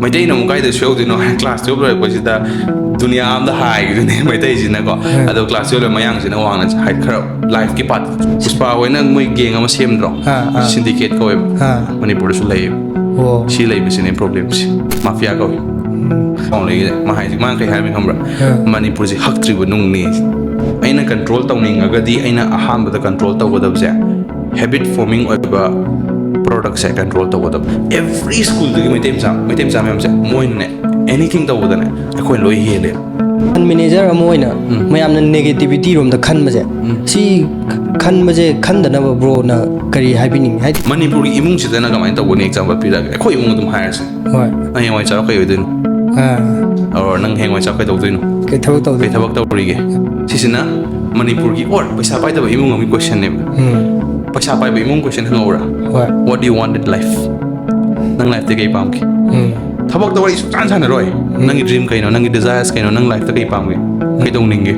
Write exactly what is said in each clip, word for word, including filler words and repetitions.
ꯃꯩꯇꯩꯅ ꯑꯃꯨꯛ ꯀꯥꯏꯗ ꯁꯣꯏꯍꯧꯗꯣꯏꯅꯣ ꯍꯥꯏ, class twelve ꯂꯣꯏꯔꯛꯄꯁꯤꯗ ꯗꯨꯅꯤꯌꯥ ꯑꯝꯗ ꯍꯥꯏꯈꯤꯗꯣꯏꯅꯦ ꯃꯩꯇꯩꯁꯤꯅꯀꯣ꯫ ꯑꯗꯣ ꯀ꯭ꯂꯥꯁ ꯇꯨꯌꯦꯜꯞ ꯂꯣꯏꯔ ꯃꯌꯥꯡꯁꯤꯅ ꯋꯥꯡꯅ ꯍꯥꯏ, ꯈꯔ ꯂꯥꯏꯐꯀꯤ ꯄꯥꯔꯠ꯫ ꯄꯨꯁꯄꯥ ꯍꯣꯏꯅ ꯃꯣꯏ ꯒꯦꯡ ꯑꯃ ꯁꯦꯝꯗ꯭ꯔꯣ? ꯑꯥ, ꯑꯥ꯫ ꯁꯤꯟꯗꯤꯀꯦꯠ ꯀꯧꯋꯦꯕ꯫ ꯑꯥ꯫ ꯃꯅꯤꯄꯨꯔꯗꯁꯨ ꯂꯩꯌꯦꯕ꯫ ꯑꯣ꯫ ꯁꯤ ꯂꯩꯕꯁꯤꯅꯦ ꯄ꯭ꯔꯣꯕ꯭ꯂꯦꯝꯁꯦ꯫ ꯃꯥꯐꯤꯌꯥ ꯀꯧꯋꯦ꯫ ꯎꯝ꯫ ꯃꯥ ꯍꯥꯏꯁꯦ, ꯃꯥꯅ ꯀꯩ ꯍꯥꯏꯔꯝꯃꯤ ꯈꯪꯕ꯭ꯔꯥ? ꯑꯥ꯫ ꯃꯅꯤꯄꯨꯔꯁꯦ ꯍꯛꯇ꯭ꯔꯤꯕ ꯅꯨꯡꯅꯦ꯫ ꯑꯩꯅ ꯀꯟꯇ꯭ꯔꯣꯜ ꯇꯧꯅꯤꯡꯉꯒꯗꯤ ꯑꯩꯅ ꯑꯍꯥꯟꯕꯗ ꯀꯟꯇ꯭ꯔꯣꯜ ꯇꯧꯒꯗꯕꯁꯦ ꯍꯦꯕꯤꯠ ꯐꯣꯔꯃꯤꯡ ꯑꯣꯏꯕ ꯄ꯭ꯔꯣꯗꯛꯁꯦ ꯀꯟꯇ꯭ꯔꯣꯜ ꯇꯧꯒꯗꯕ꯫ ꯑꯦꯚ꯭ꯔꯤ ꯁ꯭ꯀꯨꯜꯗꯒꯤ ꯃꯩꯇꯩ ꯃꯆꯥ, ꯃꯩꯇꯩ ꯃꯆꯥ ꯃꯌꯥꯝꯁꯦ ꯃꯣꯏꯅꯅꯦ, ꯑꯦꯅꯤꯊꯤꯡ ꯇꯧꯕꯗꯅꯦ ꯑꯩꯈꯣꯏ ꯂꯣꯏ ꯍꯦꯜꯂꯦ꯫ ꯐꯟ ꯃꯦꯅꯦꯖꯔ ꯑꯃ ꯑꯣꯏꯅ ꯎꯝ꯫ ꯃꯌꯥꯝꯅ ꯅꯦꯒꯦꯇꯤꯚꯤꯇꯤ ꯔꯣꯝꯗ ꯈꯟꯕꯁꯦ, ꯎꯝ꯫ ꯁꯤ ꯈꯟꯕꯁꯦ ꯈꯟꯗꯅꯕ ꯕ꯭ꯔꯣꯅ ꯀꯔꯤ ꯍꯥꯏꯕꯤꯅꯤꯡꯉꯤ? ꯍꯥꯏꯗꯤ ꯃꯅꯤꯄꯨꯔꯒꯤ ꯏꯃꯨꯡꯁꯤꯗꯅ ꯀꯃꯥꯏꯅ ꯇꯧꯒꯅꯤ? ꯑꯦꯛꯖꯥꯝꯄꯜ ꯄꯤꯔꯛꯑꯒꯦ, ꯑꯩꯈꯣꯏ ꯏꯃꯨꯡ ꯑꯗꯨꯝ ꯍꯥꯏꯔꯁꯦ꯫ ꯍꯣꯏ꯫ ꯅꯪ ꯍꯌꯦꯡꯋꯥꯏ ꯆꯥꯎꯔ ꯀꯩ ꯑꯣꯏꯗꯣꯏꯅꯣ? ꯑꯥ꯫ Or ꯅꯪ ꯍꯌꯦꯡꯋꯥꯏ ꯆꯥꯎꯔ ꯀꯩ ꯇꯧꯗꯣꯏꯅꯣ? ꯀꯩ ꯊꯕꯛ ꯇꯧꯗꯣꯏꯅꯣ? ꯀꯩ ꯊꯕꯛ ꯇꯧꯔꯤꯒꯦ? ꯁꯤꯁꯤꯅ ꯃꯅꯤꯄꯨꯔꯒꯤ, or ꯄꯩꯁꯥ ꯄꯥꯏꯗꯕ ꯏꯃꯨꯡ ꯑꯃꯒꯤ ꯀꯣꯏꯁꯟꯅꯦꯕ꯫ ꯎꯝ꯫ ꯄꯩꯁꯥ ꯄꯥꯏꯕ ꯏꯃꯨꯡ ꯀꯣꯏꯁꯟ ꯍꯪꯉꯧꯔꯥ? ꯍꯣꯏ꯫ What do you want in life? ꯅꯪ ꯂꯥꯏꯐꯇ ꯀꯩ ꯄꯥꯝꯒꯦ? ꯎꯝ꯫ ꯊꯕꯛꯇ ꯋꯥꯔꯤ ꯁꯨꯡꯁꯥꯟ ꯁꯥꯟꯅꯔꯣꯏ꯫ ꯎꯝ꯫ ꯅꯪꯒꯤ ꯗ꯭ꯔꯤꯝ ꯀꯩꯅꯣ? ꯅꯪꯒꯤ ꯗꯤꯖꯥꯏꯔꯁ ꯀꯩꯅꯣ? ꯅꯪ ꯂꯥꯏꯐꯇ ꯀꯩ ꯄꯥꯝꯒꯦ? ꯀꯩ ꯇꯧꯅꯤꯡꯒꯦ?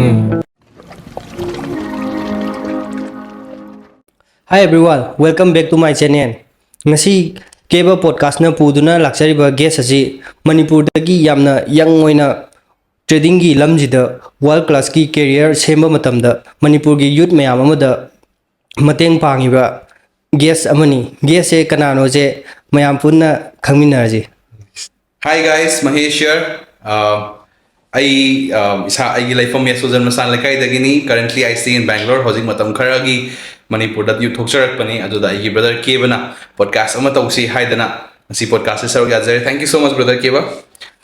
ꯎꯝ꯫ Hi everyone, welcome back to my channel. ꯉꯁꯤ ꯀꯦꯕ ꯄꯣꯗꯀꯥꯁꯅ ꯄꯨꯗꯨꯅ ꯂꯥꯛꯆꯔꯤꯕ ꯒꯦꯁ ꯑꯁꯤ ꯃꯅꯤꯄꯨꯔꯗꯒꯤ ꯌꯥꯝꯅ ꯌꯪ ꯑꯣꯏꯅ ꯇ꯭ꯔꯦꯗꯤꯡꯒꯤ ꯂꯝꯁꯤꯗ ꯋꯥꯔꯜ ꯀ꯭ꯂꯥꯁꯀꯤ ꯀꯦꯔꯤꯌꯔ ꯁꯦꯝꯕ ꯃꯇꯝꯗ ꯃꯅꯤꯄꯨꯔꯒꯤ ꯌꯨꯠ ꯃꯌꯥꯝ ꯑꯃꯗ ꯃꯇꯦꯡ ꯄꯥꯡꯉꯤꯕ ꯒꯦꯁ ꯑꯃꯅꯤ꯫ ꯒꯦꯁꯁꯦ ꯀꯅꯥꯅꯣꯁꯦ ꯃꯌꯥꯝ ꯄꯨꯟꯅ ꯈꯪꯃꯤꯟꯅꯔꯁꯤ꯫ Hi guys, Mahesh here. Uh, ꯑꯩ, uh, ꯏꯁꯥ, ꯑꯩꯒꯤ ꯂꯩꯐꯝ ꯌꯥꯏꯁꯀꯨꯜ ꯖꯟꯃꯁꯊꯥꯟ ꯂꯩꯀꯥꯏꯗꯒꯤꯅꯤ꯫ Currently I stay in Bangalore. ꯍꯧꯖꯤꯛ ꯃꯇꯝ ꯈꯔꯒꯤ ꯃꯅꯤꯄꯨꯔꯗ ꯌꯨꯠ ꯊꯣꯛꯆꯔꯛꯄꯅꯤ꯫ ꯑꯗꯨꯗ ꯑꯩꯒꯤ ꯕ꯭ꯔꯗꯔ ꯀꯦꯕꯅ ꯄꯣꯗꯀꯥꯁ ꯑꯃ ꯇꯧꯁꯤ ꯍꯥꯏꯗꯅ ꯉꯁꯤ ꯄꯣꯗꯀꯥꯁꯁꯦ ꯁꯔꯨꯛ ꯌꯥꯖꯔꯦ꯫ Thank you so much, brother cab.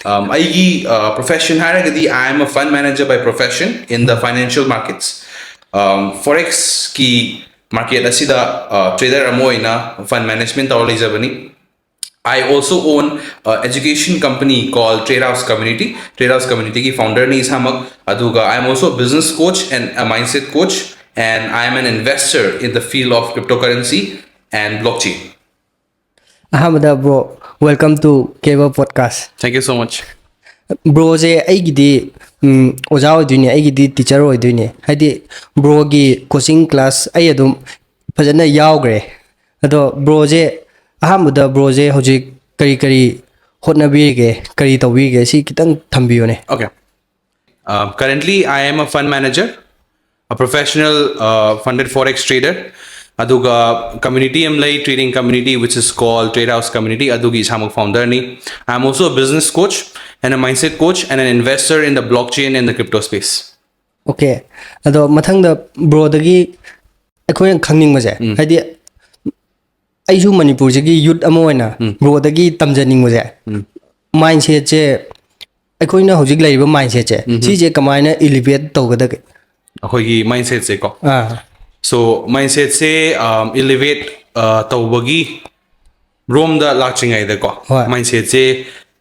Um, ꯑꯩꯒꯤ, uh, profession ꯍꯥꯏꯔꯒꯗꯤ I am a fund manager by profession in the financial markets. Um, Forex ꯀꯤ market ꯑꯁꯤꯗ, uh, trader ꯑꯃ ꯑꯣꯏꯅ fund management ꯇꯧꯔ ꯂꯩꯖꯕꯅꯤ꯫ I also own a education company called Trade House Community. Trade House Community ꯒꯤ founder ꯅꯤ ꯏꯁꯥꯃꯛ꯫ ꯑꯗꯨꯒ I am also a business coach and a mindset coach, and I am an investor in the field of cryptocurrency and blockchain. ꯑꯍꯥꯟꯕꯗ bro, welcome to cab podcast. Thank you so much. ꯕ꯭ꯔꯣꯁꯦ ꯑꯩꯒꯤꯗꯤ, ꯎꯝ, ꯑꯣꯖꯥ ꯑꯣꯏꯗꯣꯏꯅꯦ, ꯑꯩꯒꯤꯗꯤ teacher ꯑꯣꯏꯗꯣꯏꯅꯦ꯫ ꯍꯥꯏꯗꯤ ꯕ꯭ꯔꯣꯒꯤ coaching class ꯑꯩ ꯑꯗꯨꯝ ꯐꯖꯅ ꯌꯥꯎꯈ꯭ꯔꯦ꯫ ꯑꯗꯣ ꯕ꯭ꯔꯣꯁꯦ, ꯑꯍꯥꯟꯕꯗ ꯕ꯭ꯔꯣꯁꯦ ꯍꯧꯖꯤꯛ ꯀꯔꯤ ꯀꯔꯤ ꯍꯣꯠꯅꯕꯤꯔꯤꯒꯦ, ꯀꯔꯤ ꯇꯧꯕꯤꯔꯤꯒꯦ, ꯁꯤ ꯈꯤꯇꯪ ꯊꯝꯕꯤꯌꯨꯅꯦ꯫ Okay. Uh, currently, I am a fund manager, a professional uh, funded forex trader. ꯑꯗꯨꯒ community ꯑꯃ ꯂꯩ, trading community, which is called Trade House Community. ꯑꯗꯨꯒꯤ ꯏꯁꯥꯃꯛ founder ꯅꯤ. I am also a business coach and a mindset coach and an investor in the blockchain and the crypto space. Okay, ꯑꯗꯣ ꯃꯊꯪꯗ ꯕ꯭ꯔꯣꯗꯒꯤ ꯑꯩꯈꯣꯏꯅ ꯈꯪꯅꯤꯡꯕꯁꯦ, ꯍꯥꯏꯗꯤ ꯑꯩꯁꯨ ꯃꯅꯤꯄꯨꯔꯁꯤꯒꯤ ꯌꯨꯠ ꯑꯃ ꯑꯣꯏꯅ ꯕ꯭ꯔꯣꯗꯒꯤ ꯇꯝꯖꯅꯤꯡꯕꯁꯦ, mindset ꯁꯦ, ꯑꯩꯈꯣꯏꯅ ꯍꯧꯖꯤꯛ ꯂꯩꯔꯤꯕ mindset ꯁꯦ, ꯁꯤꯁꯦ ꯀꯃꯥꯏꯅ elevate ꯇꯧꯒꯗꯒꯦ? ꯑꯩꯈꯣꯏꯒꯤ mindset ꯁꯦꯀꯣ. ꯑꯥ So mindset ꯁꯦ um, elevate uh, ꯇꯧꯕꯒꯤ ꯔꯣꯝꯗ ꯂꯥꯛꯇ꯭ꯔꯤꯉꯩꯗꯀꯣ, ꯍꯣꯏ. Mindset ꯁꯦ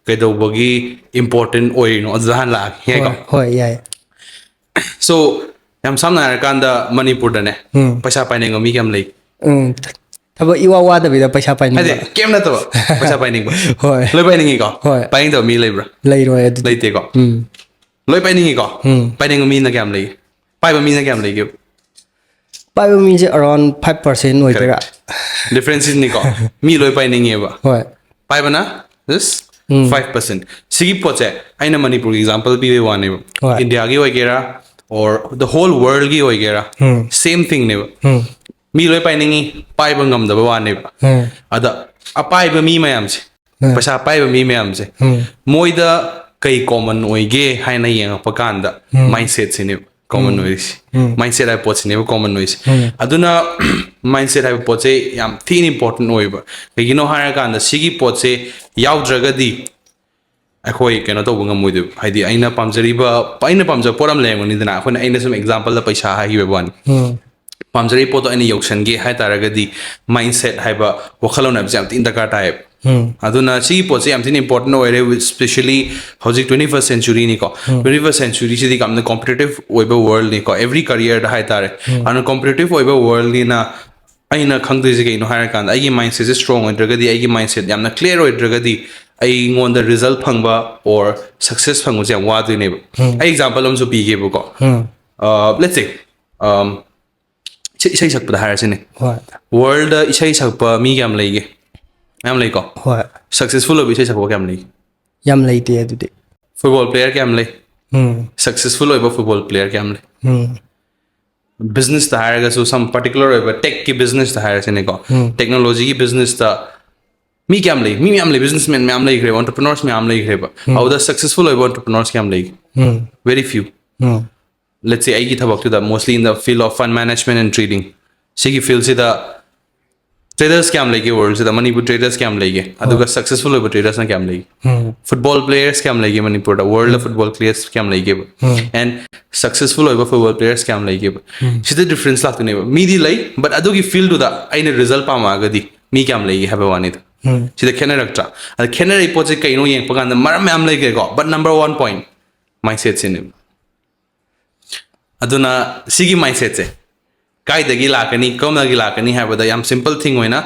ꯀꯩꯗꯧꯕꯒꯤ important ꯑꯣꯏꯔꯤꯅꯣ ꯑꯗꯨꯗ ꯍꯥꯟꯅ ꯂꯥꯛꯑꯒꯦ, ꯌꯥꯏꯀꯣ? ꯍꯣꯏ, ꯍꯣꯏ, ꯌꯥꯏ. So ꯌꯥꯝ ꯁꯝꯅ ꯍꯥꯏꯔꯀꯥꯟꯗ ꯃꯅꯤꯄꯨꯔꯗꯅꯦ, ꯎꯝ. ꯄꯩꯁꯥ ꯄꯥꯏꯅꯤꯡꯕ ꯃꯤ ꯀꯌꯥꯝ ꯂꯩ? ꯎꯝ, ꯊꯕꯛ ꯏꯋꯥ ꯋꯥꯗꯕꯤꯗ ꯄꯩꯁꯥ ꯍꯥꯏꯗꯤ ꯄꯥꯏꯅꯤꯡꯕ. ꯀꯩꯝ ꯅꯠꯇꯕ, ꯄꯩꯁꯥ ꯄꯥꯏꯅꯤꯡꯕ. ꯍꯣꯏ. ꯂꯣꯏ ꯄꯥꯏꯅꯤꯡꯉꯤꯀꯣ? ꯍꯣꯏ. ꯄꯥꯏꯅꯤꯡꯗꯕ ꯃꯤ ꯂꯩꯕ꯭ꯔꯥ? ꯂꯩꯔꯣꯏ ꯑꯗꯨꯗꯤ. ꯂꯩꯇꯦꯀꯣ. ꯎꯝ. ꯂꯣꯏ ꯄꯥꯏꯅꯤꯡꯉꯤꯀꯣ. ꯎꯝ. ꯄꯥꯏꯅꯤꯡꯕ ꯃꯤꯅ ꯀꯌꯥꯝ ꯂꯩꯒꯦ? ꯄꯥꯏꯕ ꯃꯤꯅ ꯀꯌꯥꯝ ꯂꯩꯒꯦ? ꯄꯥꯏꯕ ꯃꯤꯁꯦ around five percent ꯑꯣꯏꯗꯣꯏꯔꯥ? Difference ꯁꯤꯅꯤꯀꯣ. ꯃꯤ ꯂꯣꯏ ꯄꯥꯏꯅꯤꯡꯉꯦꯕ. ꯍꯣꯏ. ꯄꯥꯏꯕꯅ just ꯎꯝ. five percent. ꯁꯤꯒꯤ ꯄꯣꯠꯁꯦ ꯑꯩꯅ ꯃꯅꯤꯄꯨꯔꯒꯤ example ꯄꯤꯕꯩ ꯋꯥꯅꯦꯕ. ꯍꯣꯏ. ꯏꯟꯗꯤꯌꯥꯒꯤ ꯑꯣꯏꯒꯦꯔꯥ, or the whole world ꯒꯤ ꯑꯣꯏꯒꯦꯔꯥ, ꯎꯝ. Same thing ꯅꯦꯕ. ꯎꯝ. ꯃꯤ ꯂꯣꯏ ꯄꯥꯏꯅꯤꯡꯉꯤ, ꯄꯥꯏꯕ ꯉꯝꯗꯕ ꯋꯥꯅꯦꯕ. ꯎꯝ. ꯑꯗ ꯑꯄꯥꯏꯕ ꯃꯤ ꯃꯌꯥꯝꯁꯦ, ꯎꯝ. ꯄꯩꯁꯥ ꯄꯥꯏꯕ ꯃꯤ ꯃꯌꯥꯝꯁꯦ, ꯎꯝ. ꯃꯣꯏꯗ ꯀꯩ common ꯑꯣꯏꯒꯦ ꯍꯥꯏꯅ ꯌꯦꯡꯉꯛꯄ ꯀꯥꯟꯗ, ꯎꯝ. Mindset ꯁꯤꯅꯦꯕ common ꯎꯝ. ꯑꯣꯏꯔꯤꯁꯤ. ꯎꯝ. Mindset ꯍꯥꯏꯕ ꯄꯣꯠꯁꯤꯅꯦꯕ common ꯑꯣꯏꯔꯤꯁꯤ. ꯎꯝ. ꯑꯗꯨꯅ Mindset ꯍꯥꯏꯕ ꯄꯣꯠꯁꯦ ꯌꯥꯝ ꯊꯤꯅ important ꯑꯣꯏꯕ. ꯀꯩꯒꯤꯅꯣ ꯍꯥꯏꯔꯀꯥꯟꯗ ꯁꯤꯒꯤ ꯄꯣꯠꯁꯦ ꯌꯥꯎꯗ꯭ꯔꯒꯗꯤ ꯑꯩꯈꯣꯏ ꯀꯩꯅꯣ ꯇꯧꯕ ꯉꯝꯃꯣꯏꯗꯣꯏꯕ. ꯍꯥꯏꯗꯤ ꯑꯩꯅ ꯄꯥꯝꯖꯔꯤꯕ, ꯑꯩꯅ ꯄꯥꯝꯖꯕ ꯄꯣꯠ ꯑꯃ ꯂꯩꯔꯝꯒꯅꯤꯗꯅ, ꯑꯩꯈꯣꯏꯅ, ꯑꯩꯅ ꯁꯨꯝ example ꯗ ꯄꯩꯁꯥ ꯍꯥꯏꯈꯤꯕ ꯋꯥꯅꯤ. ꯎꯝ. ꯄꯥꯝꯖꯔꯤꯕ ꯄꯣꯠꯇꯣ ꯑꯩꯅ ꯌꯧꯁꯟꯒꯦ ꯍꯥꯏ ꯇꯥꯔꯒꯗꯤ, Mindset ꯍꯥꯏꯕ ꯋꯥꯈꯜꯂꯣꯟ ꯍꯥꯏꯕꯁꯦ ꯌꯥꯝ ꯊꯤꯅ ꯗꯔꯀꯥꯔ ꯇꯥꯏꯌꯦꯕ. ꯎꯝ. ꯑꯗꯨꯅ ꯁꯤꯒꯤ ꯄꯣꯠꯁꯦ ꯌꯥꯝ ꯊꯤꯅ important ꯑꯣꯏꯔꯦ, especially ꯍꯧꯖꯤꯛ twenty first century ꯅꯤꯀꯣ. Twenty first century ꯁꯤꯗꯤ ꯌꯥꯝꯅ competitive ꯑꯣꯏꯕ world ꯅꯤꯀꯣ, every career ꯗ ꯍꯥꯏꯇꯥꯔꯦ. ꯑꯗꯨꯅ competitive ꯑꯣꯏꯕ world ꯅꯤꯅ ꯑꯩꯅ ꯈꯪꯗꯣꯏꯁꯦ ꯀꯩꯅꯣ ꯍꯥꯏꯔꯀꯥꯟꯗ, ꯑꯩꯒꯤ Mindset ꯁꯦ strong ꯑꯣꯏꯗ꯭ꯔꯒꯗꯤ, ꯑꯩꯒꯤ Mindset ꯌꯥꯝꯅ clear ꯑꯣꯏꯗ꯭ꯔꯒꯗꯤ, ꯑꯩꯉꯣꯟꯗ result ꯐꯪꯕ or success ꯐꯪꯕꯁꯦ ꯌꯥꯝ ꯋꯥꯗꯣꯏꯅꯦꯕ. ꯑꯩ example ꯑꯃꯁꯨ ꯄꯤꯒꯦꯕꯀꯣ. ꯎꯝ. Uh, let's say, um, ꯏꯁꯩ, ꯏꯁꯩ ꯁꯛꯄꯗ ꯍꯥꯏꯔꯁꯤꯅꯦ. ꯍꯣꯏ. World ꯗ ꯏꯁꯩ ꯁꯛꯄ ꯃꯤ ꯀꯌꯥꯝ ꯂꯩꯒꯦ? ꯃꯌꯥꯝ ꯂꯩꯀꯣ? ꯍꯣꯏ꯫ Successful ꯑꯣꯏꯕ ꯏꯁꯩ ꯁꯛꯄ ꯀꯌꯥꯝ ꯂꯩ? ꯌꯥꯝ ꯂꯩꯇꯦ ꯑꯗꯨꯗꯤ꯫ Football player ꯀꯌꯥꯝ ꯂꯩ? ꯎꯝ Successful ꯑꯣꯏꯕ football player ꯀꯌꯥꯝ ꯂꯩ? ꯎꯝ Business ꯇ ꯍꯥꯏꯔꯒꯁꯨ, some particular ꯑꯣꯏꯕ tech ꯀꯤ business ꯇ ꯍꯥꯏꯔꯁꯤꯅꯦꯀꯣ? ꯎꯝ Technology ꯒꯤ business ꯇ ꯃꯤ ꯀꯌꯥꯝ ꯂꯩ? ꯃꯤ ꯃꯌꯥꯝ ꯂꯩ, businessman ꯃꯌꯥꯝ ꯂꯩꯈ꯭ꯔꯦꯕ, entrepreneurs ꯃꯌꯥꯝ ꯂꯩꯈ꯭ꯔꯦꯕ꯫ ꯑꯗꯨꯗ successful ꯑꯣꯏꯕ entrepreneurs ꯀꯌꯥꯝ ꯂꯩꯒꯦ? ꯎꯝ Very few. Um Let's say ꯑꯩꯒꯤ ꯊꯕꯛꯇꯨꯗ, mostly in the field of fund management and trading, ꯁꯤꯒꯤ field ꯁꯤꯗ traders ꯀꯌꯥꯝ ꯂꯩꯒꯦ world ꯁꯤꯗ? ꯃꯅꯤꯄꯨꯔ traders ꯀꯌꯥꯝ ꯂꯩꯒꯦ? ꯑꯗꯨꯒ successful ꯑꯣꯏꯕ traders ꯅ ꯀꯌꯥꯝ ꯂꯩꯒꯦ? ꯎꯝ Football players ꯀꯌꯥꯝ ꯂꯩꯒꯦ ꯃꯅꯤꯄꯨꯔꯗ? World ꯗ football players ꯀꯌꯥꯝ ꯂꯩꯒꯦꯕ? And successful ꯑꯣꯏꯕ football players ꯀꯌꯥꯝ ꯂꯩꯒꯦꯕ? ꯁꯤꯗ difference ꯂꯥꯛꯇꯣꯏꯅꯦꯕ꯫ ꯃꯤꯗꯤ ꯂꯩ, but ꯑꯗꯨꯒꯤ field ꯗꯨꯗ ꯑꯩꯅ result ꯄꯥꯝꯃꯛꯑꯒꯗꯤ ꯃꯤ ꯀꯌꯥꯝ ꯂꯩꯒꯦ ꯍꯥꯏꯕ ꯋꯥꯅꯤꯗ꯫ ꯎꯝ ꯁꯤꯗ ꯈꯦꯠꯅꯔꯛꯇ꯭ꯔꯥ? ꯑꯗ ꯈꯦꯠꯅꯔꯛꯏ ꯄꯣꯠꯁꯦ ꯀꯩꯅꯣ ꯌꯦꯡꯉꯛꯄ ꯀꯥꯟꯗ ꯃꯔꯝ ꯃꯌꯥꯝ ꯂꯩꯈ꯭ꯔꯦꯀꯣ, but number one point, mindset ꯁꯤꯅꯦꯕ꯫ ꯑꯗꯨꯅ ꯁꯤꯒꯤ mindset ꯁꯦ ꯀꯥꯏꯗꯒꯤ ꯂꯥꯛꯀꯅꯤ, ꯀꯔꯝꯗꯒꯤ ꯂꯥꯛꯀꯅꯤ ꯍꯥꯏꯕꯗ, ꯌꯥꯝ simple thing ꯑꯣꯏꯅ,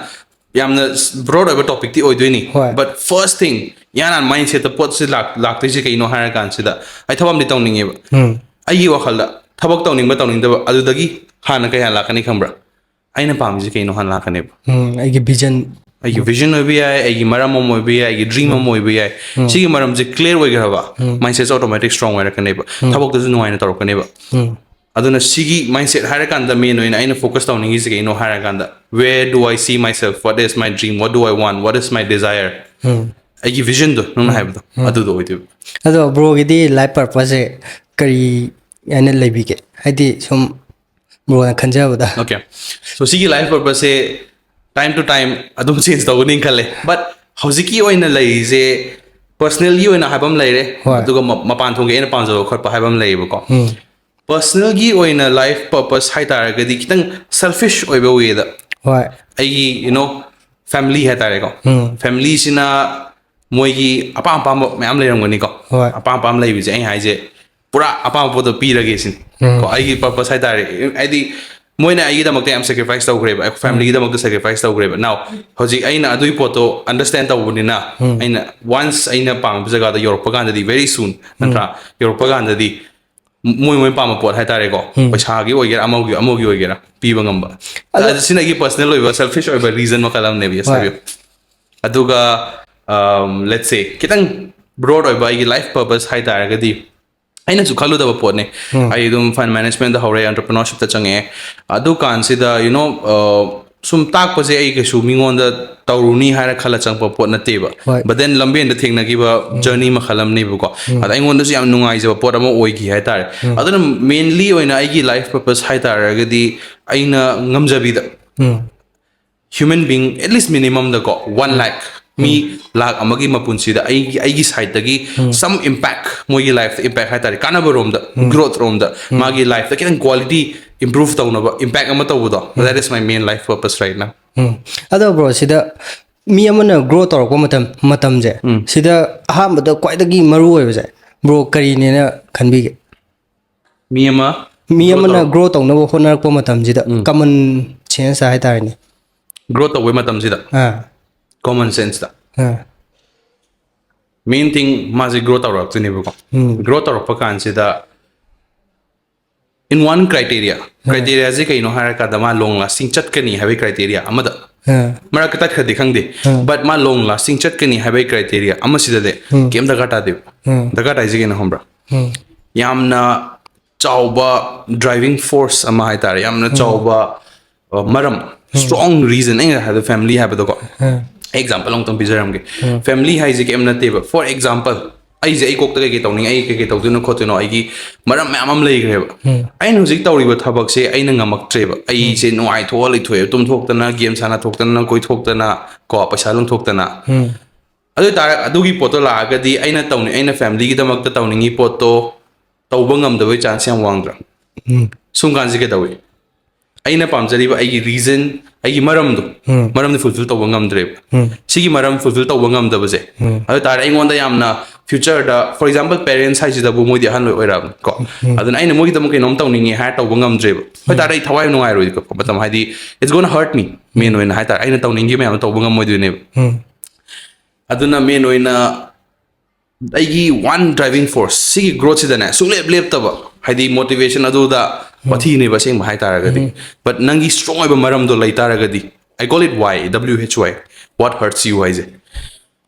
ꯌꯥꯝꯅ broad ꯑꯣꯏꯕ topic ꯇꯤ ꯑꯣꯏꯗꯣꯏꯅꯤ꯫ ꯍꯣꯏ꯫ But first thing, ꯏꯍꯥꯟ ꯍꯥꯟꯅ mindset ꯇ ꯄꯣꯠꯁꯤ ꯂꯥꯛ ꯂꯥꯛꯇꯣꯏꯁꯦ ꯀꯩꯅꯣ ꯍꯥꯏꯔ ꯀꯥꯟꯁꯤꯗ, ꯑꯩ ꯊꯕꯛ ꯑꯃꯗꯤ ꯇꯧꯅꯤꯡꯉꯦꯕ꯫ ꯎꯝ ꯑꯩꯒꯤ ꯋꯥꯈꯜꯗ ꯊꯕꯛ ꯇꯧꯅꯤꯡꯕ ꯇꯧꯅꯤꯡꯗꯕ ꯑꯗꯨꯗꯒꯤ ꯍꯥꯟꯅ ꯀꯩ ꯍꯥꯟꯅ ꯂꯥꯛꯀꯅꯤ ꯈꯪꯕ꯭ꯔꯥ? ꯑꯩꯅ ꯄꯥꯝꯃꯤꯁꯦ ꯀꯩꯅꯣ ꯍꯥꯟꯅ ꯂꯥꯛꯀꯅꯦꯕ꯫ ꯎꯝ ꯑꯩꯒꯤ vision꯫ ꯑꯩꯒꯤ vision ꯑꯣꯏꯕ ꯌꯥꯏ, ꯑꯩꯒꯤ ꯃꯔꯝ ꯑꯃ ꯑꯣꯏꯕ ꯌꯥꯏ, ꯑꯩꯒꯤ dream ꯑꯃ ꯑꯣꯏꯕ ꯌꯥꯏ꯫ ꯁꯤꯒꯤ ꯃꯔꯝꯁꯦ clear ꯑꯣꯏꯈ꯭ꯔꯕ, mindset ꯁꯦ automatic strong ꯑꯣꯏꯔꯛꯀꯅꯦꯕ꯫ ꯊꯕꯛꯇꯁꯨ ꯅꯨꯡꯉꯥꯏꯅ ꯇꯧꯔꯛꯀꯅꯦꯕ꯫ ꯎꯝ ꯑꯗꯨꯅ ꯁꯤꯒꯤ mindset ꯍꯥꯏꯔꯀꯥꯟꯗ main ꯑꯣꯏꯅ ꯑꯩꯅ focus ꯇꯧꯅꯤꯡꯉꯤꯁꯦ ꯀꯩꯅꯣ ꯍꯥꯏꯔꯀꯥꯟꯗ, where do I see myself, what is my dream, what do I want, what is my desire? ꯎꯝ ꯑꯩꯒꯤ vision ꯗꯣ, ꯅꯪꯅ ꯍꯥꯏꯕꯗꯣ, ꯑꯗꯨꯗꯣ ꯑꯣꯏꯗꯣꯏꯕ꯫ ꯑꯗꯣ bro ꯒꯤꯗꯤ life purpose ꯁꯦ ꯀꯔꯤ ꯍꯥꯏꯅ ꯂꯩꯕꯤꯒꯦ? ꯍꯥꯏꯗꯤ ꯁꯨꯝ bro ꯅ ꯈꯟꯖꯕꯗ꯫ Okay, so ꯁꯤꯒꯤ life purpose say time to time ꯑꯗꯨꯝ change ꯇꯧꯒꯅꯤ ꯈꯜꯂꯦ, but ꯍꯧꯖꯤꯛꯀꯤ ꯑꯣꯏꯅ ꯂꯩꯔꯤꯁꯦ personal ꯒꯤ ꯑꯣꯏꯅ ꯍꯥꯏꯕ ꯑꯃ ꯂꯩꯔꯦ, ꯍꯣꯏ꯫ ꯑꯗꯨꯒ ꯃ- ꯃꯄꯥꯟ ꯊꯣꯡꯒꯤ ꯑꯩꯅ ꯄꯥꯝꯖꯕ ꯈꯣꯠꯄ ꯍꯥꯏꯕ ꯑꯃ ꯂꯩꯌꯦꯕꯀꯣ꯫ ꯎꯝ Personal ꯒꯤ ꯑꯣꯏꯅ life purpose ꯍꯥꯏ ꯇꯥꯔꯒꯗꯤ ꯈꯤꯇꯪ selfish ꯑꯣꯏꯕ way ꯗ, ꯍꯣꯏ꯫ ꯑꯩꯒꯤ, you know, family ꯍꯥꯏ ꯇꯥꯔꯦꯀꯣ꯫ ꯎꯝ Family ꯁꯤꯅ ꯃꯣꯏꯒꯤ ꯑꯄꯥꯝ ꯑꯄꯥꯝꯕ ꯃꯌꯥꯝ ꯂꯩꯔꯝꯒꯅꯤꯀꯣ꯫ ꯍꯣꯏ꯫ ꯑꯄꯥꯝ ꯑꯄꯥꯝꯕ ꯂꯩꯕꯁꯦ ꯑꯩꯅ ꯍꯥꯏꯁꯦ, ꯄꯨꯔꯥ ꯑꯄꯥꯝꯕ ꯄꯣꯠꯇꯣ ꯄꯤꯔꯒꯦ ꯁꯤꯅꯤ꯫ ꯎꯝ꯫ ꯀꯣ, ꯑꯩꯒꯤ purpose ꯍꯥꯏ ꯇꯥꯔꯦ, ꯍꯥꯏꯗꯤ ꯃꯣꯏꯅ ꯑꯩꯒꯤꯗꯃꯛꯇ ꯌꯥꯝ sacrifice ꯇꯧꯈ꯭ꯔꯦꯕ, ꯑꯩ family ꯒꯤꯗꯃꯛꯇ sacrifice ꯇꯧꯈ꯭ꯔꯦꯕ꯫ Now ꯍꯧꯖꯤꯛ ꯑꯩꯅ ꯑꯗꯨꯒꯤ ꯄꯣꯠꯇꯣ understand ꯇꯧꯕꯅꯤꯅ, ꯑꯩꯅ once ꯑꯩꯅ ꯄꯥꯝꯕ ꯖꯒꯥꯗ ꯌꯧꯔꯛꯄ ꯀꯥꯟꯗꯗꯤ, very soon, ꯅꯠꯇ꯭ꯔꯥ, ꯌꯧꯔꯛꯄ ꯀꯥꯟꯗꯗꯤ ꯃꯣꯏ ꯃꯣꯏ ꯄꯥꯝꯕ ꯄꯣꯠ ꯍꯥꯏ ꯇꯥꯔꯦꯀꯣ, ꯄꯩꯁꯥꯒꯤ ꯑꯣꯏꯒꯦꯔꯥ, ꯑꯃꯒꯤ ꯑꯃꯒꯤ ꯑꯣꯏꯒꯦꯔꯥ, ꯄꯤꯕ ꯉꯝꯕ꯫ ꯑꯗꯣ ꯑꯗꯨ ꯁꯤꯅ ꯑꯩꯒꯤ personal ꯑꯣꯏꯕ selfish ꯑꯣꯏꯕ reason ꯃꯈꯜ ꯑꯃꯅꯦꯕ꯫ Yes, ꯍꯣꯏ꯫ ꯍꯥꯏꯕꯤꯌꯨ꯫ ꯑꯗꯨꯒ let's say ꯈꯤꯇꯪ broad ꯑꯣꯏꯕ ꯑꯩꯒꯤ life purpose ꯍꯥꯏ ꯇꯥꯔꯒꯗꯤ, ꯑꯩꯅꯁꯨ ꯈꯜꯂꯨꯗꯕ ꯄꯣꯠꯅꯦ꯫ ꯑꯩ ꯑꯗꯨꯝ fund management ꯇ ꯍꯧꯔꯦ, entrepreneurship ꯇ ꯆꯪꯉꯛꯑꯦ꯫ ꯑꯗꯨ ꯀꯥꯟꯁꯤꯗ you know ꯁꯨꯝ ꯇꯥꯛꯄꯁꯦ ꯑꯩ ꯀꯩꯁꯨ ꯃꯤꯉꯣꯟꯗ ꯇꯧꯔꯨꯅꯤ ꯍꯥꯏꯔ ꯈꯜꯂ ꯆꯪꯉꯛꯄ ꯄꯣꯠ ꯅꯠꯇꯦꯕ꯫ ꯍꯣꯏ꯫ But then ꯂꯝꯕꯦꯟꯗ ꯊꯦꯡꯅꯈꯤꯕ journey ꯃꯈꯜ ꯑꯃꯅꯦꯕꯀꯣ꯫ ꯑꯗ ꯑꯩꯉꯣꯟꯗꯁꯨ ꯌꯥꯝ ꯅꯨꯡꯉꯥꯏꯖꯕ ꯄꯣꯠ ꯑꯃ ꯑꯣꯏꯈꯤ ꯍꯥꯏꯇꯥꯔꯦ꯫ ꯑꯗꯨꯅ mainly ꯑꯣꯏꯅ ꯑꯩꯒꯤ life purpose ꯍꯥꯏ ꯇꯥꯔꯒꯗꯤ ꯑꯩꯅ ꯉꯝꯖꯕꯤꯗ ꯎꯝ human being at least minimum ꯗꯀꯣ one lakh, ꯃꯤ ꯂꯥꯛ ꯑꯃꯒꯤ ꯃꯄꯨꯟꯁꯤꯗ ꯑꯩꯒꯤ ꯑꯩꯒꯤ side ꯇꯒꯤ some impact, ꯃꯣꯏꯒꯤ life ꯇ impact ꯍꯥꯏ ꯇꯥꯔꯦ, ꯀꯥꯟꯅꯕ ꯔꯣꯝꯗ, growth ꯔꯣꯝꯗ, ꯃꯥꯒꯤ life ꯇ ꯈꯤꯇꯪ quality improve ꯇꯧꯅꯕ impact ꯑꯃ ꯇꯧꯕꯗꯣ, that is my main life purpose right now. ꯎꯝ ꯑꯗꯣ ꯕ꯭ꯔꯣ, ꯁꯤꯗ ꯃꯤ ꯑꯃꯅ grow ꯇꯧꯔꯛꯄ ꯃꯇꯝ ꯃꯇꯝꯁꯦ, ꯁꯤꯗ ꯑꯍꯥꯟꯕꯗ ꯈ꯭ꯋꯥꯏꯗꯒꯤ ꯃꯔꯨ ꯑꯣꯏꯕꯁꯦ ꯕ꯭ꯔꯣ ꯀꯔꯤꯅꯦꯅ ꯈꯟꯕꯤꯒꯦ? ꯃꯤ ꯑꯃ ꯃꯤ ꯑꯃꯅ grow ꯇꯧꯅꯕ ꯍꯣꯠꯅꯔꯛꯄ ꯃꯇꯝꯁꯤꯗ common sense ꯍꯥꯏꯇꯥꯔꯦꯅꯦ꯫ Grow ꯇꯧꯕꯩ ꯃꯇꯝꯁꯤꯗ ꯑꯥ common sense ꯇ ꯑꯥ main thing ꯃꯥꯁꯦ grow ꯇꯧꯔꯛꯇꯣꯏꯅꯦꯕꯀꯣ꯫ ꯎꯝ Grow ꯇꯧꯔꯛꯄ ꯀꯥꯟꯁꯤꯗ in one criteria, criteria ꯁꯦ ꯀꯩꯅꯣ ꯍꯥꯏꯔꯀꯥꯟꯗ ꯃꯥ long lasting ꯆꯠꯀꯅꯤ ꯍꯥꯏꯕꯒꯤ criteria ꯑꯃꯗ, ꯑꯥ ꯃꯔꯛꯇ ꯇꯠꯈ꯭ꯔꯗꯤ ꯈꯪꯗꯦ, ꯎꯝ꯫ but ꯃꯥ long lasting ꯆꯠꯀꯅꯤ ꯍꯥꯏꯕꯒꯤ criteria ꯑꯃꯁꯤꯗꯗꯤ ꯎꯝ꯫ ꯀꯩꯝ ꯗꯔꯀꯥꯔ ꯇꯥꯗꯦꯕ꯫ ꯎꯝ꯫ ꯗꯔꯀꯥꯔ ꯇꯥꯏꯁꯦ ꯀꯩꯅꯣ ꯈꯪꯕ꯭ꯔꯥ? ꯎꯝ ꯌꯥꯝꯅ ꯆꯥꯎꯕ driving force ꯑꯃ ꯍꯥꯏꯇꯥꯔꯦ, ꯌꯥꯝꯅ ꯆꯥꯎꯕ ꯑ, ꯃꯔꯝ, strong reason, ꯑꯩꯅ ꯍꯥꯏꯕꯗꯣ family ꯍꯥꯏꯕꯗꯣꯀꯣ, ꯎꯝ example ꯑꯃꯇꯪ ꯄꯤꯖꯔꯝꯒꯦ꯫ ꯎꯝ꯫ Family ꯍꯥꯏꯁꯦ ꯀꯩꯝ ꯅꯠꯇꯦꯕ꯫ For example, ꯑꯩꯁꯦ ꯑꯩ ꯀꯣꯛꯇ ꯀꯩꯀꯩ ꯇꯧꯅꯤꯡꯉꯤ, ꯑꯩ ꯀꯩꯀꯩ ꯇꯧꯗꯣꯏꯅꯣ ꯈꯣꯠꯇꯣꯏꯅꯣ, ꯑꯩꯒꯤ ꯃꯔꯝ ꯃꯌꯥꯝ ꯑꯃ ꯂꯩꯈ꯭ꯔꯦꯕ꯫ ꯎꯝ꯫ ꯑꯩꯅ ꯍꯧꯖꯤꯛ ꯇꯧꯔꯤꯕ ꯊꯕꯛꯁꯦ ꯑꯩꯅ ꯉꯝꯃꯛꯇ꯭ꯔꯦꯕ꯫ ꯑꯩꯁꯦ ꯅꯨꯡꯉꯥꯏꯊꯣꯛꯑ ꯂꯩꯊꯣꯛꯑꯦ, ꯇꯨꯝꯊꯣꯛꯇꯅ, game ꯁꯥꯟꯅꯊꯣꯛꯇꯅ, ꯀꯣꯏꯊꯣꯛꯇꯅ, ꯀꯣ, ꯄꯩꯁꯥ ꯂꯨꯝꯊꯣꯛꯇꯅ꯫ ꯎꯝ꯫ ꯑꯗꯨ ꯑꯣꯏꯇꯥꯔꯦ, ꯑꯗꯨꯒꯤ ꯄꯣꯠꯇꯣ ꯂꯥꯛꯑꯒꯗꯤ ꯑꯩꯅ ꯇꯧꯅꯤꯡ ꯑꯩꯅ family ꯒꯤꯗꯃꯛꯇ ꯇꯧꯅꯤꯡꯉꯤ ꯄꯣꯠꯇꯣ ꯇꯧꯕ ꯉꯝꯗꯕꯒꯤ chance ꯌꯥꯝ ꯋꯥꯡꯗ꯭ꯔꯥ? ꯎꯝ꯫ ꯁꯨꯝ ꯀꯥꯟꯁꯤ ꯀꯩꯗꯧꯏ? ꯑꯩꯅ ꯄꯥꯝꯖꯔꯤꯕ ꯑꯩꯒꯤ reason, ꯑꯩꯒꯤ ꯃꯔꯝꯗꯣ, ꯎꯝ꯫ ꯃꯔꯝꯗꯤ fulfill ꯇꯧꯕ ꯉꯝꯗ꯭ꯔꯦꯕ꯫ ꯎꯝ꯫ ꯁꯤꯒꯤ ꯃꯔꯝ fulfill ꯇꯧꯕ ꯉꯝꯗꯕꯁꯦ, ꯎꯝ꯫ ꯑꯗꯨ ꯇꯥꯔꯦ ꯑꯩꯉꯣꯟꯗ ꯌꯥꯝꯅ future the, for example, parents ꯍꯥꯏꯁꯤꯗꯕꯨ ꯃꯣꯏꯗꯤ ꯑꯍꯜ ꯂꯣꯏ ꯑꯣꯏꯔꯛꯑꯕꯅꯤ ꯀꯣ꯫ ꯎꯝ꯫ ꯑꯗꯨꯅ ꯑꯩꯅ ꯃꯣꯏꯒꯤꯗꯃꯛ ꯀꯩꯅꯣꯝ ꯇꯧꯅꯤꯡꯉꯦ ꯍꯥꯏꯔ ꯇꯧꯕ ꯉꯝꯗ꯭ꯔꯦꯕ꯫ ꯍꯣꯏ ꯇꯥꯔꯦ ꯑꯩ ꯊꯋꯥꯏ ꯅꯨꯡꯉꯥꯏꯔꯣꯏ ꯃꯇꯝ, ꯍꯥꯏꯗꯤ it's gonna hurt me, main ꯑꯣꯏꯅ ꯍꯥꯏꯇꯥꯔꯦ, ꯑꯩꯅ ꯇꯧꯅꯤꯡꯈꯤꯕ ꯃꯌꯥꯝꯗꯣ ꯇꯧꯕ ꯉꯝꯃꯣꯏꯗꯣꯏꯅꯦꯕ꯫ ꯎꯝ꯫ ꯑꯗꯨꯅ main ꯑꯣꯏꯅ ꯑꯩꯒꯤ one driving force ꯁꯤꯒꯤ growth ꯁꯤꯗꯅꯦ, ꯁꯨꯡꯂꯦꯞ ꯂꯦꯞꯇꯕ, ꯍꯥꯏꯗꯤ motivation ꯑꯗꯨꯗ ꯋꯥꯊꯤꯅꯦꯕ ꯑꯁꯦꯡꯕ ꯍꯥꯏꯇꯥꯔꯒꯗꯤ꯫ But ꯅꯪꯒꯤ strong ꯑꯣꯏꯕ ꯃꯔꯝꯗꯣ ꯂꯩꯇꯥꯔꯒꯗꯤ, I call it why, W H Y, What hurts you ꯍꯥꯏꯁꯦ꯫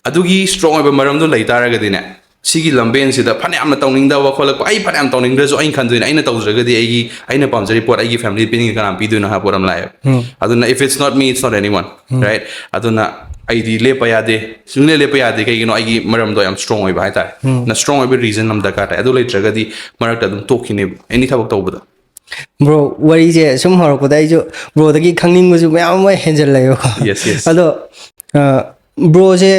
ꯑꯗꯨꯒꯤ ꯁ꯭ꯇ꯭ꯔꯣꯡ ꯑꯣꯏꯕ ꯃꯔꯝꯗꯣ ꯂꯩ ꯇꯥꯔꯒꯗꯤꯅꯦ, ꯁꯤꯒꯤ ꯂꯝꯕꯦꯟꯁꯤꯗ ꯐꯅꯌꯥꯝꯅ ꯇꯧꯅꯤꯡꯗꯕ ꯈꯣꯠꯂꯛꯄ, ꯑꯩ ꯐꯅꯌꯥꯝ ꯇꯧꯅꯤꯡꯗ꯭ꯔꯁꯨ ꯑꯩꯅ ꯈꯟꯗꯣꯏꯅꯦ, ꯑꯩꯅ ꯇꯧꯖꯔꯒꯗꯤ ꯑꯩꯒꯤ, ꯑꯩꯅ ꯄꯥꯝꯖꯔꯤ ꯄꯣꯠ ꯑꯩꯒꯤ ꯐꯦꯃꯤꯂꯤ ꯄꯤꯅꯤꯡꯉꯦ, ꯀꯅꯥ ꯄꯤꯗꯣꯏꯅꯣ ꯍꯥꯏꯕ ꯄꯣꯠ ꯑꯃ ꯂꯥꯛꯑꯦꯕ꯫ ꯑꯗꯨꯅ if it's not me, it's not anyone, right? ꯑꯗꯨꯅ ꯑꯩꯗꯤ ꯂꯦꯞꯄ ꯌꯥꯗꯦ, ꯁꯨꯡꯂꯦꯞ ꯂꯦꯞꯄ ꯌꯥꯗꯦ꯫ ꯀꯩꯒꯤꯅꯣ? ꯑꯩꯒꯤ ꯃꯔꯝꯗꯣ ꯌꯥꯝ ꯁ꯭ꯇ꯭ꯔꯣꯡ ꯑꯣꯏꯕ ꯍꯥꯏꯇꯥꯔꯦ꯫ ꯁ꯭ꯇ꯭ꯔꯣꯡ ꯑꯣꯏꯕ ꯔꯤꯖꯟ ꯑꯃ ꯗꯔꯀꯥꯔ ꯇꯥꯏ꯫ ꯑꯗꯨ ꯂꯩꯇ꯭ꯔꯒꯗꯤ ꯃꯔꯛꯇ ꯑꯗꯨꯝ ꯇꯣꯛꯈꯤꯅꯦꯕ, ꯑꯦꯅꯤ ꯊꯕꯛ ꯇꯧꯕꯗ꯫ ꯕ꯭ꯔꯣ, ꯋꯥꯔꯤꯁꯦ ꯁꯨꯝ ꯍꯧꯔꯛꯄꯗ ꯑꯩꯁꯨ ꯕ꯭ꯔꯣꯗꯒꯤ ꯈꯪꯅꯤꯡꯕꯁꯨ ꯃꯌꯥꯝ ꯑꯃ ꯍꯦꯟꯖꯜꯂꯛꯑꯦꯕꯀꯣ꯫ Yes, yes. ꯑꯗꯣ ꯕ꯭ꯔꯣꯁꯦ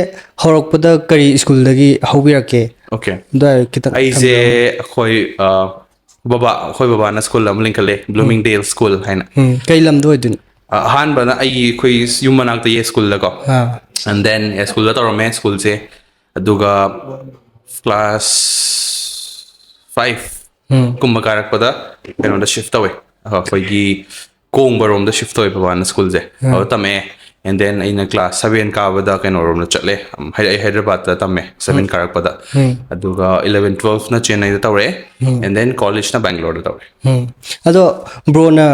ꯍꯧꯔꯛꯄꯗ ꯀꯔꯤ ꯁ꯭ꯀꯨꯜꯗꯒꯤ ꯍꯧꯕꯤꯔꯛꯀꯦ? Okay. ꯑꯗꯨꯋꯥꯏ ꯈꯤꯇꯪ ꯑꯩꯁꯦ ꯊꯝꯕꯤꯔꯝꯃꯣ꯫ ꯑꯩꯈꯣꯏ ꯑ, ꯕꯕꯥ ꯑꯩꯈꯣꯏ ꯕꯕꯥꯅ ꯁ꯭ꯀꯨꯜ ꯑꯃ ꯂꯤꯡꯈꯠꯂꯦ, ꯕ꯭ꯂꯨꯃꯤꯡꯗꯦꯜ ꯁ꯭ꯀꯨꯜ ꯍꯥꯏꯅ꯫ ꯎꯝ, ꯀꯩ ꯂꯝꯗ ꯑꯣꯏꯗꯣꯏꯅꯣ? ꯑ, ꯑꯍꯥꯟꯕꯅ ꯑꯩꯒꯤ ꯑꯩꯈꯣꯏ ꯌꯨꯝ ꯃꯅꯥꯛꯇ ꯌꯦ ꯁ꯭ꯀꯨꯜꯗꯀꯣ꯫ ꯑꯥ. And then ꯁ꯭ꯀꯨꯜꯗ ꯇꯧꯔꯝꯃꯦ ꯁ꯭ꯀꯨꯜꯁꯦ꯫ ꯑꯗꯨꯒ class five ꯎꯝ. ꯀꯨꯝꯕ ꯀꯥꯔꯛꯄꯗ ꯀꯩꯅꯣꯗ shift ꯇꯧꯋꯦ, ꯑꯩꯈꯣꯏꯒꯤ ꯀꯣꯡꯕꯔꯣꯝꯗ shift ꯇꯧꯋꯦ ꯕꯕꯥꯅ ꯁ꯭ꯀꯨꯜꯁꯦ꯫ ꯎꯝ. ꯑꯗꯨ ꯇꯝꯃꯛꯑꯦ꯫ And then ꯑꯩꯅ class seven ꯀꯥꯕꯗ ꯀꯩꯅꯣꯔꯣꯝꯗ ꯆꯠꯂꯦ, ꯎꯝ, ꯍꯥꯏ-, ꯑꯩ ꯍꯥꯏꯗ꯭ꯔꯕꯥꯗꯇ ꯇꯝꯃꯦ, seven ꯀꯥꯔꯛꯄꯗ꯫ ꯎꯝ. ꯑꯗꯨꯒ eleven twelve ꯅ ꯆꯦꯟꯅꯥꯏꯗ ꯇꯧꯔꯦ꯫ ꯎꯝ. And then college ꯅ ꯕꯦꯡꯒ꯭ꯂꯣꯔꯗ ꯇꯧꯔꯦ꯫ ꯎꯝ. ꯑꯗꯣ ꯕ꯭ꯔꯣꯅ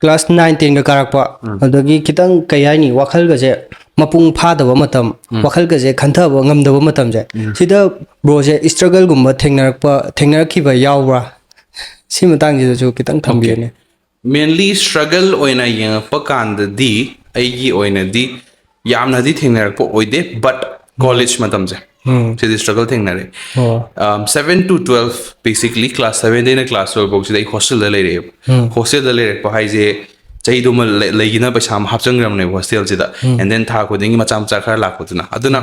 class nine ten ꯒ ꯀꯥꯔꯛꯄ, ꯑꯗꯒꯤ ꯈꯤꯇꯪ, ꯀꯩ ꯍꯥꯏꯅꯤ, ꯋꯥꯈꯜꯒꯁꯦ ꯃꯄꯨꯡ ꯐꯥꯗꯕ ꯃꯇꯝ, ꯋꯥꯈꯜꯒꯁꯦ ꯈꯟꯊꯕ ꯉꯝꯗꯕ ꯃꯇꯝꯁꯦ, ꯁꯤꯗ ꯕ꯭ꯔꯣꯁꯦ struggleꯒꯨꯝꯕ ꯊꯦꯡꯅꯔꯛꯄ, ꯊꯦꯡꯅꯔꯛꯈꯤꯕ ꯌꯥꯎꯕ꯭ꯔꯥ? ꯁꯤ ꯃꯇꯥꯡꯁꯤꯗꯁꯨ ꯈꯤꯇꯪ ꯊꯝꯕꯤꯌꯨꯅꯦ꯫ Mainly struggle ꯑꯣꯏꯅ ꯌꯦꯡꯉꯛꯄ ꯀꯥꯟꯗꯗꯤ ꯑꯩꯒꯤ ꯑꯣꯏꯅꯗꯤ ꯌꯥꯝꯅꯗꯤ ꯊꯦꯡꯅꯔꯛꯄ ꯑꯣꯏꯗꯦ, but college ꯃꯇꯝꯁꯦ, ꯎꯝ. ꯁꯤꯗꯤ struggle ꯊꯦꯡꯅꯔꯦ꯫ ꯑꯣ. Um, seven to twelve, basically class seven ꯗꯩꯅ class twelve ꯐꯥꯎꯁꯤꯗ ꯑꯩ hostel ꯗ ꯂꯩꯔꯛꯑꯦꯕ꯫ ꯎꯝ. Hostel ꯗ ꯂꯩꯔꯛꯄ ꯍꯥꯏꯁꯦ ꯆꯍꯤꯗꯨꯃ ꯂꯩ-, ꯂꯩꯒꯤꯅ ꯄꯩꯁꯥ ꯑꯃ ꯍꯥꯞꯆꯤꯟꯈ꯭ꯔꯕꯅꯦꯕ hostel ꯁꯤꯗ꯫ ꯎꯝ. And then ꯊꯥ ꯈꯨꯗꯤꯡꯒꯤ ꯃꯆꯥ ꯃꯆꯥ ꯈꯔ ꯂꯥꯛꯄꯗꯨꯅ꯫ ꯑꯗꯨꯅ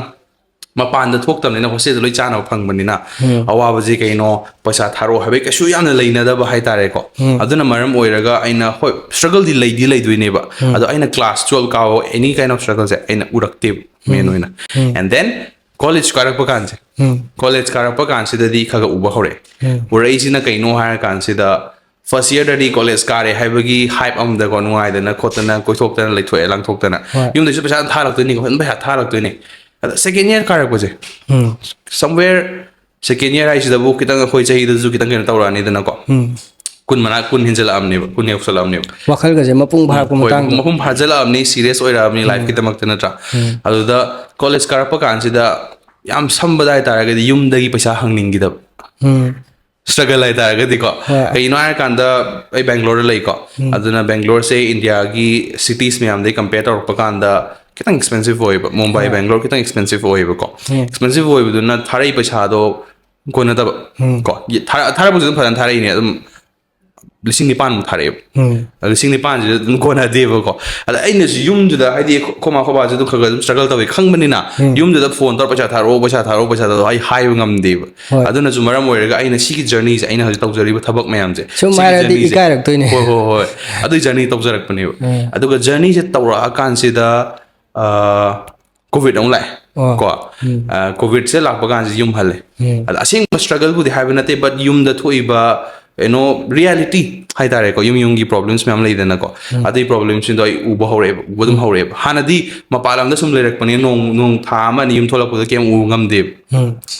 ꯃꯄꯥꯟꯗ ꯊꯣꯛꯇꯕꯅꯤꯅ hostel ꯗ ꯂꯣꯏ ꯆꯥꯅꯕ ꯐꯪꯕꯅꯤꯅ ꯎꯝ. ꯑꯋꯥꯕꯁꯦ ꯀꯩꯅꯣ, ꯄꯩꯁꯥ ꯊꯥꯔꯛꯑꯣ ꯍꯥꯏꯕꯒꯤ ꯀꯩꯁꯨ ꯌꯥꯝꯅ ꯂꯩꯅꯗꯕ ꯍꯥꯏꯇꯥꯔꯦꯀꯣ꯫ ꯎꯝ. ꯑꯗꯨꯅ ꯃꯔꯝ ꯑꯣꯏꯔꯒ ꯑꯩꯅ, ꯍꯣꯏ, struggle ꯗꯤ ꯂꯩꯗꯤ ꯂꯩꯗꯣꯏꯅꯦꯕ, ꯎꯝ. ꯑꯗꯣ ꯑꯩꯅ class twelve ꯀꯥꯕ any kind of struggle ꯁꯦ ꯑꯩꯅ ꯎꯔꯛꯇꯦꯕ main ꯑꯣꯏꯅ꯫ ꯎꯝ. And then college ꯀꯥꯔꯛꯄ ꯀꯥꯟꯁꯦ, ꯎꯝ. college ꯀꯥꯔꯛꯄ ꯀꯥꯟꯁꯤꯗꯗꯤ ꯈꯔ ꯈꯔ ꯎꯕ ꯍꯧꯔꯛꯑꯦ꯫ ꯎꯝ. ꯎꯔꯛꯏꯁꯤꯅ ꯀꯩꯅꯣ ꯍꯥꯏꯔ ꯀꯥꯟꯁꯤꯗ, first year ꯗꯗꯤ college ꯀꯥꯔꯦ ꯍꯥꯏꯕꯒꯤ hype ꯑꯃꯗꯀꯣ, ꯅꯨꯡꯉꯥꯏꯗꯅ ꯈꯣꯠꯇꯅ ꯀꯣꯏꯊꯣꯛꯇꯅ ꯂꯩꯊꯣꯛꯑꯦ, ꯂꯥꯡꯊꯣꯛꯇꯅ꯫ ꯍꯣꯏ. ꯌꯨꯝꯗꯩꯁꯨ ꯄꯩꯁꯥ ꯊꯥꯔꯛꯇꯣꯏꯅꯤ, ꯐꯖꯅ ꯄꯩꯁꯥ ꯊꯥꯔꯛꯇꯣꯏꯅꯤ꯫ ꯑꯗ second year ꯀꯥꯔꯛꯄꯁꯦ, ꯎꯝ. somewhere second year ꯍꯥꯏꯁꯤꯗꯕꯨ ꯈꯤꯇꯪ ꯑꯩꯈꯣꯏ ꯆꯍꯤꯗꯁꯨ ꯈꯤꯇꯪ ꯀꯩꯅꯣ ꯇꯧꯔꯛꯑꯅꯤꯗꯅꯀꯣ꯫ ꯎꯝ. ꯀꯨꯟ ꯃꯅꯥ ꯀꯨꯟ ꯍꯦꯟꯖꯜꯂꯛꯑꯕꯅꯦꯕ, ꯀꯨꯟ ꯌꯧꯁꯜꯂꯛꯑꯕꯅꯦꯕ. ꯋꯥꯈꯜꯒꯁꯦ ꯃꯄꯨꯡ ꯐꯥꯔꯛꯄ ꯍꯣꯏ, ꯃꯇꯥꯡꯗ ꯃꯄꯨꯡ ꯐꯥꯖꯜꯂꯛꯑꯕꯅꯤ, ꯁꯤꯔꯤꯌꯁ ꯑꯣꯏꯔꯛꯑꯕꯅꯤ ꯂꯥꯏꯐꯀꯤꯗꯃꯛꯇ, ꯅꯠꯇ꯭ꯔꯥ? ꯑꯗꯨꯗ ꯀꯣꯂꯦꯖ ꯀꯥꯔꯛꯄ ꯀꯥꯟꯁꯤꯗ ꯌꯥꯝ ꯁꯝꯕꯗ ꯍꯥꯏꯇꯥꯔꯒꯗꯤ ꯌꯨꯝꯗꯒꯤ ꯄꯩꯁꯥ ꯍꯪꯅꯤꯡꯈꯤꯗꯕ, ꯎꯝ ꯁ꯭ꯇ꯭ꯔꯒꯜ ꯍꯥꯏꯇꯥꯔꯒꯗꯤꯀꯣ. ꯍꯣꯏ. ꯀꯩꯒꯤꯅꯣ ꯍꯥꯏꯔꯀꯥꯟꯗ, ꯑꯩ ꯕꯦꯡꯒ꯭ꯂꯣꯔꯗ ꯂꯩꯀꯣ. ꯑꯗꯨꯅ ꯕꯦꯡꯒ꯭ꯂꯣꯔꯁꯦ ꯏꯟꯗꯤꯌꯥꯒꯤ ꯁꯤꯇꯤꯁ ꯃꯌꯥꯝꯗꯒꯤ ꯀꯝꯄꯦꯌꯔ ꯇꯧꯔꯛꯄ ꯀꯥꯟꯗ ꯈꯤꯇꯪ ꯑꯦꯛꯁꯄꯦꯟꯁꯤꯚ ꯑꯣꯏꯌꯦꯕ. ꯃꯨꯝꯕꯥꯏ, ꯕꯦꯡꯒ꯭ꯂꯣꯔ ꯈꯤꯇꯪ ꯑꯦꯛꯁꯄꯦꯟꯁꯤꯚ ꯑꯣꯏꯌꯦꯕꯀꯣ. ꯑꯦꯛꯁꯄꯦꯟꯁꯤꯚ ꯑꯣꯏꯕꯗꯨꯅ ꯊꯥꯔꯛꯏ ꯄꯩꯁꯥꯗꯣ ꯀꯣꯟꯅꯗꯕ ꯀꯣ. ꯊꯥꯔꯛ- ꯊꯥꯔꯛꯄꯁꯨ ꯑꯗꯨꯝ ꯐꯖꯅ ꯊꯥꯔꯛꯏꯅꯦ, ꯑꯗꯨꯝ ꯂꯤꯁꯤꯡ ꯅꯤꯄꯥꯟꯃꯨꯛ ꯊꯥꯔꯛꯑꯦꯕ. ꯎꯝ ꯑꯗꯣ ꯂꯤꯁꯤꯡ ꯅꯤꯄꯥꯟꯁꯤꯗ ꯑꯗꯨꯝ ꯀꯣꯟꯅꯗꯦꯕꯀꯣ. ꯑꯗ ꯑꯩꯅꯁꯨ ꯌꯨꯝꯗꯨꯗ, ꯍꯥꯏꯗꯤ, ꯑꯩꯈꯣꯏ ꯃꯥ ꯑꯩꯈꯣꯏ ꯕꯥꯁꯨ ꯑꯗꯨꯝ ꯈꯔ ꯈꯔ ꯑꯗꯨꯝ ꯁ꯭ꯇ꯭ꯔꯒꯜ ꯇꯧꯋꯦ ꯈꯪꯕꯅꯤꯅ, ꯌꯨꯝꯗꯨꯗ ꯐꯣꯟ ꯇꯧꯔ "ꯄꯩꯁꯥ ꯊꯥꯔꯛꯑꯣ, ꯄꯩꯁꯥ ꯊꯥꯔꯛꯑꯣ, ꯄꯩꯁꯥ ꯊꯥꯔꯛꯑꯣ" ꯑꯩ ꯍꯥꯏꯕ ꯉꯝꯗꯦꯕ. ꯍꯣꯏ. ꯑꯗꯨꯅꯁꯨ ꯃꯔꯝ ꯑꯣꯏꯔꯒ ꯑꯩꯅ ꯁꯤꯒꯤ ꯖꯔꯅꯤꯁꯦ, ꯑꯩꯅ ꯍꯧꯖꯤꯛ ꯇꯧꯖꯔꯤꯕ ꯊꯕꯛ ꯃꯌꯥꯝꯁꯦ, ꯁꯨꯝ ꯁꯤꯒꯤ ꯍꯥꯏꯔꯗꯤ ꯖꯔꯅꯤꯁꯦ, ꯏꯀꯥꯏꯔꯛꯇꯣꯏꯅꯦ. ꯍꯣꯏ, ꯍꯣꯏ, ꯍꯣꯏ, ꯑꯗꯨꯒꯤ ꯖꯔꯅꯤ ꯇꯧꯖꯔꯛꯄꯅꯦꯕ. ꯑꯗꯨꯒ ꯖꯔꯅꯤꯁꯦ ꯇꯧꯔꯛꯑꯀꯥꯟꯁꯤꯗ, ꯑ, ꯀꯣꯚꯤꯗ ꯑꯃꯨꯛ ꯂꯥꯛꯑꯦ ꯑꯣ. ꯀꯣ. ꯑ, ꯀꯣꯚꯤꯗꯁꯦ ꯂꯥꯛꯄ ꯀꯥꯟꯁꯤꯗ ꯌꯨꯝ ꯍꯜꯂꯦ. ꯑꯗ ꯑꯁꯦꯡꯕ ꯁ꯭ꯇ꯭ꯔꯒꯜꯕꯨꯗꯤ ꯍꯥꯏꯕ ꯅꯠꯇꯦ, ꯕꯠ ꯌꯨꯝꯗ ꯊꯣꯛꯏꯕ, ꯀꯩꯅꯣ, ꯔꯤꯌꯦꯂꯤꯇꯤ ꯍꯥꯏꯇꯥꯔꯦꯀꯣ, ꯌꯨꯝ ꯌꯨꯝꯒꯤ ꯄ꯭ꯔꯣꯕ꯭ꯂꯦꯝꯁ ꯃꯌꯥꯝ ꯂꯩꯗꯅꯀꯣ. ꯑꯗꯨꯒꯤ ꯄ꯭ꯔꯣꯕ꯭ꯂꯦꯝꯁꯤꯡꯗꯣ ꯑꯩ ꯎꯕ ꯍꯧꯔꯛꯑꯦꯕ, ꯎꯕ ꯑꯗꯨꯝ ꯍꯧꯔꯛꯑꯦꯕ. ꯍꯥꯟꯅꯗꯤ ꯃꯄꯥꯟ ꯂꯝꯗ ꯁꯨꯝ ꯂꯩꯔꯛꯄꯅꯤꯅ ꯅꯣꯡ ꯅꯣꯡ ꯊꯥ ꯑꯃ ꯑꯅꯤ ꯌꯨꯝ ꯊꯣꯛꯂꯛꯄꯗ ꯀꯩꯝ ꯎꯕ ꯉꯝꯗꯦꯕ.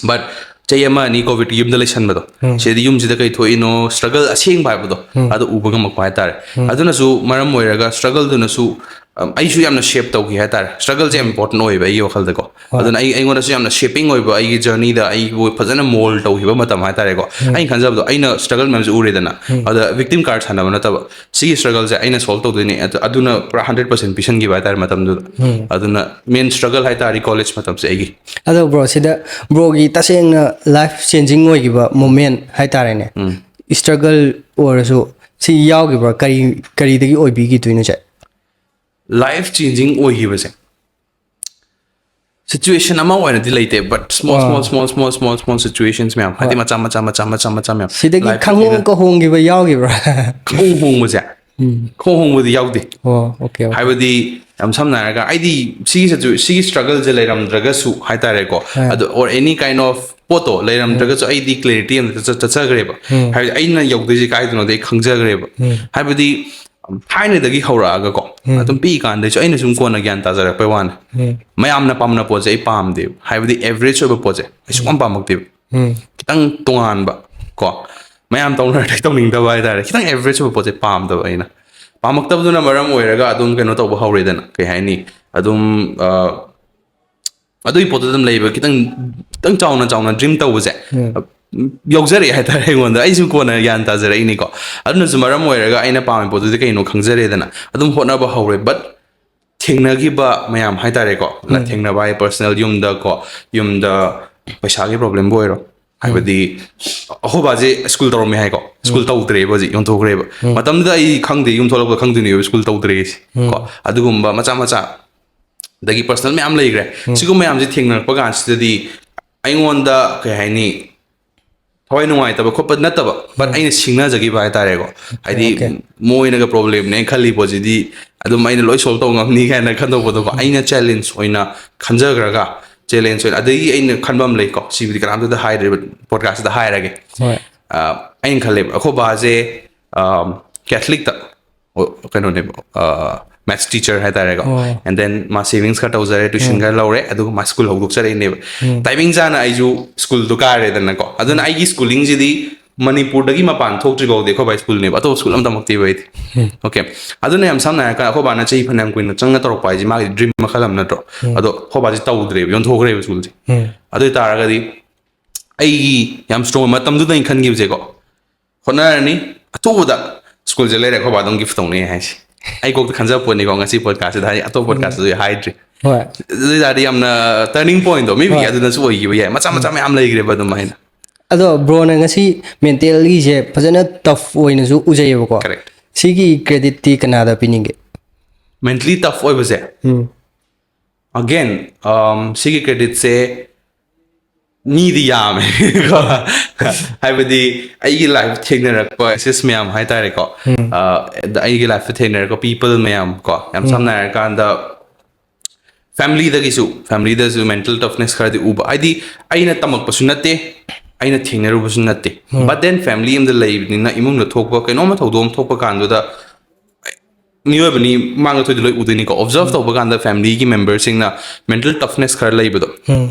ꯕꯠ ꯆꯍꯤ ꯑꯃ ꯑꯅꯤ ꯀꯣꯚꯤꯗꯀꯤ ꯌꯨꯝꯗ ꯂꯩꯁꯟꯕꯗꯣ, ꯁꯤꯗꯤ ꯌꯨꯝꯁꯤꯗ ꯀꯩ ꯊꯣꯛꯏꯅꯣ, ꯁ꯭ꯇ꯭ꯔꯒꯜ ꯑꯁꯦꯡꯕ ꯍꯥꯏꯕꯗꯣ, ꯑꯗꯨ ꯎꯕ ꯉꯝꯃꯛꯄ ꯍꯥꯏꯇꯥꯔꯦ. ꯑꯗꯨꯅꯁꯨ ꯃꯔꯝ ꯑꯣꯏꯔꯒ ꯁ꯭ꯇ꯭ꯔꯒꯜꯗꯨꯅꯁꯨ, ꯑꯝ, ꯑꯩꯁꯨ ꯌꯥꯝꯅ ꯁꯦꯞ ꯇꯧꯈꯤ ꯍꯥꯏꯇꯥꯔꯦ. ꯁ꯭ꯇ꯭ꯔꯒꯜꯁꯦ ꯌꯥꯝ ꯏꯝꯄꯣꯔꯇꯦꯟ ꯑꯣꯏꯌꯦꯕ ꯑꯩꯒꯤ ꯋꯥꯈꯜꯗꯀꯣ. ꯑꯗꯨꯅ ꯑꯩ, ꯑꯩꯉꯣꯟꯗꯁꯨ ꯌꯥꯝꯅ ꯁꯦꯄꯤꯡ ꯑꯣꯏꯕ, ꯑꯩꯒꯤ ꯖꯔꯅꯤꯗ ꯑꯩꯕꯨ ꯐꯖꯅ ꯃꯣꯜ ꯇꯧꯈꯤꯕ ꯃꯇꯝ ꯍꯥꯏꯇꯥꯔꯦꯀꯣ. ꯑꯩꯅ ꯈꯟꯖꯕꯗꯣ, ꯑꯩꯅ ꯁ꯭ꯇ꯭ꯔꯒꯜ ꯃꯌꯥꯝꯁꯦ ꯎꯔꯦꯗꯅ, ꯑꯗ ꯚꯤꯛꯇꯤꯝ ꯀꯥꯔꯗ ꯁꯥꯟꯅꯕ ꯅꯠꯇꯕ, ꯁꯤꯒꯤ ꯁ꯭ꯇ꯭ꯔꯒꯜꯁꯦ ꯑꯩꯅ ꯁꯣꯜꯕ ꯇꯧꯗꯣꯏꯅꯦ, ꯑꯗꯨ, ꯑꯗꯨꯅ ꯄꯨꯔꯥ ꯍꯟꯗ꯭ꯔꯦꯠ ꯄꯔꯁꯦꯟ ꯄꯤꯁꯟꯈꯤꯕ ꯍꯥꯏꯇꯥꯔꯦ ꯃꯇꯝꯗꯨꯗ. ꯑꯗꯨꯅ ꯃꯦꯟ ꯁ꯭ꯇ꯭ꯔꯒꯜ ꯍꯥꯏꯇꯥꯔꯗꯤ ꯀꯣꯂꯦꯖ ꯃꯇꯝꯁꯦ ꯑꯩꯒꯤ. ꯑꯗꯣ ꯕ꯭ꯔꯣ, ꯁꯤꯗ ꯕ꯭ꯔꯣꯒꯤ ꯇꯁꯦꯡꯅ ꯂꯥꯏꯐ ꯆꯦꯟꯖꯤꯡ ꯑꯣꯏꯈꯤꯕ ꯃꯣꯃꯦꯟ ꯍꯥꯏꯇꯥꯔꯦꯅꯦ, ꯁ꯭ꯇ꯭ꯔꯒꯜ ꯑꯣꯏꯔꯁꯨ, ꯁꯤ ꯌꯥꯎꯈꯤꯕ꯭ꯔꯥ? ꯀꯔꯤ, ꯀꯔꯤꯗꯒꯤ ꯑꯣꯏꯕꯤꯈꯤꯗꯣꯏꯅꯣ ꯁꯦ? ꯂꯥꯏꯐ ꯆꯦꯟꯖꯤꯡ ꯑꯣꯏꯈꯤꯕꯁꯦ ꯁꯤꯆꯨꯋꯦꯁꯟ ꯑꯃ ꯑꯣꯏꯅꯗꯤ ꯂꯩꯇꯦ, but small small small small small small situations ꯃꯌꯥꯝ, ꯍꯥꯏꯗꯤ, ꯃꯆꯥ ꯃꯆꯥ ꯃꯆꯥ ꯃꯆꯥ ꯃꯆꯥ ꯃꯌꯥꯝ. ꯁꯤꯗꯒꯤ ꯂꯥꯏꯐ ꯈꯪꯍꯣꯡ ꯀꯍꯣꯡꯈꯤꯕ ꯌꯥꯎꯈꯤꯕ꯭ꯔꯥ? ꯈꯣꯡ ꯍꯣꯡꯕꯁꯦ, ꯈꯣꯡ ꯍꯣꯡꯕꯗꯤ ꯌꯥꯎꯗꯦ. ꯑꯣ, ꯑꯣꯀꯦ, ꯑꯣꯀꯦ. ꯍꯥꯏꯕꯗꯤ, ꯌꯥꯝ ꯁꯝꯅ ꯍꯥꯏꯔꯒ, ꯑꯩꯗꯤ ꯁꯤꯒꯤ ꯁꯤꯆꯨ- ꯁꯤꯒꯤ ꯁ꯭ꯇ꯭ꯔꯒꯜꯁꯦ ꯂꯩꯔꯝꯗ꯭ꯔꯒꯁꯨ ꯍꯥꯏꯇꯥꯔꯦꯀꯣ, ꯑꯗꯣ, ꯑꯣꯔ ꯑꯦꯅꯤ ꯀꯥꯏꯟ ꯑꯣꯐ ꯄꯣꯠꯇꯣ ꯂꯩꯔꯝꯗ꯭ꯔꯒꯁꯨ, ꯑꯩꯗꯤ ꯀ꯭ꯂꯦꯔꯤꯇꯤ ꯑꯃꯗ ꯆꯠ- ꯆꯠꯆꯈ꯭ꯔꯦꯕ. ꯍꯥꯏꯕꯗꯤ, ꯑꯩꯅ ꯌꯧꯗꯣꯏꯁꯦ ꯀꯥꯏꯗꯅꯣꯗꯤ ꯑꯩ ꯈꯪꯖꯈ꯭ꯔꯦꯕ. ꯍꯥꯏꯕꯗꯤ, ꯊꯥꯏꯅꯗꯒꯤ ꯍꯧꯔꯛꯑꯒꯀꯣ, ꯑꯗꯨꯝ ꯄꯤꯛꯏꯀꯥꯟꯗꯩꯁꯨ ꯑꯩꯅ ꯁꯨꯝ ꯀꯣꯟꯅ ꯒ꯭ꯌꯥꯟ ꯇꯥꯖꯔꯛꯄꯩ ꯋꯥꯅꯤ. ꯃꯌꯥꯝꯅ ꯄꯥꯝꯅ ꯄꯣꯠꯁꯦ ꯑꯩ ꯄꯥꯝꯗꯦꯕ. ꯍꯥꯏꯕꯗꯤ, ꯑꯦꯚꯔꯦꯖ ꯑꯣꯏꯕ ꯄꯣꯠꯁꯦ ꯑꯩ ꯁꯨꯡꯄꯥꯝ ꯄꯥꯝꯃꯛꯇꯦꯕ. ꯈꯤꯇꯪ ꯇꯣꯉꯥꯟꯕ ꯀꯣ, ꯃꯌꯥꯝ ꯇꯧꯅꯔꯗꯤ ꯇꯧꯅꯤꯡꯗꯕ ꯍꯥꯏꯇꯥꯔꯦ, ꯈꯤꯇꯪ ꯑꯦꯚꯔꯦꯖ ꯑꯣꯏꯕ ꯄꯣꯠꯁꯦ ꯄꯥꯝꯗꯕ ꯑꯩꯅ꯫ ꯄꯥꯝꯃꯛꯇꯕꯗꯨꯅ ꯃꯔꯝ ꯑꯣꯏꯔꯒ ꯑꯗꯨꯝ ꯀꯩꯅꯣ ꯇꯧꯕ ꯍꯧꯔꯦꯗꯅ, ꯀꯩ ꯍꯥꯏꯅꯤ, ꯑꯗꯨꯝ ꯑꯗꯨꯒꯤ ꯄꯣꯠꯇꯨꯗ ꯑꯗꯨꯝ ꯂꯩꯕ, ꯈꯤꯇꯪ ꯈꯤꯇꯪ ꯆꯥꯎꯅ ꯆꯥꯎꯅ ꯗ꯭ꯔꯤꯝ ꯇꯧꯕꯁꯦ ꯌꯥꯎꯖꯔꯛꯑꯦ ꯍꯥꯏꯇꯥꯔꯦ ꯑꯩꯉꯣꯟꯗ꯫ ꯑꯩꯁꯨ ꯀꯣꯟꯅ ꯒ꯭ꯌꯥꯟ ꯇꯥꯖꯔꯛꯏꯅꯤꯀꯣ꯫ ꯑꯗꯨꯅꯁꯨ ꯃꯔꯝ ꯑꯣꯏꯔꯒ ꯑꯩꯅ ꯄꯥꯝꯃꯤ ꯄꯣꯠꯇꯨꯗꯤ ꯀꯩꯅꯣ ꯈꯪꯖꯔꯦꯗꯅ, ꯑꯗꯨꯝ ꯍꯣꯠꯅꯕ ꯍꯧꯔꯦ꯫ ꯕꯠ ꯊꯦꯡꯅꯈꯤꯕ ꯃꯌꯥꯝ ꯍꯥꯏꯇꯥꯔꯦꯀꯣ, ꯊꯦꯡꯅꯕ ꯍꯥꯏ, ꯄꯔꯁꯅꯦꯜ ꯌꯨꯝꯗ ꯀꯣ, ꯌꯨꯝꯗ ꯄꯩꯁꯥꯒꯤ ꯄ꯭ꯔꯣꯕ꯭ꯂꯦꯝꯕꯨ ꯑꯣꯏꯔꯣ, ꯍꯥꯏꯕꯗꯤ ꯑꯩꯈꯣꯏ ꯕꯥꯁꯦ ꯁ꯭ꯀꯨꯜ ꯇꯧꯔꯝꯃꯦ ꯍꯥꯏꯀꯣ, ꯁ꯭ꯀꯨꯜ ꯇꯧꯗ꯭ꯔꯦꯕ ꯍꯧꯖꯤꯛ, ꯌꯣꯟꯊꯣꯛꯈ꯭ꯔꯦꯕ꯫ ꯃꯇꯝꯗꯨꯗ ꯑꯩ ꯈꯪꯗꯦ, ꯌꯨꯝ ꯊꯣꯛꯂꯛꯄ ꯈꯪꯗꯣꯏꯅꯦꯕ ꯁ꯭ꯀꯨꯜ ꯇꯧꯗ꯭ꯔꯦꯁꯦ ꯀꯣ꯫ ꯑꯗꯨꯒꯨꯝꯕ ꯃꯆꯥ ꯃꯆꯥ, ꯑꯗꯒꯤ ꯄꯔꯁꯅꯦꯜ ꯃꯌꯥꯝ ꯂꯩꯈ꯭ꯔꯦ꯫ ꯁꯤꯒꯨꯝꯕ ꯃꯌꯥꯝꯁꯦ ꯊꯦꯡꯅꯔꯛꯄ ꯀꯥꯟꯁꯤꯗꯗꯤ ꯑꯩꯉꯣꯟꯗ ꯀꯩ ꯍꯥꯏꯅꯤ, ꯊꯋꯥꯏ ꯅꯨꯡꯉꯥꯏꯇꯕ ꯈꯣꯠꯄ ꯅꯠꯇꯕ, ꯕꯠ ꯑꯩꯅ ꯁꯤꯡꯅꯖꯈꯤꯕ ꯍꯥꯏꯇꯥꯔꯦꯀꯣ꯫ ꯍꯥꯏꯗꯤ ꯃꯣꯏꯅꯒ ꯄ꯭ꯔꯣꯕ꯭ꯂꯦꯝꯅꯦ ꯈꯜꯂꯤ ꯄꯣꯠꯁꯤꯗꯤ ꯑꯗꯨꯝ ꯑꯩꯅ ꯂꯣꯏ ꯁꯣꯜꯕ ꯇꯧ ꯉꯝꯅꯤ ꯀꯥꯏꯅ ꯈꯟꯗꯣꯛꯄꯗꯣꯀꯣ꯫ ꯑꯩꯅ ꯆꯦꯂꯦꯟꯖ ꯑꯣꯏꯅ ꯈꯟꯖꯈ꯭ꯔꯒ, ꯆꯦꯂꯦꯟꯖ ꯑꯣꯏꯅ, ꯑꯗꯒꯤ ꯑꯩꯅ ꯈꯟꯕ ꯑꯃ ꯂꯩꯀꯣ, ꯁꯤꯕꯨꯗꯤ ꯀꯅꯥꯝꯇꯗ ꯍꯥꯏꯗ꯭ꯔꯤꯕ, ꯄꯣꯗꯀꯥꯁꯇ ꯍꯥꯏꯔꯒꯦ꯫ ꯍꯣꯏ ꯑ, ꯑꯩꯅ ꯈꯜꯂꯦꯕ, ꯑꯩꯈꯣꯏ ꯕꯥꯁꯦ ꯀꯦꯊꯂꯤꯛꯇ ꯀꯩꯅꯣꯅꯦꯕ, ꯃꯦꯠꯁ ꯇꯤꯆꯔ ꯍꯥꯏꯇꯥꯔꯦꯀꯣ꯫ ꯑꯣ꯫ And then ꯃꯥ ꯁꯦꯚꯤꯡꯁ ꯈꯔ ꯇꯧꯖꯔꯦ, ꯇ꯭ꯋꯤꯁꯟ ꯈꯔ ꯂꯧꯔꯦ, ꯑꯗꯨꯒ ꯃꯥ ꯁ꯭ꯀꯨꯜ ꯍꯧꯗꯣꯛꯆꯔꯛꯏꯅꯦꯕ꯫ ꯇꯥꯏꯃꯤꯡ ꯆꯥꯅ ꯑꯩꯁꯨ ꯁ꯭ꯀꯨꯜꯗꯣ ꯀꯥꯔꯦꯗꯅꯀꯣ꯫ ꯑꯗꯨꯅ ꯑꯩꯒꯤ ꯁ꯭ꯀꯨꯂꯤꯡꯁꯤꯗꯤ ꯃꯅꯤꯄꯨꯔꯗꯒꯤ ꯃꯄꯥꯟ ꯊꯣꯛꯇ꯭ꯔꯤ ꯐꯥꯎꯗꯤ ꯑꯩꯈꯣꯏ ꯕꯥꯏ ꯁ꯭ꯀꯨꯜꯅꯦꯕ, ꯑꯇꯣꯞꯄ ꯁ꯭ꯀꯨꯜ ꯑꯃ ꯇꯝꯃꯛꯇꯦꯕ ꯑꯩꯗꯤ꯫ ꯑꯣꯀꯦ꯫ ꯑꯗꯨꯅ ꯌꯥꯝ ꯁꯝꯅ ꯍꯥꯏꯔꯀꯥꯟꯗ ꯑꯩꯈꯣꯏ ꯕꯥꯅ ꯆꯍꯤ ꯐꯅꯌꯥꯝ ꯀꯨꯏꯅ ꯆꯪꯅ ꯇꯧꯔꯛꯄ ꯍꯥꯏꯁꯦ ꯃꯥꯒꯤ ꯗ꯭ꯔꯤꯝ ꯃꯈꯜ ꯑꯃ ꯅꯠꯇ꯭ꯔꯣ? ꯑꯗꯣ ꯑꯩꯈꯣꯏ ꯕꯥꯁꯦ ꯇꯧꯗ꯭ꯔꯦꯕ, ꯌꯣꯟꯊꯣꯛꯈ꯭ꯔꯦꯕ ꯁ꯭ꯀꯨꯜꯁꯦ꯫ ꯑꯗꯨ ꯑꯣꯏ ꯇꯥꯔꯒꯗꯤ ꯑꯩꯒꯤ ꯌꯥꯝ ꯁ꯭ꯇꯔꯣꯡ ꯃꯇꯝꯗꯨꯗ ꯑꯩꯅ ꯈꯟꯈꯤꯕꯁꯦꯀꯣ, ꯍꯣꯠꯅꯔꯅꯤ, ꯑꯊꯨꯕꯗ ꯁ꯭ꯀꯨꯜꯁꯦ ꯂꯩꯔꯦ, ꯑꯩꯈꯣꯏ ꯕꯥ ꯑꯗꯨꯝ ꯒꯤꯐ ꯇꯧꯅꯤ ꯍꯥꯏꯁꯦ꯫ ꯑꯩ ꯀꯣꯛꯇ ꯈꯟꯖꯕ ꯄꯣꯠꯅꯤꯀꯣ, ꯉꯁꯤ ꯄꯣꯗꯀꯥꯁꯁꯤꯗ ꯍꯥꯏꯗꯤ, ꯑꯇꯣꯞꯄ ꯄꯣꯗꯀꯥꯁꯇꯁꯨ ꯍꯥꯏꯗ꯭ꯔꯤ꯫ ꯍꯣꯏ꯫ ꯑꯗꯨ ꯑꯣꯏ ꯇꯥꯔꯗꯤ ꯌꯥꯝꯅ ꯇꯔꯅꯤꯡ ꯄꯣꯏꯟꯗꯣ ꯃꯤꯕꯤ ꯍꯣꯏ꯫ ꯑꯗꯨꯅꯁꯨ ꯑꯣꯏꯈꯤꯕ ꯌꯥꯏ, ꯃꯆꯥ ꯃꯆꯥ ꯃꯌꯥꯝ ꯂꯩꯈ꯭ꯔꯦꯕ ꯑꯗꯨꯃꯥꯏꯅ꯫ ꯑꯗꯣ ꯕ꯭ꯔꯣꯅ ꯉꯁꯤ ꯃꯦꯟꯇꯦꯜꯒꯤꯁꯦ ꯐꯖꯅ ꯇꯐ ꯑꯣꯏꯅꯁꯨ ꯎꯖꯩꯌꯦꯕꯀꯣ꯫ Correct. ꯁꯤꯒꯤ ꯀ꯭ꯔꯦꯗꯤꯠꯇꯤ ꯀꯅꯥꯗ ꯄꯤꯅꯤꯡꯒꯦ? ꯃꯦꯟꯇꯂꯤ ꯇꯐ ꯑꯣꯏꯕꯁꯦ, ꯎꯝ꯫ ꯑꯒꯦꯟ, ꯁꯤꯒꯤ ꯀ꯭ꯔꯦꯗꯤꯠꯁꯦ ꯃꯤꯗꯤ ꯌꯥꯝꯃꯦ꯫ ꯍꯥꯏꯕꯗꯤ ꯑꯩꯒꯤ ꯂꯥꯏꯐ ꯊꯦꯡꯅꯔꯛꯄ ꯁꯤꯁ ꯃꯌꯥꯝ ꯍꯥꯏꯇꯥꯔꯦꯀꯣ꯫ ꯑ, ꯑꯩꯒꯤ ꯂꯥꯏꯐꯇ ꯊꯦꯡꯅꯔꯛꯄ ꯄꯤꯄꯜ ꯃꯌꯥꯝ ꯀꯣ, ꯌꯥꯝ ꯁꯝꯅ ꯍꯥꯏꯔꯀꯥꯟꯗ ꯐꯦꯃꯤꯂꯤꯗꯒꯤꯁꯨ, ꯐꯦꯃꯤꯂꯤꯗꯁꯨ ꯃꯦꯟꯇꯦꯜ ꯇꯐꯅꯦꯁ ꯈꯔꯗꯤ ꯎꯕ꯫ ꯍꯥꯏꯗꯤ ꯑꯩꯅ ꯇꯝꯃꯛꯄꯁꯨ ꯅꯠꯇꯦ, ꯑꯩꯅ ꯊꯦꯡꯅꯔꯨꯕꯁꯨ ꯅꯠꯇꯦ꯫ But then ꯐꯦꯃꯤꯂꯤ ꯑꯃꯗ ꯂꯩꯕꯅꯤꯅ ꯏꯃꯨꯡꯗ ꯊꯣꯛꯄ ꯀꯩꯅꯣꯝꯃ ꯊꯧꯗꯣꯛ ꯑꯃ ꯊꯣꯛꯄ ꯀꯥꯟꯗꯨꯗ ꯃꯤꯑꯣꯏꯕꯅꯤ ꯃꯥꯡꯗ ꯊꯣꯏꯗꯤ ꯂꯣꯏ ꯎꯗꯣꯏꯅꯤꯀꯣ꯫ ꯑꯣꯕꯖꯔꯕ ꯇꯧꯕ ꯀꯥꯟꯗ ꯐꯦꯃꯤꯂꯤꯒꯤ ꯃꯦꯝꯕꯔꯁꯤꯡꯅ ꯃꯦꯟꯇꯦꯜ ꯇꯐꯅꯦꯁ ꯈꯔ ꯂꯩꯕꯗꯣ꯫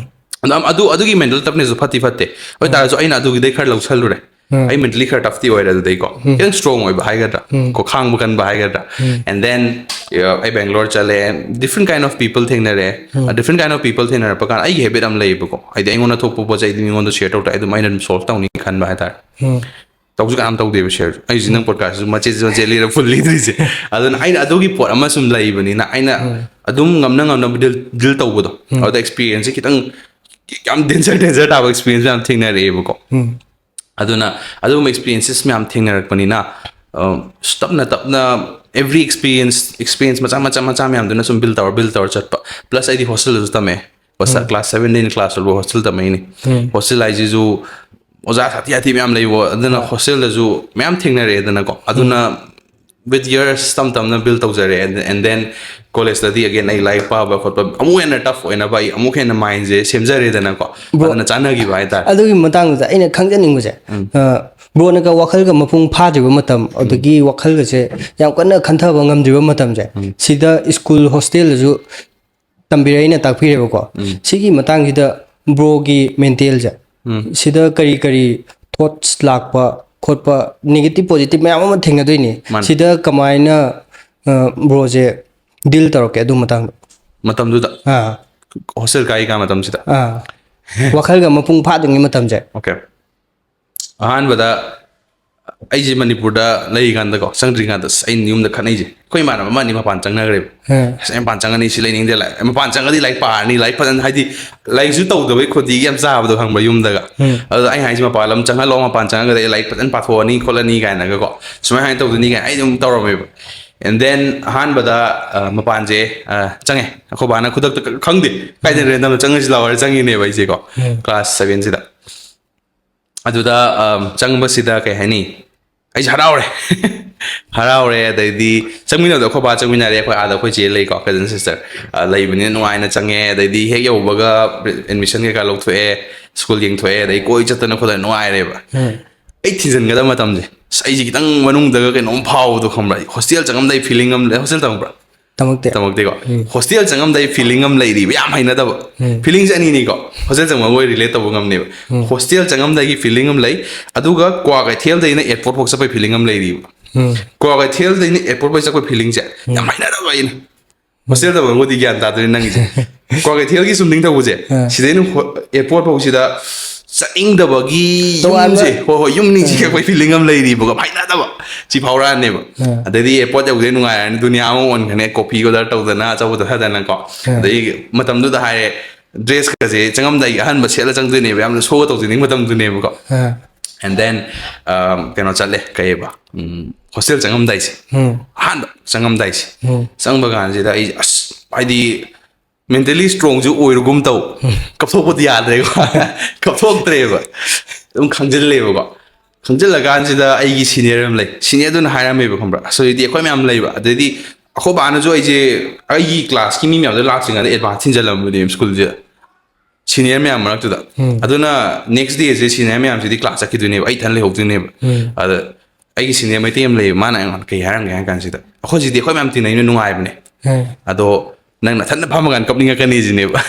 ꯑꯗꯣ ꯑꯗꯨ, ꯑꯗꯨꯒꯤ ꯃꯦꯟꯇꯦꯜ ꯇꯐꯅꯦꯁꯇꯨ ꯐꯠꯇꯤ ꯐꯠꯇꯦ꯫ ꯑꯗꯨ ꯑꯣꯏ ꯇꯥꯔꯁꯨ ꯑꯩꯅ ꯑꯗꯨꯒꯤꯗꯩ ꯈꯔ ꯂꯧꯁꯜꯂꯨꯔꯦ꯫ ꯑꯩ mentally ꯈꯔ ꯇꯐꯇꯤ ꯑꯣꯏꯔꯦ ꯑꯗꯨꯗꯩꯀꯣ, ꯈꯤꯇꯪ ꯁ꯭ꯇꯔꯣꯡ ꯑꯣꯏꯕ ꯍꯥꯏꯒꯗ꯭ꯔꯥ, ꯀꯣ, ꯈꯥꯡꯕ ꯀꯟꯕ ꯍꯥꯏꯒꯗ꯭ꯔꯥ. And then ꯑꯩ ꯕꯦꯡꯒ꯭ꯂꯣꯔ ꯆꯠꯂꯦ, different kind of people ꯊꯦꯡꯅꯔꯦ. Different kind of people ꯊꯦꯡꯅꯔꯛꯄ ꯀꯥꯟꯗ ꯑꯩꯒꯤ ꯍꯦꯕꯤꯠ ꯑꯃ ꯂꯩꯌꯦꯕꯀꯣ, ꯍꯥꯏꯗꯤ ꯑꯩꯉꯣꯟꯗ ꯊꯣꯛꯄ ꯄꯣꯠ ꯆꯩ ꯑꯩꯗꯤ ꯃꯤꯉꯣꯟꯗ ꯁꯤꯌꯔ ꯇꯧꯔꯛꯇꯦ, ꯑꯗꯨꯝ ꯑꯩꯅ ꯑꯗꯨꯝ ꯁꯣꯜꯕ ꯇꯧꯅꯤ ꯈꯟꯕ ꯍꯥꯏꯇꯥꯔꯦ. ꯇꯧꯁꯨ ꯀꯅꯥꯝ ꯇꯧꯗꯦꯕ ꯁꯤꯌꯔꯁꯨ. ꯑꯩꯁꯤ ꯅꯪ ꯄꯣꯗꯀꯥꯁꯇꯁꯨ ꯃꯆꯦꯠ ꯃꯆꯦꯠ ꯂꯤꯔ ꯐꯨꯜ ꯂꯤꯗ꯭ꯔꯤꯁꯦ. ꯑꯗꯨꯅ ꯑꯩꯅ ꯑꯗꯨꯒꯤ ꯄꯣꯠ ꯑꯃ ꯁꯨꯝ ꯂꯩꯕꯅꯤꯅ, ꯑꯩꯅ ꯑꯗꯨꯝ ꯉꯝꯅ ꯉꯝꯅꯕ ꯗꯤꯜ ꯗꯤꯜ ꯇꯧꯕꯗꯣ, ꯑꯗꯨꯗ ꯑꯦꯛꯁꯄꯤꯔꯤꯌꯦꯟꯁꯁꯦ ꯈꯤꯇꯪ ꯌꯥꯝ ꯗꯦꯟꯖꯔ ꯗꯦꯟꯖꯔ ꯇꯥꯕ ꯑꯦꯛꯁꯄꯤꯔꯤꯌꯦꯟꯁ ꯌꯥꯝ ꯊꯦꯡꯅꯔꯛꯑꯦꯕꯀꯣ. ꯑꯗꯨꯅ ꯑꯗꯨꯒꯨꯝꯕ ꯑꯦꯛꯁꯄꯤꯔꯤꯌꯦꯟꯁꯦꯁ ꯃꯌꯥꯝ ꯊꯦꯡꯅꯔꯛꯄꯅꯤꯅ, ꯑ, ꯇꯞꯅ ꯇꯞꯅ every experience experience ꯃꯆꯥ ꯃꯆꯥ ꯃꯆꯥ ꯃꯌꯥꯝꯗꯨꯅ ꯁꯨꯝ ꯕꯤꯜ ꯇꯧꯔ ꯕꯤꯜ ꯇꯧꯔ ꯆꯠꯄ. ꯄ꯭ꯂꯁ ꯑꯩꯗꯤ ꯍꯣꯁꯇꯦꯜꯗꯁꯨ ꯇꯝꯃꯦ. ꯀ꯭ꯂꯥꯁ ꯁꯕꯦꯟꯗꯩꯅ ꯀ꯭ꯂꯥꯁ ꯇꯨꯌꯦꯜꯐ ꯍꯣꯁꯇꯦꯜ ꯇꯝꯃꯛꯏꯅꯤ. ꯍꯣꯁꯇꯦꯜ ꯍꯥꯏꯁꯤꯁꯨ ꯑꯣꯖꯥ ꯁꯥꯊꯤ ꯁꯥꯊꯤ ꯃꯌꯥꯝ ꯂꯩꯕꯣ, ꯑꯗꯨꯅ ꯍꯣꯁꯇꯦꯜꯗꯁꯨ ꯃꯌꯥꯝ ꯊꯦꯡꯅꯔꯛꯑꯦꯗꯅꯀꯣ. ꯑꯗꯨꯅ with years ꯇꯞ ꯇꯞꯅ ꯕꯤꯜ ꯇꯧꯖꯔꯦ. And then ꯀꯣꯂꯦꯖꯇꯗꯤ ꯑꯒꯦꯟ ꯑꯩ ꯂꯥꯏꯔꯤꯛ ꯄꯥꯕ ꯈꯣꯠꯄ ꯑꯃꯨꯛ ꯍꯦꯟꯅ ꯇꯐ ꯑꯣꯏꯅꯕ ꯑꯩ ꯑꯃꯨꯛ ꯍꯦꯟꯅ ꯃꯥꯏꯟꯁꯦ ꯁꯦꯝꯖꯔꯦꯗꯅꯀꯣ. ꯕ꯭ꯔꯣ, ꯑꯗꯨꯅ ꯆꯥꯟꯅꯈꯤꯕ ꯍꯥꯏꯇꯥꯔꯦ. ꯑꯗꯨꯒꯤ ꯃꯇꯥꯡꯗꯨꯗ ꯑꯩꯅ ꯈꯪꯖꯅꯤꯡꯕꯁꯦ, ꯕ꯭ꯔꯣꯅꯒ ꯋꯥꯈꯜꯒ ꯃꯄꯨꯡ ꯐꯥꯗ꯭ꯔꯤꯕ ꯃꯇꯝ, ꯑꯗꯒꯤ ꯋꯥꯈꯜꯒꯁꯦ ꯌꯥꯝ ꯀꯟꯅ ꯈꯟꯊꯕ ꯉꯝꯗ꯭ꯔꯤꯕ ꯃꯇꯝꯁꯦ, ꯁꯤꯗ ꯁ꯭ꯀꯨꯜ ꯍꯣꯁꯇꯦꯜꯗꯁꯨ ꯇꯝꯕꯤꯔꯛꯏꯅ ꯇꯥꯛꯄꯤꯔꯦꯕꯀꯣ. ꯁꯤꯒꯤ ꯃꯇꯥꯡꯁꯤꯗ ꯕ꯭ꯔꯣꯒꯤ ꯃꯦꯟꯇꯦꯜꯁꯦ, ꯁꯤꯗ ꯀꯔꯤ ꯀꯔꯤ ꯊꯣꯠꯁ ꯂꯥꯛꯄ ꯈꯣꯠꯄ, ꯅꯦꯒꯦꯇꯤꯞ ꯄꯣꯖꯤꯇꯤꯞ ꯃꯌꯥꯝ ꯑꯃ ꯊꯦꯡꯅꯗꯣꯏꯅꯤ. ꯃꯥꯅꯦ. ꯁꯤꯗ ꯀꯃꯥꯏꯅ ꯕ꯭ꯔꯣꯁꯦ ꯗꯤꯜ ꯇꯧꯔꯛꯀꯦ ꯑꯗꯨ ꯃꯇꯥꯡꯗ? ꯃꯇꯝꯗꯨꯗ, ꯑꯥ ꯍꯣꯁꯇꯦꯜ ꯀꯥꯏ ꯀꯥ ꯃꯇꯝꯁꯤꯗ. ꯑꯥ ꯋꯥꯈꯜꯒ ꯃꯄꯨꯡ ꯐꯥꯗ꯭ꯔꯤꯉꯩ ꯃꯇꯝꯁꯦ. Okay. ꯑꯍꯥꯟꯕꯗ ꯑꯩꯁꯦ ꯃꯅꯤꯄꯨꯔꯗ ꯂꯩꯔꯤꯀꯥꯟꯗꯀꯣ, ꯆꯪꯗ꯭ꯔꯤꯀꯥꯟꯗ ꯑꯁ ꯑꯩꯅ ꯌꯨꯝꯗ ꯈꯠꯅꯩꯁꯦ. ꯑꯩꯈꯣꯏ ꯏꯃꯥꯟꯅꯕ ꯑꯃ ꯑꯅꯤ ꯃꯄꯥꯟ ꯆꯪꯅꯈ꯭ꯔꯦꯕ. ꯑꯥ ꯑꯁ ꯑꯩ ꯃꯄꯥꯟ ꯆꯪꯉꯅꯤ, ꯁꯤ ꯂꯩꯅꯤꯡꯗꯦ, ꯂꯥꯏ-, ꯃꯄꯥꯟ ꯆꯪꯉꯗꯤ ꯂꯥꯏꯔꯤꯛ ꯄꯥꯔꯅꯤ, ꯂꯥꯏꯔꯤꯛ ꯐꯖꯅ, ꯍꯥꯏꯗꯤ ꯂꯥꯏꯔꯤꯛꯁꯨ ꯇꯧꯗꯕꯩ ꯈꯣꯟꯊꯤꯒ ꯌꯥꯝ ꯆꯥꯕꯗꯣ ꯈꯪꯕ꯭ꯔꯥ ꯌꯨꯝꯗꯒ. ꯑꯗꯨꯗ ꯑꯩꯅ ꯍꯥꯏꯁꯦ, "ꯃꯄꯥꯟ ꯂꯝ ꯆꯪꯍꯜꯂꯣ, ꯃꯄꯥꯟ ꯆꯪꯉꯒꯗꯤ ꯑꯩ ꯂꯥꯏꯔꯤꯛ ꯐꯖꯅ ꯄꯥꯊꯣꯛꯑꯅꯤ ꯈꯣꯠꯂꯅꯤ" ꯀꯥꯏꯅꯒꯀꯣ, ꯁꯨꯃꯥꯏꯅ ꯁꯨꯃꯥꯏꯅ ꯇꯧꯗꯣꯏꯅꯤ ꯀꯥꯏꯅ ꯑꯩ ꯑꯗꯨꯝ ꯇꯧꯔꯝꯃꯦꯕ. And then ꯑꯍꯥꯟꯕꯗ ꯑ, ꯃꯄꯥꯟꯁꯦ ꯑ, ꯆꯪꯉꯦ. ꯑꯩꯈꯣꯏ ꯕꯥꯅ ꯈꯨꯗꯛꯇ ꯈꯪꯗꯦ, ꯀꯥꯏꯗꯅ ꯔꯦꯟꯗꯝꯗ ꯆꯪꯉꯁꯤ ꯂꯥꯛꯑꯣ ꯍꯥꯏꯔ ꯆꯪꯉꯤꯅꯦꯕ ꯑꯩꯁꯦꯀꯣ, ꯀ꯭ꯂꯥꯁ ꯁꯕꯦꯟꯁꯤꯗ. ꯑꯗꯨꯗ ꯑꯝ, ꯆꯪꯕꯁꯤꯗ ꯀꯩ ꯍꯥꯏꯅꯤ, ꯑꯩꯁꯦ ꯍꯔꯥꯎꯔꯦ. ꯍꯔꯥꯎꯔꯦ. ꯑꯗꯩꯗꯤ ꯆꯪꯃꯤꯟꯅꯕꯗꯣ ꯑꯩꯈꯣꯏ ꯕꯥ ꯆꯪꯃꯤꯟꯅꯔꯦ, ꯑꯩꯈꯣꯏ ꯑꯥꯗ ꯑꯩꯈꯣꯏ ꯆꯦ ꯂꯩꯀꯣ, ꯀꯖꯟ ꯁꯤꯁꯇꯔ ꯂꯩꯕꯅꯤꯅ ꯅꯨꯡꯉꯥꯏꯅ ꯆꯪꯉꯦ. ꯑꯗꯩꯗꯤ ꯍꯦꯛ ꯌꯧꯕꯒ ꯑꯦꯗꯃꯤꯁꯟ ꯀꯩꯀꯥ ꯂꯧꯊꯣꯛꯑꯦ, ꯁ꯭ꯀꯨꯜ ꯌꯦꯡꯊꯣꯛꯑꯦ, ꯑꯗꯩ ꯀꯣꯏ ꯆꯠꯇꯅ ꯈꯣꯠꯇꯅ ꯅꯨꯡꯉꯥꯏꯔꯦꯕ. ꯑꯩ ꯊꯤꯟꯖꯤꯟꯒꯗꯕ ꯃꯇꯝꯁꯦ, ꯑꯁ, ꯑꯩꯁꯦ ꯈꯤꯇꯪ ꯃꯅꯨꯡꯗꯒ ꯀꯩꯅꯣꯝ ꯐꯥꯎꯕꯗꯣ ꯈꯪꯕ꯭ꯔꯥ? ꯍꯣꯁꯇꯦꯜ ꯆꯪꯉꯝꯗꯥꯏ ꯐꯤꯂꯤꯡ ꯑꯃ ꯂꯩ. ꯍꯣꯁꯇꯦꯜ ꯇꯝꯃꯛꯄ꯭ꯔꯥ? ꯇꯝꯃꯛꯇꯦ꯫ ꯇꯝꯃꯛꯇꯦꯀꯣ꯫ ꯍꯣꯁꯇꯦꯜ ꯆꯪꯉꯝꯗꯥꯏ ꯐꯤꯂꯤꯡ ꯑꯃ ꯂꯩꯔꯤꯕ, ꯌꯥꯝ ꯍꯩꯅꯗꯕ꯫ ꯐꯤꯂꯤꯡꯁꯦ ꯑꯅꯤꯅꯤꯀꯣ, ꯍꯣꯁꯇꯦꯜ ꯆꯪꯕ ꯑꯩꯈꯣꯏ ꯔꯤꯂꯦꯠ ꯇꯧꯕ ꯉꯝꯅꯦꯕ꯫ ꯍꯣꯁꯇꯦꯜ ꯆꯪꯉꯝꯗꯥꯏꯒꯤ ꯐꯤꯂꯤꯡ ꯑꯃ ꯂꯩ, ꯑꯗꯨꯒ ꯀ꯭ꯋꯥ ꯀꯩꯊꯦꯜꯗꯩꯅ ꯑꯦꯌꯔꯄꯣꯔꯠ ꯐꯥꯎ ꯆꯠꯄꯒꯤ ꯐꯤꯂꯤꯡ ꯑꯃ ꯂꯩꯔꯤꯕ꯫ ꯀ꯭ꯋꯥ ꯀꯩꯊꯦꯜꯗꯩꯅ ꯑꯦꯌꯔꯄꯣꯔꯠ ꯐꯥꯎ ꯆꯠꯄꯒꯤ ꯐꯤꯂꯤꯡꯁꯦ ꯌꯥꯝ ꯍꯩꯅꯗꯕ ꯑꯩꯅ꯫ ꯍꯣꯁꯇꯦꯜ ꯇꯧꯕꯕꯨꯗꯤ ꯒ꯭ꯌꯥꯟ ꯇꯥꯗꯣꯏꯅꯤ ꯅꯪꯒꯤꯁꯦ꯫ ꯀ꯭ꯋꯥ ꯀꯩꯊꯦꯜꯒꯤ ꯆꯨꯝꯗꯤꯡ ꯊꯧꯕꯁꯦ, ꯑꯥ꯫ ꯁꯤꯗꯩꯅ ꯍꯣ-, ꯑꯦꯌꯔꯄꯣꯔꯠ ꯐꯥꯎꯁꯤꯗ ꯆꯠꯅꯤꯡꯗꯕꯒꯤ ꯇꯣꯉꯥꯟꯕ ꯌꯨꯝꯁꯦ, ꯍꯣꯏ ꯍꯣꯏ, ꯌꯨꯝ ꯅꯤꯡꯁꯤꯡꯉꯛꯄꯒꯤ ꯐꯤꯂꯤꯡ ꯑꯃ ꯂꯩꯔꯤꯕꯀꯣ, ꯍꯩꯅꯗꯕ ꯁꯤ ꯐꯥꯎꯔꯛꯑꯅꯦꯕ꯫ ꯑꯥ꯫ ꯑꯗꯩꯗꯤ ꯑꯦꯌꯔꯄꯣꯔꯠ ꯌꯧꯗꯩ ꯅꯨꯡꯉꯥꯏꯔꯅꯤ, ꯗꯨꯅꯤꯌꯥ ꯑꯃ ꯑꯣꯟꯈ꯭ꯔꯅꯤ, ꯀꯣꯐꯤ ꯑꯣꯔꯗꯔ ꯇꯧꯗꯅ, ꯑꯆꯧꯕꯗ ꯊꯗꯅꯀꯣ꯫ ꯑꯥ꯫ ꯑꯗꯩ ꯃꯇꯝꯗꯨꯗ ꯍꯥꯏꯔꯦ, ꯗ꯭ꯔꯦꯁꯀꯁꯦ ꯆꯪꯉꯝꯗꯥꯏꯒꯤ ꯑꯍꯟꯕ ꯁꯦꯠꯂ ꯆꯪꯗꯣꯏꯅꯦꯕ, ꯌꯥꯝꯅ ꯁꯣꯒ ꯇꯧꯖꯅꯤꯡꯕ ꯃꯇꯝꯗꯨꯅꯦꯕꯀꯣ꯫ ꯑꯥ꯫ And then, um, ꯀꯩꯅꯣ ꯆꯠꯂꯦ, ꯀꯩꯕ, ꯎꯝ, ꯍꯣꯁꯇꯦꯜ ꯆꯪꯉꯝꯗꯥꯏꯁꯦ, ꯎꯝ꯫ ꯑꯍꯥꯟꯕ ꯆꯪꯉꯝꯗꯥꯏꯁꯦ, ꯎꯝ꯫ ꯆꯪꯕ ꯀꯥꯟꯁꯤꯗ ꯑꯩ, ꯑꯁ, ꯍꯥꯏꯗꯤ, ꯃꯦꯟꯇꯦꯂꯤ ꯁ꯭ꯇ꯭ꯔꯣꯡꯁꯨ ꯑꯣꯏꯔꯨꯒꯨꯝ ꯇꯧ, ꯀꯞꯊꯣꯛꯄꯗꯤ ꯌꯥꯗ꯭ꯔꯦꯀꯣ꯫ ꯀꯞꯊꯣꯛꯇ꯭ꯔꯦꯕ, ꯑꯗꯨꯝ ꯈꯪꯖꯤꯜꯂꯦꯕꯀꯣ꯫ ꯈꯪꯖꯤꯜꯂꯀꯥꯟꯁꯤꯗ ꯑꯩꯒꯤ ꯁꯤꯅꯤꯌꯔ ꯑꯃ ꯂꯩ, ꯁꯤꯅꯤꯌꯔꯗꯨꯅ ꯍꯥꯏꯔꯝꯃꯦꯕ, ꯈꯪꯕ꯭ꯔꯥ, ꯑꯁ, ꯍꯧꯖꯤꯛꯇꯤ ꯑꯩꯈꯣꯏ ꯃꯌꯥꯝ ꯂꯩꯕ, ꯑꯗꯩꯗꯤ ꯑꯩꯈꯣꯏ ꯕꯥꯅꯁꯨ ꯑꯩꯁꯦ, ꯑꯩꯒꯤ ꯀ꯭ꯂꯥꯁꯀꯤ ꯃꯤ ꯃꯌꯥꯝꯗꯣ ꯂꯥꯛꯇ꯭ꯔꯤꯉꯩꯗ ꯑꯦꯗꯚꯥꯟꯁ ꯊꯤꯟꯖꯜꯂꯝꯕꯅꯦꯕ ꯁ꯭ꯀꯨꯜꯁꯤꯗ, ꯁꯤꯅꯤꯌꯔ ꯃꯌꯥꯝ ꯃꯔꯛꯇꯨꯗ꯫ ꯎꯝ꯫ ꯑꯗꯨꯅ ꯅꯦꯛꯁ ꯗꯦꯁꯦ ꯁꯤꯅꯤꯌꯔ ꯃꯌꯥꯝꯁꯤꯗꯤ ꯀ꯭ꯂꯥꯁ ꯆꯠꯈꯤꯗꯣꯏꯅꯦꯕ, ꯑꯩ ꯏꯊꯟ ꯂꯩꯍꯧꯗꯣꯏꯅꯦꯕ꯫ ꯎꯝ꯫ ꯑꯗ ꯑꯩꯒꯤ ꯁꯤꯅꯤꯌꯔ ꯃꯩꯇꯩ ꯑꯃ ꯂꯩꯌꯦꯕ, ꯃꯥꯅ ꯑꯩꯉꯣꯟꯗ ꯀꯩ ꯍꯥꯏꯔꯝꯒꯦ ꯍꯥꯏ ꯀꯥꯟꯁꯤꯗ, "ꯑꯩꯈꯣꯏꯁꯤꯗꯤ ꯑꯩꯈꯣꯏ ꯃꯌꯥꯝ ꯇꯤꯟꯅꯩꯅ ꯅꯨꯡꯉꯥꯏꯕꯅꯦ, ꯎꯝ꯫ ꯑꯗꯣ ꯅꯪ ꯅꯊꯟꯗ ꯐꯝꯃꯀꯥꯟꯗ ꯀꯞꯅꯤꯡꯉꯛꯀꯅꯤ" ꯁꯤꯅꯦꯕ꯫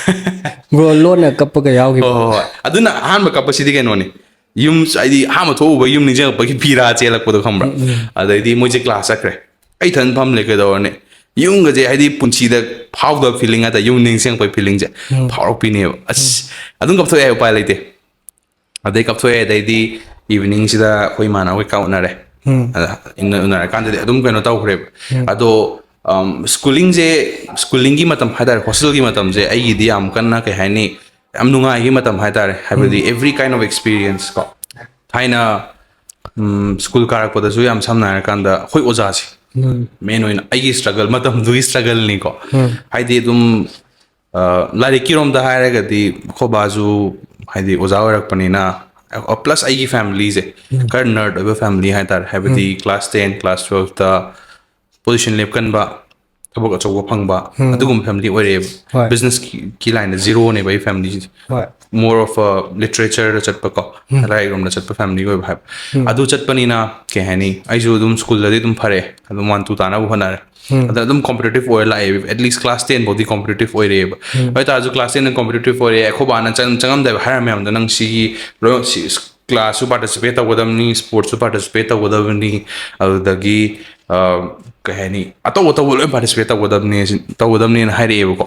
ꯕ꯭ꯔꯣ, ꯂꯣꯟꯅ ꯀꯞꯄꯒ ꯌꯥꯎꯈꯤꯕ꯫ ꯍꯣꯏ, ꯍꯣꯏ, ꯍꯣꯏ꯫ ꯑꯗꯨꯅ ꯑꯍꯥꯟꯕ ꯀꯞꯄꯁꯤꯗꯤ ꯀꯩꯅꯣꯅꯤ, ꯌꯨꯝ, ꯍꯥꯏꯗꯤ ꯑꯍꯥꯟꯕ ꯊꯣꯛꯎꯕ ꯌꯨꯝ ꯅꯤꯡꯁꯤꯡꯉꯛꯄꯒꯤ ꯐꯤꯔꯥ ꯆꯦꯜꯂꯛꯄꯗꯣ, ꯈꯪꯕ꯭ꯔꯥ? ꯎꯝ, ꯎꯝ꯫ ꯑꯗꯩꯗꯤ ꯃꯣꯏꯁꯦ ꯀ꯭ꯂꯥꯁ ꯆꯠꯈ꯭ꯔꯦ, ꯑꯩ ꯏꯊꯟ ꯐꯝ ꯂꯩ, ꯀꯩꯗꯧꯔꯅꯤ? ꯌꯨꯝꯒꯁꯦ, ꯍꯥꯏꯗꯤ ꯄꯨꯟꯁꯤꯗ ꯐꯥꯎꯗꯕ ꯐꯤꯂꯤꯡ ꯍꯥꯏꯇꯥꯔꯦ, ꯌꯨꯝ ꯅꯤꯡꯁꯤꯡꯉꯛꯄꯒꯤ ꯐꯤꯂꯤꯡꯁꯦ ꯎꯝ꯫ ꯐꯥꯎꯔꯛꯄꯤꯅꯦꯕ꯫ ꯑꯁ, ꯑꯗꯨꯝ ꯀꯞꯊꯣꯛꯑꯦ, ꯎꯄꯥꯏ ꯂꯩꯇꯦ꯫ ꯑꯗꯩ ꯀꯞꯊꯣꯛꯑꯦ, ꯑꯗꯩꯗꯤ ꯏꯚꯤꯅꯤꯡꯁꯤꯗ ꯑꯩꯈꯣꯏ ꯏꯃꯥꯟꯅꯕꯈꯩ ꯀꯥꯎꯅꯔꯦ꯫ ꯎꯝ꯫ ꯑꯗ ꯏꯟꯅ-, ꯎꯅꯔꯀꯥꯟꯗꯗꯤ ꯑꯗꯨꯝ ꯀꯩꯅꯣ ꯇꯧꯈ꯭ꯔꯦꯕ꯫ ꯎꯝ꯫ ꯑꯗꯣ, ꯑꯝ, ꯁ꯭ꯀꯨꯂꯤꯡꯁꯦ, ꯁ꯭ꯀꯨꯂꯤꯡꯒꯤ ꯃꯇꯝ ꯍꯥꯏꯇꯥꯔꯦ, ꯍꯣꯁꯇꯦꯜꯒꯤ ꯃꯇꯝꯁꯦ ꯑꯩꯒꯤꯗꯤ ꯌꯥꯝ ꯀꯟꯅ, ꯀꯩ ꯍꯥꯏꯅꯤ, ꯌꯥꯝ ꯅꯨꯡꯉꯥꯏꯈꯤ ꯃꯇꯝ ꯍꯥꯏꯇꯥꯔꯦ, ꯍꯥꯏꯕꯗꯤ every kind of experience ꯀꯣ꯫ ꯊꯥꯏꯅ, ꯎꯝ, ꯁ꯭ꯀꯨꯜ ꯀꯥꯔꯛꯄꯗꯁꯨ ꯌꯥꯝ ꯁꯝꯅ ꯍꯥꯏꯔꯀꯥꯟꯗ ꯑꯩꯈꯣꯏ ꯑꯣꯖꯥꯁꯦ, ꯎꯝ꯫ ꯃꯦꯟ ꯑꯣꯏꯅ ꯑꯩꯒꯤ ꯁ꯭ꯇ꯭ꯔꯒꯜ, ꯃꯇꯝꯗꯨꯒꯤ ꯁ꯭ꯇ꯭ꯔꯒꯜꯅꯤꯀꯣ꯫ ꯎꯝ꯫ ꯍꯥꯏꯗꯤ ꯑꯗꯨꯝ, ꯑ, ꯂꯥꯏꯔꯤꯛꯀꯤꯔꯣꯝꯗ ꯍꯥꯏꯔꯒꯗꯤ ꯑꯩꯈꯣꯏ ꯕꯥꯁꯨ ꯍꯥꯏꯗꯤ ꯑꯣꯖꯥ ꯑꯣꯏꯔꯛꯄꯅꯤꯅ, ꯑ, ꯄ꯭ꯂꯁ ꯑꯩꯒꯤ ꯐꯦꯃꯤꯂꯤꯁꯦ ꯈꯔ ꯅꯔꯠ ꯑꯣꯏꯕ ꯐꯦꯃꯤꯂꯤ ꯍꯥꯏꯇꯥꯔꯦ, ꯍꯥꯏꯕꯗꯤ ꯀ꯭ꯂꯥꯁ ꯇꯦꯟ, ꯀ꯭ꯂꯥꯁ ꯇꯨꯋꯦꯜꯐꯇ ꯄꯣꯖꯤꯁꯟ ꯂꯦꯞꯀꯟꯕ, ꯊꯕꯛ ꯑꯆꯧꯕ ꯐꯪꯕ, ꯎꯝ꯫ ꯑꯗꯨꯒꯨꯝꯕ ꯐꯦꯃꯤꯂꯤ ꯑꯣꯏꯔꯛꯑꯦꯕ꯫ ꯍꯣꯏ꯫ ꯕꯤꯖꯤꯅꯦꯁꯀꯤ, ꯀꯤ ꯂꯥꯏꯟꯗ ꯖꯤꯔꯣꯅꯦꯕ ꯑꯩ ꯐꯦꯃꯤꯂꯤꯁꯤꯗꯤ꯫ ꯍꯣꯏ꯫ more of a literature ꯗ ꯆꯠꯄ ꯀꯣ, ꯂꯥꯏꯔꯤꯛ ꯂꯣꯝꯗ ꯆꯠꯄ ꯐꯦꯃꯤꯂꯤ ꯑꯣꯏꯕ ꯍꯥꯏꯕ꯫ ꯑꯗꯨ ꯆꯠꯄꯅꯤꯅ ꯀꯩ ꯍꯥꯏꯅꯤ, ꯑꯩꯁꯨ ꯑꯗꯨꯝ ꯁ꯭ꯀꯨꯜꯗꯗꯤ ꯑꯗꯨꯝ ꯐꯔꯦ, ꯑꯗꯨꯝ ꯋꯥꯟ ꯇꯨ ꯇꯥꯅꯕ ꯍꯣꯠꯅꯔꯦ꯫ ꯑꯗ ꯑꯗꯨꯝ ꯀꯣꯝꯄꯤꯇꯤꯇꯤꯞ ꯑꯣꯏꯔ ꯂꯥꯛꯑꯦꯕ, at least class ten ꯐꯥꯎꯗꯤ ꯀꯣꯝꯄꯤꯇꯤꯇꯤꯞ ꯑꯣꯏꯔꯛꯑꯦꯕ꯫ ꯑꯗꯨ ꯑꯣꯏꯇꯥꯔꯁꯨ class ten ꯅ ꯀꯣꯝꯄꯤꯇꯤꯇꯤꯞ ꯑꯣꯏꯔꯛꯑꯦ, ꯑꯩꯈꯣꯏ ꯕꯥꯅ ꯆꯪ ꯆꯪꯉꯝꯗꯦꯕ, ꯍꯥꯏꯔꯝ ꯃꯌꯥꯝꯗꯣ, "ꯅꯪ ꯁꯤꯒꯤ ꯂꯣꯏ-, ꯁꯤ class ꯁꯨ participate ꯇꯧꯒꯗꯕꯅꯤ, sports ꯁꯨ participate ꯇꯧꯒꯗꯕꯅꯤ, ꯑꯗꯨꯗꯒꯤ ꯑ, ꯀꯩ ꯍꯥꯏꯅꯤ, ꯑꯇꯧ ꯑꯇꯧꯕ ꯂꯣꯏ participate ꯇꯧꯒꯗꯕꯅꯤ, ꯇꯧꯒꯗꯕꯅꯦꯅ ꯍꯥꯏꯔꯛꯑꯦꯕꯀꯣ꯫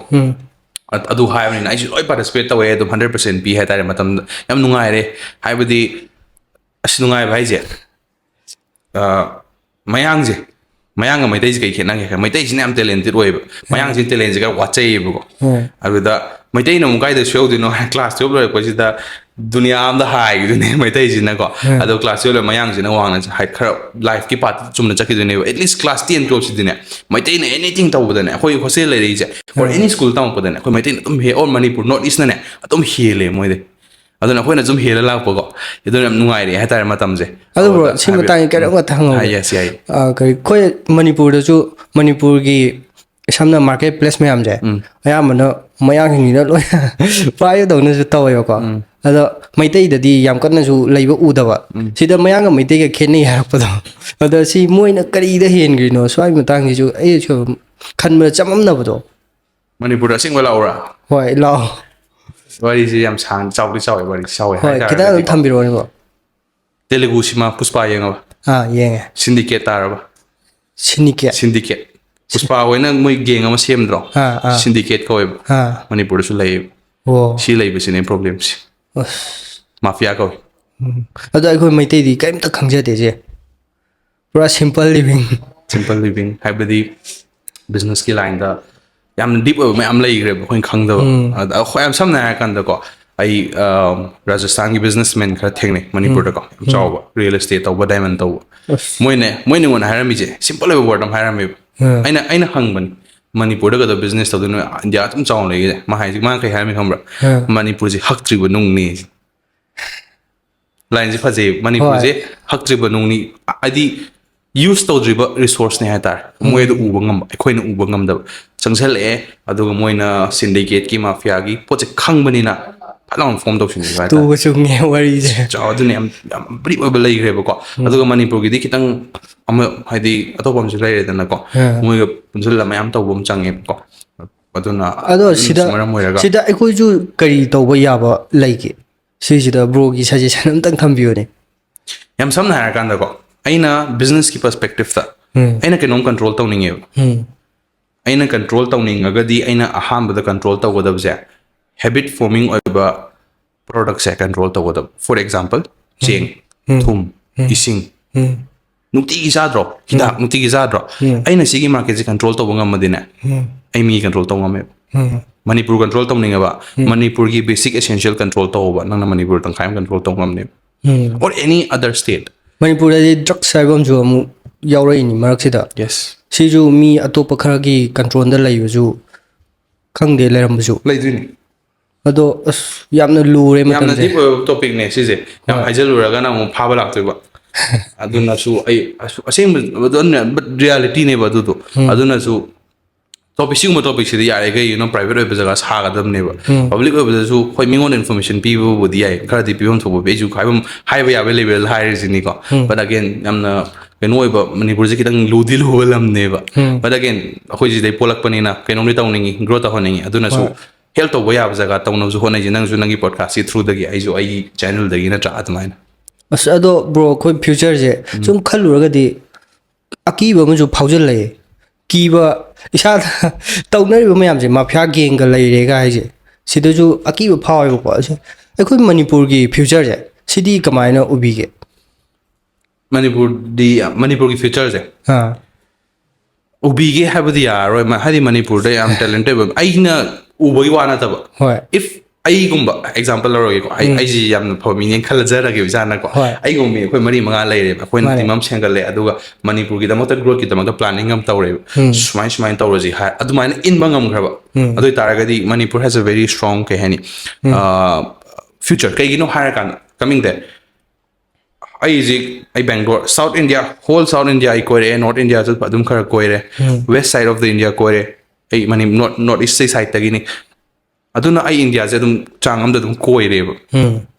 ꯑ-, ꯑꯗꯨ ꯍꯥꯏꯕꯅꯤꯅ ꯑꯩꯁꯨ ꯂꯣꯏ participate ꯇꯧꯋꯦ, ꯑꯗꯨꯝ hundred percent ꯄꯤ ꯍꯥꯏꯇꯥꯔꯦ꯫ ꯃꯇꯝꯗ ꯌꯥꯝ ꯅꯨꯡꯉꯥꯏꯔꯦ, ꯍꯥꯏꯕꯗꯤ ꯑꯁ, ꯅꯨꯡꯉꯥꯏꯕ ꯍꯥꯏꯁꯦ, ꯑ, ꯃꯌꯥꯡꯁꯦ, ꯃꯌꯥꯡꯒ ꯃꯩꯇꯩꯁꯦ ꯀꯩ ꯈꯦꯠꯅꯒꯦ? ꯃꯩꯇꯩꯁꯤꯅ ꯌꯥꯝ talented ꯑꯣꯏꯌꯦꯕ, ꯃꯌꯥꯡꯁꯤ talent ꯁꯦ ꯈꯔ ꯋꯥꯠꯆꯩꯌꯦꯕꯀꯣ꯫ ꯑꯗꯨꯗ ꯃꯩꯇꯩꯅ ꯑꯃꯨꯛ ꯀꯥꯏꯗ ꯁꯣꯏꯍꯧꯗꯣꯏꯅꯣ ꯍꯥꯏ, class twelve ꯂꯣꯏꯔꯛꯄꯁꯤꯗ ꯗꯨꯅꯤꯌꯥ ꯑꯃꯗ ꯍꯥꯏꯈꯤꯗꯣꯏꯅꯦ ꯃꯩꯇꯩꯁꯤꯅꯀꯣ꯫ ꯑꯗꯣ class twelve ꯂꯣꯏꯔ ꯃꯌꯥꯡꯁꯤꯅ ꯋꯥꯡꯅ ꯍꯥꯏ, ꯈꯔ life ꯀꯤ path ꯇ ꯆꯨꯝꯅ ꯆꯠꯈꯤꯗꯣꯏꯅꯦꯕ꯫ At least class ten twelve ꯁꯤꯗꯤꯅꯦ, ꯃꯩꯇꯩꯅ anything ꯇꯧꯕꯗꯅꯦ, ꯑꯩꯈꯣꯏ hostel ꯂꯩꯔꯛꯏꯁꯦ, or any school ꯇꯝꯃꯛꯄꯗꯅꯦ, ꯑꯩꯈꯣꯏ ꯃꯩꯇꯩꯅ ꯑꯗꯨꯝ ꯍꯦ-, or ꯃꯅꯤꯄꯨꯔ, North East ꯅꯅꯦ ꯑꯗꯨꯝ ꯍꯦꯜꯂꯦ ꯃꯣꯏꯗꯩ꯫ ꯑꯗꯨꯅ ꯑꯩꯈꯣꯏꯅ ꯁꯨꯝ ꯍꯦꯜꯂ ꯂꯥꯛꯄꯀꯣ꯫ ꯑꯗꯨꯅ ꯌꯥꯝ ꯅꯨꯡꯉꯥꯏꯔꯦ ꯍꯥꯏꯇꯥꯔꯦ ꯃꯇꯝꯁꯦ꯫ ꯑꯗꯨ bro, ꯑꯗꯨꯗ ꯁꯤ ꯍꯥꯏꯕꯤꯌꯨ꯫ ꯃꯇꯥꯡꯒꯤ ꯀꯔꯤꯝ ꯑꯃꯇ ꯍꯪꯍꯧꯒꯦ꯫ ꯑꯥ, yes, ꯌꯥꯏꯌꯦ꯫ ꯑꯥ, ꯀꯔꯤ, ꯑꯩꯈꯣꯏ ꯃꯅꯤꯄꯨꯔꯗꯁꯨ, ꯃꯅꯤꯄꯨꯔꯒꯤ ꯁꯝꯅ market place ꯃꯌꯥꯝꯁꯦ, ꯑꯌꯥꯝꯕꯅ ꯃꯌꯥꯡꯁꯤꯡꯁꯤꯅ ꯂꯣꯏ ꯄꯥꯏꯕꯗꯧꯅꯁꯨ ꯇꯧꯋꯦꯕꯀꯣ꯫ ꯑꯗꯣ ꯃꯩꯇꯩꯗꯗꯤ ꯌꯥꯝ ꯀꯟꯅꯁꯨ ꯂꯩꯕ ꯎꯗꯕ꯫ ꯁꯤꯗ ꯃꯌꯥꯡꯒ ꯃꯩꯇꯩꯒ ꯈꯦꯠꯅꯩ ꯍꯥꯏꯔꯛꯄꯗꯣ, ꯑꯗꯣ ꯁꯤ ꯃꯣꯏꯅ ꯀꯔꯤꯗ ꯍꯦꯟꯈ꯭ꯔꯤꯅꯣ? ꯁ꯭ꯋꯥꯏ ꯃꯇꯥꯡꯁꯤꯁꯨ ꯑꯩꯁꯨ ꯈꯟꯕꯗ ꯆꯃꯝꯅꯕꯗꯣ꯫ ꯃꯅꯤꯄꯨꯔꯗ ꯑꯁꯦꯡꯕ ꯂꯥꯛꯎꯔꯥ? ꯍꯣꯏ, ꯂꯥꯛꯑꯣ꯫ ꯋꯥꯔꯤꯁꯦ ꯌꯥꯝ ꯁꯥꯡ-, ꯆꯥꯎꯗꯤ ꯆꯥꯎꯋꯦ, ꯋꯥꯔꯤ ꯁꯥꯎꯋꯦ ꯍꯣꯏ, ꯈꯤꯇꯪ ꯑꯗꯨꯝ ꯍꯥꯏꯇꯥꯔꯒꯗꯤꯀꯣ꯫ ꯊꯝꯕꯤꯔꯛꯑꯣꯅꯦꯀꯣ꯫ Telugu ꯁꯤꯃꯥ ꯄꯨꯁꯄꯥ ꯌꯦꯡꯉꯕ? ꯑꯥ, ꯌꯦꯡꯉꯦ꯫ Syndicate ꯇꯥꯔꯕ? Syndicate꯫ Syndicate꯫ ꯄꯨꯁꯄꯥ ꯍꯣꯏꯅ ꯃꯣꯏ gang ꯑꯃ ꯁꯦꯝꯗ꯭ꯔꯣ? ꯑꯥ, ꯑꯥ꯫ Syndicate ꯀꯧꯋꯦꯕ꯫ ꯑꯥ꯫ ꯃꯅꯤꯄꯨꯔꯗꯁꯨ ꯂꯩꯌꯦꯕ꯫ ꯑꯣ꯫ ꯁꯤ ꯂꯩꯕꯁꯤꯅꯦ problem ꯁꯦ꯫ ꯑꯁ꯫ Mafia ꯀꯧꯋꯦ꯫ ꯎꯝ꯫ ꯑꯗꯣ ꯑꯩꯈꯣꯏ ꯃꯩꯇꯩꯗꯤ ꯀꯔꯤꯝꯇ ꯈꯪꯖꯗꯦ ꯁꯦ꯫ ꯄꯨꯔꯥ simple living꯫ Simple living ꯍꯥꯏꯕꯗꯤ business ꯀꯤ line ꯗ ꯌꯥꯝꯅ deep ꯑꯣꯏꯕ ꯃꯌꯥꯝ ꯂꯩꯈ꯭ꯔꯦꯕ ꯑꯩꯈꯣꯏꯅ ꯈꯪꯗꯕ꯫ ꯎꯝ꯫ ꯑꯗ ꯑꯩꯈꯣꯏ ꯌꯥꯝ ꯁꯝꯅ ꯍꯥꯏꯔꯀꯥꯟꯗꯀꯣ, ꯑꯩ, ꯑ, ꯔꯥꯖꯁꯊꯥꯟꯒꯤ businessman ꯈꯔ ꯊꯦꯡꯅꯩ ꯃꯅꯤꯄꯨꯔꯗꯀꯣ, ꯌꯥꯝ ꯆꯥꯎꯕ, real estate ꯇꯧꯕ, diamond ꯇꯧꯕ꯫ ꯑꯁ꯫ ꯃꯣꯏꯅ, ꯃꯣꯏꯅ ꯑꯩꯉꯣꯟꯗ ꯍꯥꯏꯔꯝꯃꯤꯁꯦ, simple ꯑꯣꯏꯕ word ꯑꯃ ꯍꯥꯏꯔꯝꯃꯦꯕ꯫ ꯎꯝ꯫ ꯑꯩꯅ, ꯑꯩꯅ ꯍꯪꯕꯅꯤ, "ꯃꯅꯤꯄꯨꯔꯗ ꯀꯩꯗꯧ business ꯇꯧꯗꯣꯏꯅꯣ? ꯏꯟꯗꯤꯌꯥ ꯑꯗꯨꯝ ꯆꯥꯎꯅ ꯂꯩꯒꯦ?" ꯃꯥ ꯍꯥꯏꯁꯦ, ꯃꯥꯅ ꯀꯩ ꯍꯥꯏꯔꯝꯃꯤ ꯈꯪꯕ꯭ꯔꯥ? ꯎꯝ꯫ "ꯃꯅꯤꯄꯨꯔꯁꯦ ꯍꯛꯇ꯭ꯔꯤꯕ ꯅꯨꯡꯅꯤ"꯫ Line ꯁꯦ ꯐꯖꯩꯌꯦꯕ꯫ ꯃꯅꯤꯄꯨꯔꯁꯦ ꯍꯣꯏ꯫ ꯍꯛꯇ꯭ꯔꯤꯕ ꯅꯨꯡꯅꯤ, ꯍꯥꯏꯗꯤ use ꯇꯧꯗ꯭ꯔꯤꯕ resource ꯅꯦ ꯍꯥꯏꯇꯥꯔꯦ꯫ ꯎꯝ꯫ ꯃꯣꯏꯗ ꯎꯕ ꯉꯝꯕ, ꯑꯩꯈꯣꯏꯅ ꯎꯕ ꯉꯝꯗꯕ꯫ ꯆꯪꯁꯜꯂꯛꯑꯦ, ꯑꯗꯨꯒ ꯃꯣꯏꯅ syndicate ꯀꯤ, mafia ꯒꯤ ꯄꯣꯠꯁꯦ ꯈꯪꯕꯅꯤꯅ, ꯐꯠ ꯂꯥꯎꯅ ꯐꯣꯝ ꯇꯧꯁꯤꯟꯈꯤꯕ ꯍꯥꯏꯇꯥꯔꯦ꯫ ꯇꯨꯕ ꯆꯨꯝꯉꯦ ꯋꯥꯔꯤꯁꯦ꯫ ꯆꯥꯎ ꯑꯗꯨꯅ ꯌꯥꯝ ꯌꯥꯝ ꯕ꯭ꯔꯤꯞ ꯑꯣꯏꯕ ꯂꯩꯈ꯭ꯔꯦꯕꯀꯣ꯫ ꯑꯗꯨꯒ ꯃꯅꯤꯄꯨꯔꯒꯤꯗꯤ ꯈꯤꯇꯪ ꯑꯃ ꯍꯥꯏꯗꯤ ꯑꯇꯣꯞꯄ ꯑꯃꯁꯨ ꯂꯩꯔꯦꯗꯅꯀꯣ꯫ ꯑꯥ꯫ ꯃꯣꯏꯒ ꯄꯨꯟꯁꯤꯜꯂ ꯃꯌꯥꯝ ꯇꯧꯕ ꯑꯃ ꯆꯪꯉꯦꯕꯀꯣ꯫ ꯑꯗꯨꯅ ꯑꯗꯣ ꯑꯗꯨꯅꯁꯨ ꯁꯤꯗ ꯃꯔꯝ ꯑꯣꯏꯔꯒ ꯁꯤꯗ ꯑꯩꯈꯣꯏꯁꯨ ꯀꯔꯤ ꯇꯧꯕ ꯌꯥꯕ ꯂꯩꯒꯦ? ꯁꯤꯁꯤꯗ ꯕ꯭ꯔꯣꯒꯤ ꯁꯖꯦꯁꯟ ꯑꯝꯇꯪ ꯊꯝꯕꯤꯌꯨꯅꯦ꯫ ꯌꯥꯝ ꯁꯝꯅ ꯍꯥꯏꯔꯀꯥꯟꯗꯀꯣ, ꯑꯩꯅ ꯕꯤꯖꯤꯅꯦꯁꯀꯤ ꯄꯔꯁꯄꯦꯛꯇꯤꯞꯇ ꯎꯝ꯫ ꯑꯩꯅ ꯀꯩꯅꯣꯝ ꯀꯟꯇ꯭ꯔꯣꯜ ꯇꯧꯅꯤꯡꯉꯦꯕ꯫ ꯎꯝ꯫ ꯑꯩꯅ ꯀꯟꯇ꯭ꯔꯣꯜ ꯇꯧꯅꯤꯡꯉꯒꯗꯤ ꯑꯩꯅ ꯑꯍꯥꯟꯕꯗ ꯀꯟꯇ꯭ꯔꯣꯜ ꯇꯧꯒꯗꯕꯁꯦ ꯍꯦꯕꯤꯠ ꯐꯣꯔꯃꯤꯡ ꯑꯣꯏꯕ ꯄ꯭ꯔꯣꯗꯛꯁꯦ ꯀꯟꯇ꯭ꯔꯣꯜ ꯇꯧꯒꯗꯕ꯫ ꯐꯣꯔ ꯑꯦꯛꯖꯥꯝꯄꯜ, ꯆꯦꯡ, ꯎꯝ꯫ ꯊꯨꯝ, ꯎꯝ꯫ ꯏꯁꯤꯡ꯫ ꯎꯝ꯫ ꯅꯨꯡꯇꯤꯒꯤ ꯆꯥꯗ꯭ꯔꯣ? ꯍꯤꯗꯥꯛ ꯅꯨꯡꯇꯤꯒꯤ ꯆꯥꯗ꯭ꯔꯣ? ꯎꯝ꯫ ꯑꯩꯅ ꯁꯤꯒꯤ ꯃꯥꯔꯀꯦꯠꯁꯦ ꯀꯟꯇ꯭ꯔꯣꯜ ꯇꯧꯕ ꯉꯝꯃꯗꯤꯅꯦ, ꯎꯝ꯫ ꯑꯩ ꯃꯤ ꯀꯟꯇ꯭ꯔꯣꯜ ꯇꯧꯕ ꯉꯝꯃꯦꯕ꯫ ꯎꯝ꯫ ꯃꯅꯤꯄꯨꯔ ꯀꯟꯇ꯭ꯔꯣꯜ ꯇꯧꯅꯤꯡꯉꯕ, ꯎꯝ꯫ ꯃꯅꯤꯄꯨꯔꯒꯤ ꯕꯦꯁꯤꯛ ꯑꯦꯁꯦꯟꯁꯤꯌꯦꯜ ꯀꯟꯇ꯭ꯔꯣꯜ ꯇꯧꯕ, ꯅꯪꯅ ꯃꯅꯤꯄꯨꯔ ꯇꯪꯈꯥꯏ ꯑꯃ ꯀꯟꯇ꯭ꯔꯣꯜ ꯇꯧꯕ ꯉꯝꯅꯦꯕ꯫ ꯎꯝ꯫ Or any other state. ꯃꯅꯤꯄꯨꯔꯗꯗꯤ ꯗ꯭ꯔꯛꯁ ꯍꯥꯏꯕ ꯑꯃꯁꯨ ꯑꯃꯨꯛ ꯌꯥꯎꯔꯛꯏꯅꯤ ꯃꯔꯛꯁꯤꯗ꯫ ꯌꯦꯁ꯫ ꯁꯤꯁꯨ ꯃꯤ ꯑꯇꯣꯞꯄ ꯈꯔꯒꯤ ꯀꯟꯇ꯭ꯔꯣꯜꯗ ꯂꯩꯕꯁꯨ ꯈꯪꯗꯦ, ꯂꯩꯔꯝꯕꯁꯨ꯫ ꯂꯩꯗꯣꯏꯅꯤ꯫ ꯑꯗꯣ ꯑꯁ, ꯌꯥꯝꯅ ꯂꯨꯔꯦ ꯌꯥꯝꯅ ꯃꯇꯝꯁꯦ꯫ ꯗꯤꯞ ꯑꯣꯏꯕ ꯇꯣꯄꯤꯛꯅꯦ ꯁꯤꯁꯦ꯫ ꯌꯥꯝ ꯍꯣꯏ꯫ ꯍꯥꯏꯖꯜꯂꯨꯔꯒꯅ ꯑꯃꯨꯛ ꯐꯥꯕ ꯂꯥꯛꯇꯣꯏꯕ꯫ ꯑꯗꯨꯅꯁꯨ ꯑꯩ ꯑꯁ-, ꯑꯁꯦꯡꯕ ꯔꯤꯌꯥꯂꯤꯇꯤꯅꯦꯕ ꯑꯗꯨꯗꯣ꯫ ꯎꯝ꯫ ꯑꯗꯨꯅꯁꯨ ꯇꯣꯄꯤꯛ, ꯁꯤꯒꯨꯝꯕ ꯇꯣꯄꯤꯛꯁꯤꯗꯤ ꯌꯥꯔꯤꯈꯩ, you know, ꯄ꯭ꯔꯥꯏꯚꯦꯠ ꯑꯣꯏꯕ ꯖꯒꯥ ꯁꯥꯒꯗꯕꯅꯦꯕ꯫ ꯎꯝ꯫ ꯄꯕ꯭ꯂꯤꯛ ꯑꯣꯏꯕꯗꯁꯨ ꯍꯣꯏ, ꯃꯤꯉꯣꯟꯗ ꯏꯟꯐꯣꯔꯃꯦꯁꯟ ꯄꯤꯕꯕꯨꯗꯤ ꯌꯥꯏ, ꯈꯔꯗꯤ ꯄꯤꯐꯝ ꯊꯣꯛꯄ ꯄꯤ-, ꯑꯩꯁꯨ ꯍꯥꯏꯐꯝ, ꯍꯥꯏꯕ ꯌꯥꯕ ꯂꯦꯕꯦꯜ ꯍꯥꯏꯔꯤꯁꯤꯅꯤꯀꯣ꯫ ꯎꯝ꯫ But again, ꯌꯥꯝꯅ ꯀꯩꯅꯣ ꯑꯣꯏꯕ, ꯃꯅꯤꯄꯨꯔꯁꯦ ꯈꯤꯇꯪ ꯂꯨꯗꯤ ꯂꯨꯕ ꯂꯝꯅꯦꯕ꯫ ꯎꯝ꯫ But again, ꯑꯩꯈꯣꯏ ꯁꯤꯗꯩ ꯄꯣꯛꯂꯛꯄꯅꯤꯅ ꯀꯩꯅꯣꯝꯗꯤ ꯇꯧꯅꯤꯡꯉꯤ, ꯒ꯭ꯔꯣ ꯇꯧꯍꯟꯅꯤꯡꯉꯤ꯫ ꯑꯗꯨꯅꯁꯨ ꯍꯣꯏ꯫ ꯍꯦꯜꯞ ꯇꯧꯕ ꯌꯥꯕ ꯖꯒꯥ ꯇꯧꯅꯕꯁꯨ ꯍꯣꯠꯅꯩꯁꯦ꯫ ꯅꯪꯁꯨ ꯅꯪꯒꯤ ꯄꯣꯗꯀꯥꯁꯀꯤ ꯊ꯭ꯔꯨꯗꯒꯤ, ꯑꯩꯁꯨ ꯑꯩꯒꯤ ꯆꯦꯅꯦꯜꯗꯒꯤ, ꯅꯠꯇ꯭ꯔꯥ? ꯑꯗꯨꯃꯥꯏꯅ꯫ ꯑꯁ, ꯑꯗꯣ ꯕ꯭ꯔꯣ, ꯑꯩꯈꯣꯏ ꯐ꯭ꯌꯨꯆꯔꯁꯦ ꯁꯨꯝ ꯈꯜꯂꯨꯔꯒꯗꯤ ꯑꯀꯤꯕ ꯑꯃꯁꯨ ꯐꯥꯎꯖꯤꯜꯂꯛꯑꯦ꯫ ꯀꯤꯕ, ꯏꯁꯥꯗ ꯇꯧꯅꯔꯤꯕ ꯃꯌꯥꯝꯁꯦ, ꯃꯥꯐꯤꯌꯥ ꯒꯦꯡꯒ ꯂꯩꯔꯦꯒ ꯍꯥꯏꯁꯦ, ꯁꯤꯗꯁꯨ ꯑꯀꯤꯕ ꯐꯥꯎꯋꯦꯕꯀꯣ꯫ ꯑꯁꯤ ꯑꯩꯈꯣꯏ ꯃꯅꯤꯄꯨꯔꯒꯤ ꯐ꯭ꯌꯨꯆꯔꯁꯦ, ꯁꯤꯗꯤ ꯀꯃꯥꯏꯅ ꯎꯕꯤꯒꯦ? ꯃꯅꯤꯄꯨꯔꯗꯤ, ꯃꯅꯤꯄꯨꯔꯒꯤ ꯐ꯭ꯌꯨꯆꯔꯁꯦ ꯑꯥ꯫ ꯎꯕꯤꯒꯦ ꯍꯥꯏꯕꯗꯤ ꯌꯥꯔꯔꯣꯏ, ꯃ-, ꯍꯥꯏꯗꯤ ꯃꯅꯤꯄꯨꯔꯗ ꯌꯥꯝ ꯇꯦꯂꯦꯟꯇꯦꯠ ꯑꯣꯏꯕ, ꯑꯩꯅ ꯎꯕꯒꯤ ꯋꯥ ꯅꯠꯇꯕ꯫ ꯍꯣꯏ꯫ If ꯑꯩꯒꯨꯝꯕ ꯑꯦꯛꯖꯥꯝꯄꯜ ꯂꯧꯔꯒꯦꯀꯣ, ꯑꯩ, ꯎꯝ꯫ ꯑꯩꯁꯤ ꯌꯥꯝꯅ ꯐꯕ ꯃꯤꯅꯦꯅ ꯈꯜꯂꯖꯔꯒꯦꯕ ꯏꯁꯥꯅꯀꯣ꯫ ꯍꯣꯏ꯫ ꯑꯩꯒꯨꯝꯕ ꯃꯤ ꯑꯩꯈꯣꯏ ꯃꯔꯤ ꯃꯉꯥ ꯂꯩꯔꯦꯕ, ꯑꯩꯈꯣꯏꯅ ꯃꯥꯅꯦ꯫ ꯇꯤꯝ ꯑꯃ ꯁꯦꯝꯒꯠꯂꯦ, ꯑꯗꯨꯒ ꯃꯅꯤꯄꯨꯔꯒꯤꯗꯃꯛꯇ, ꯒ꯭ꯔꯣꯠꯀꯤꯗꯃꯛꯇ ꯄ꯭ꯂꯥꯅꯤꯡ ꯑꯃ ꯇꯧꯔꯦꯕ꯫ ꯎꯝ꯫ ꯁꯨꯃꯥꯏ ꯁꯨꯃꯥꯏꯅ ꯇꯧꯔꯁꯤ ꯍꯥꯏ, ꯑꯗꯨꯃꯥꯏꯅ ꯏꯟꯕ ꯉꯝꯈ꯭ꯔꯕ꯫ ꯎꯝ꯫ ꯑꯗꯨ ꯑꯣꯏꯇꯥꯔꯒꯗꯤ Manipur has a very strong, ꯀꯩ ꯍꯥꯏꯅꯤ, ꯎꯝ꯫ ꯐ꯭ꯌꯨꯆꯔ꯫ ꯀꯩꯒꯤꯅꯣ ꯍꯥꯏꯔꯀꯥꯟꯗ, ꯀꯃꯤꯡ ꯗꯦ ꯑꯩ ꯍꯧꯖꯤꯛ, ꯑꯩ Bangalore, south India, whole south India ꯑꯩ ꯀꯣꯏꯔꯛꯑꯦ, ꯅꯣꯔꯠ ꯏꯟꯗꯤꯌꯥꯁꯨ ꯑꯗꯨꯝ ꯈꯔ ꯀꯣꯏꯔꯦ, um. West side of the India ꯀꯣꯏꯔꯦ꯫ ꯑꯩ ꯃꯅꯤ-, ꯅꯣꯔꯠ, ꯅꯣꯔꯠ ꯏꯁ ꯁꯥꯏꯠꯇꯒꯤꯅꯤ꯫ ꯑꯗꯨꯅ ꯑꯩ ꯏꯟꯗꯤꯌꯥꯁꯦ ꯑꯗꯨꯝ ꯆꯥꯡ ꯑꯃꯗ ꯑꯗꯨꯝ ꯀꯣꯏꯔꯦꯕ. ꯎꯝ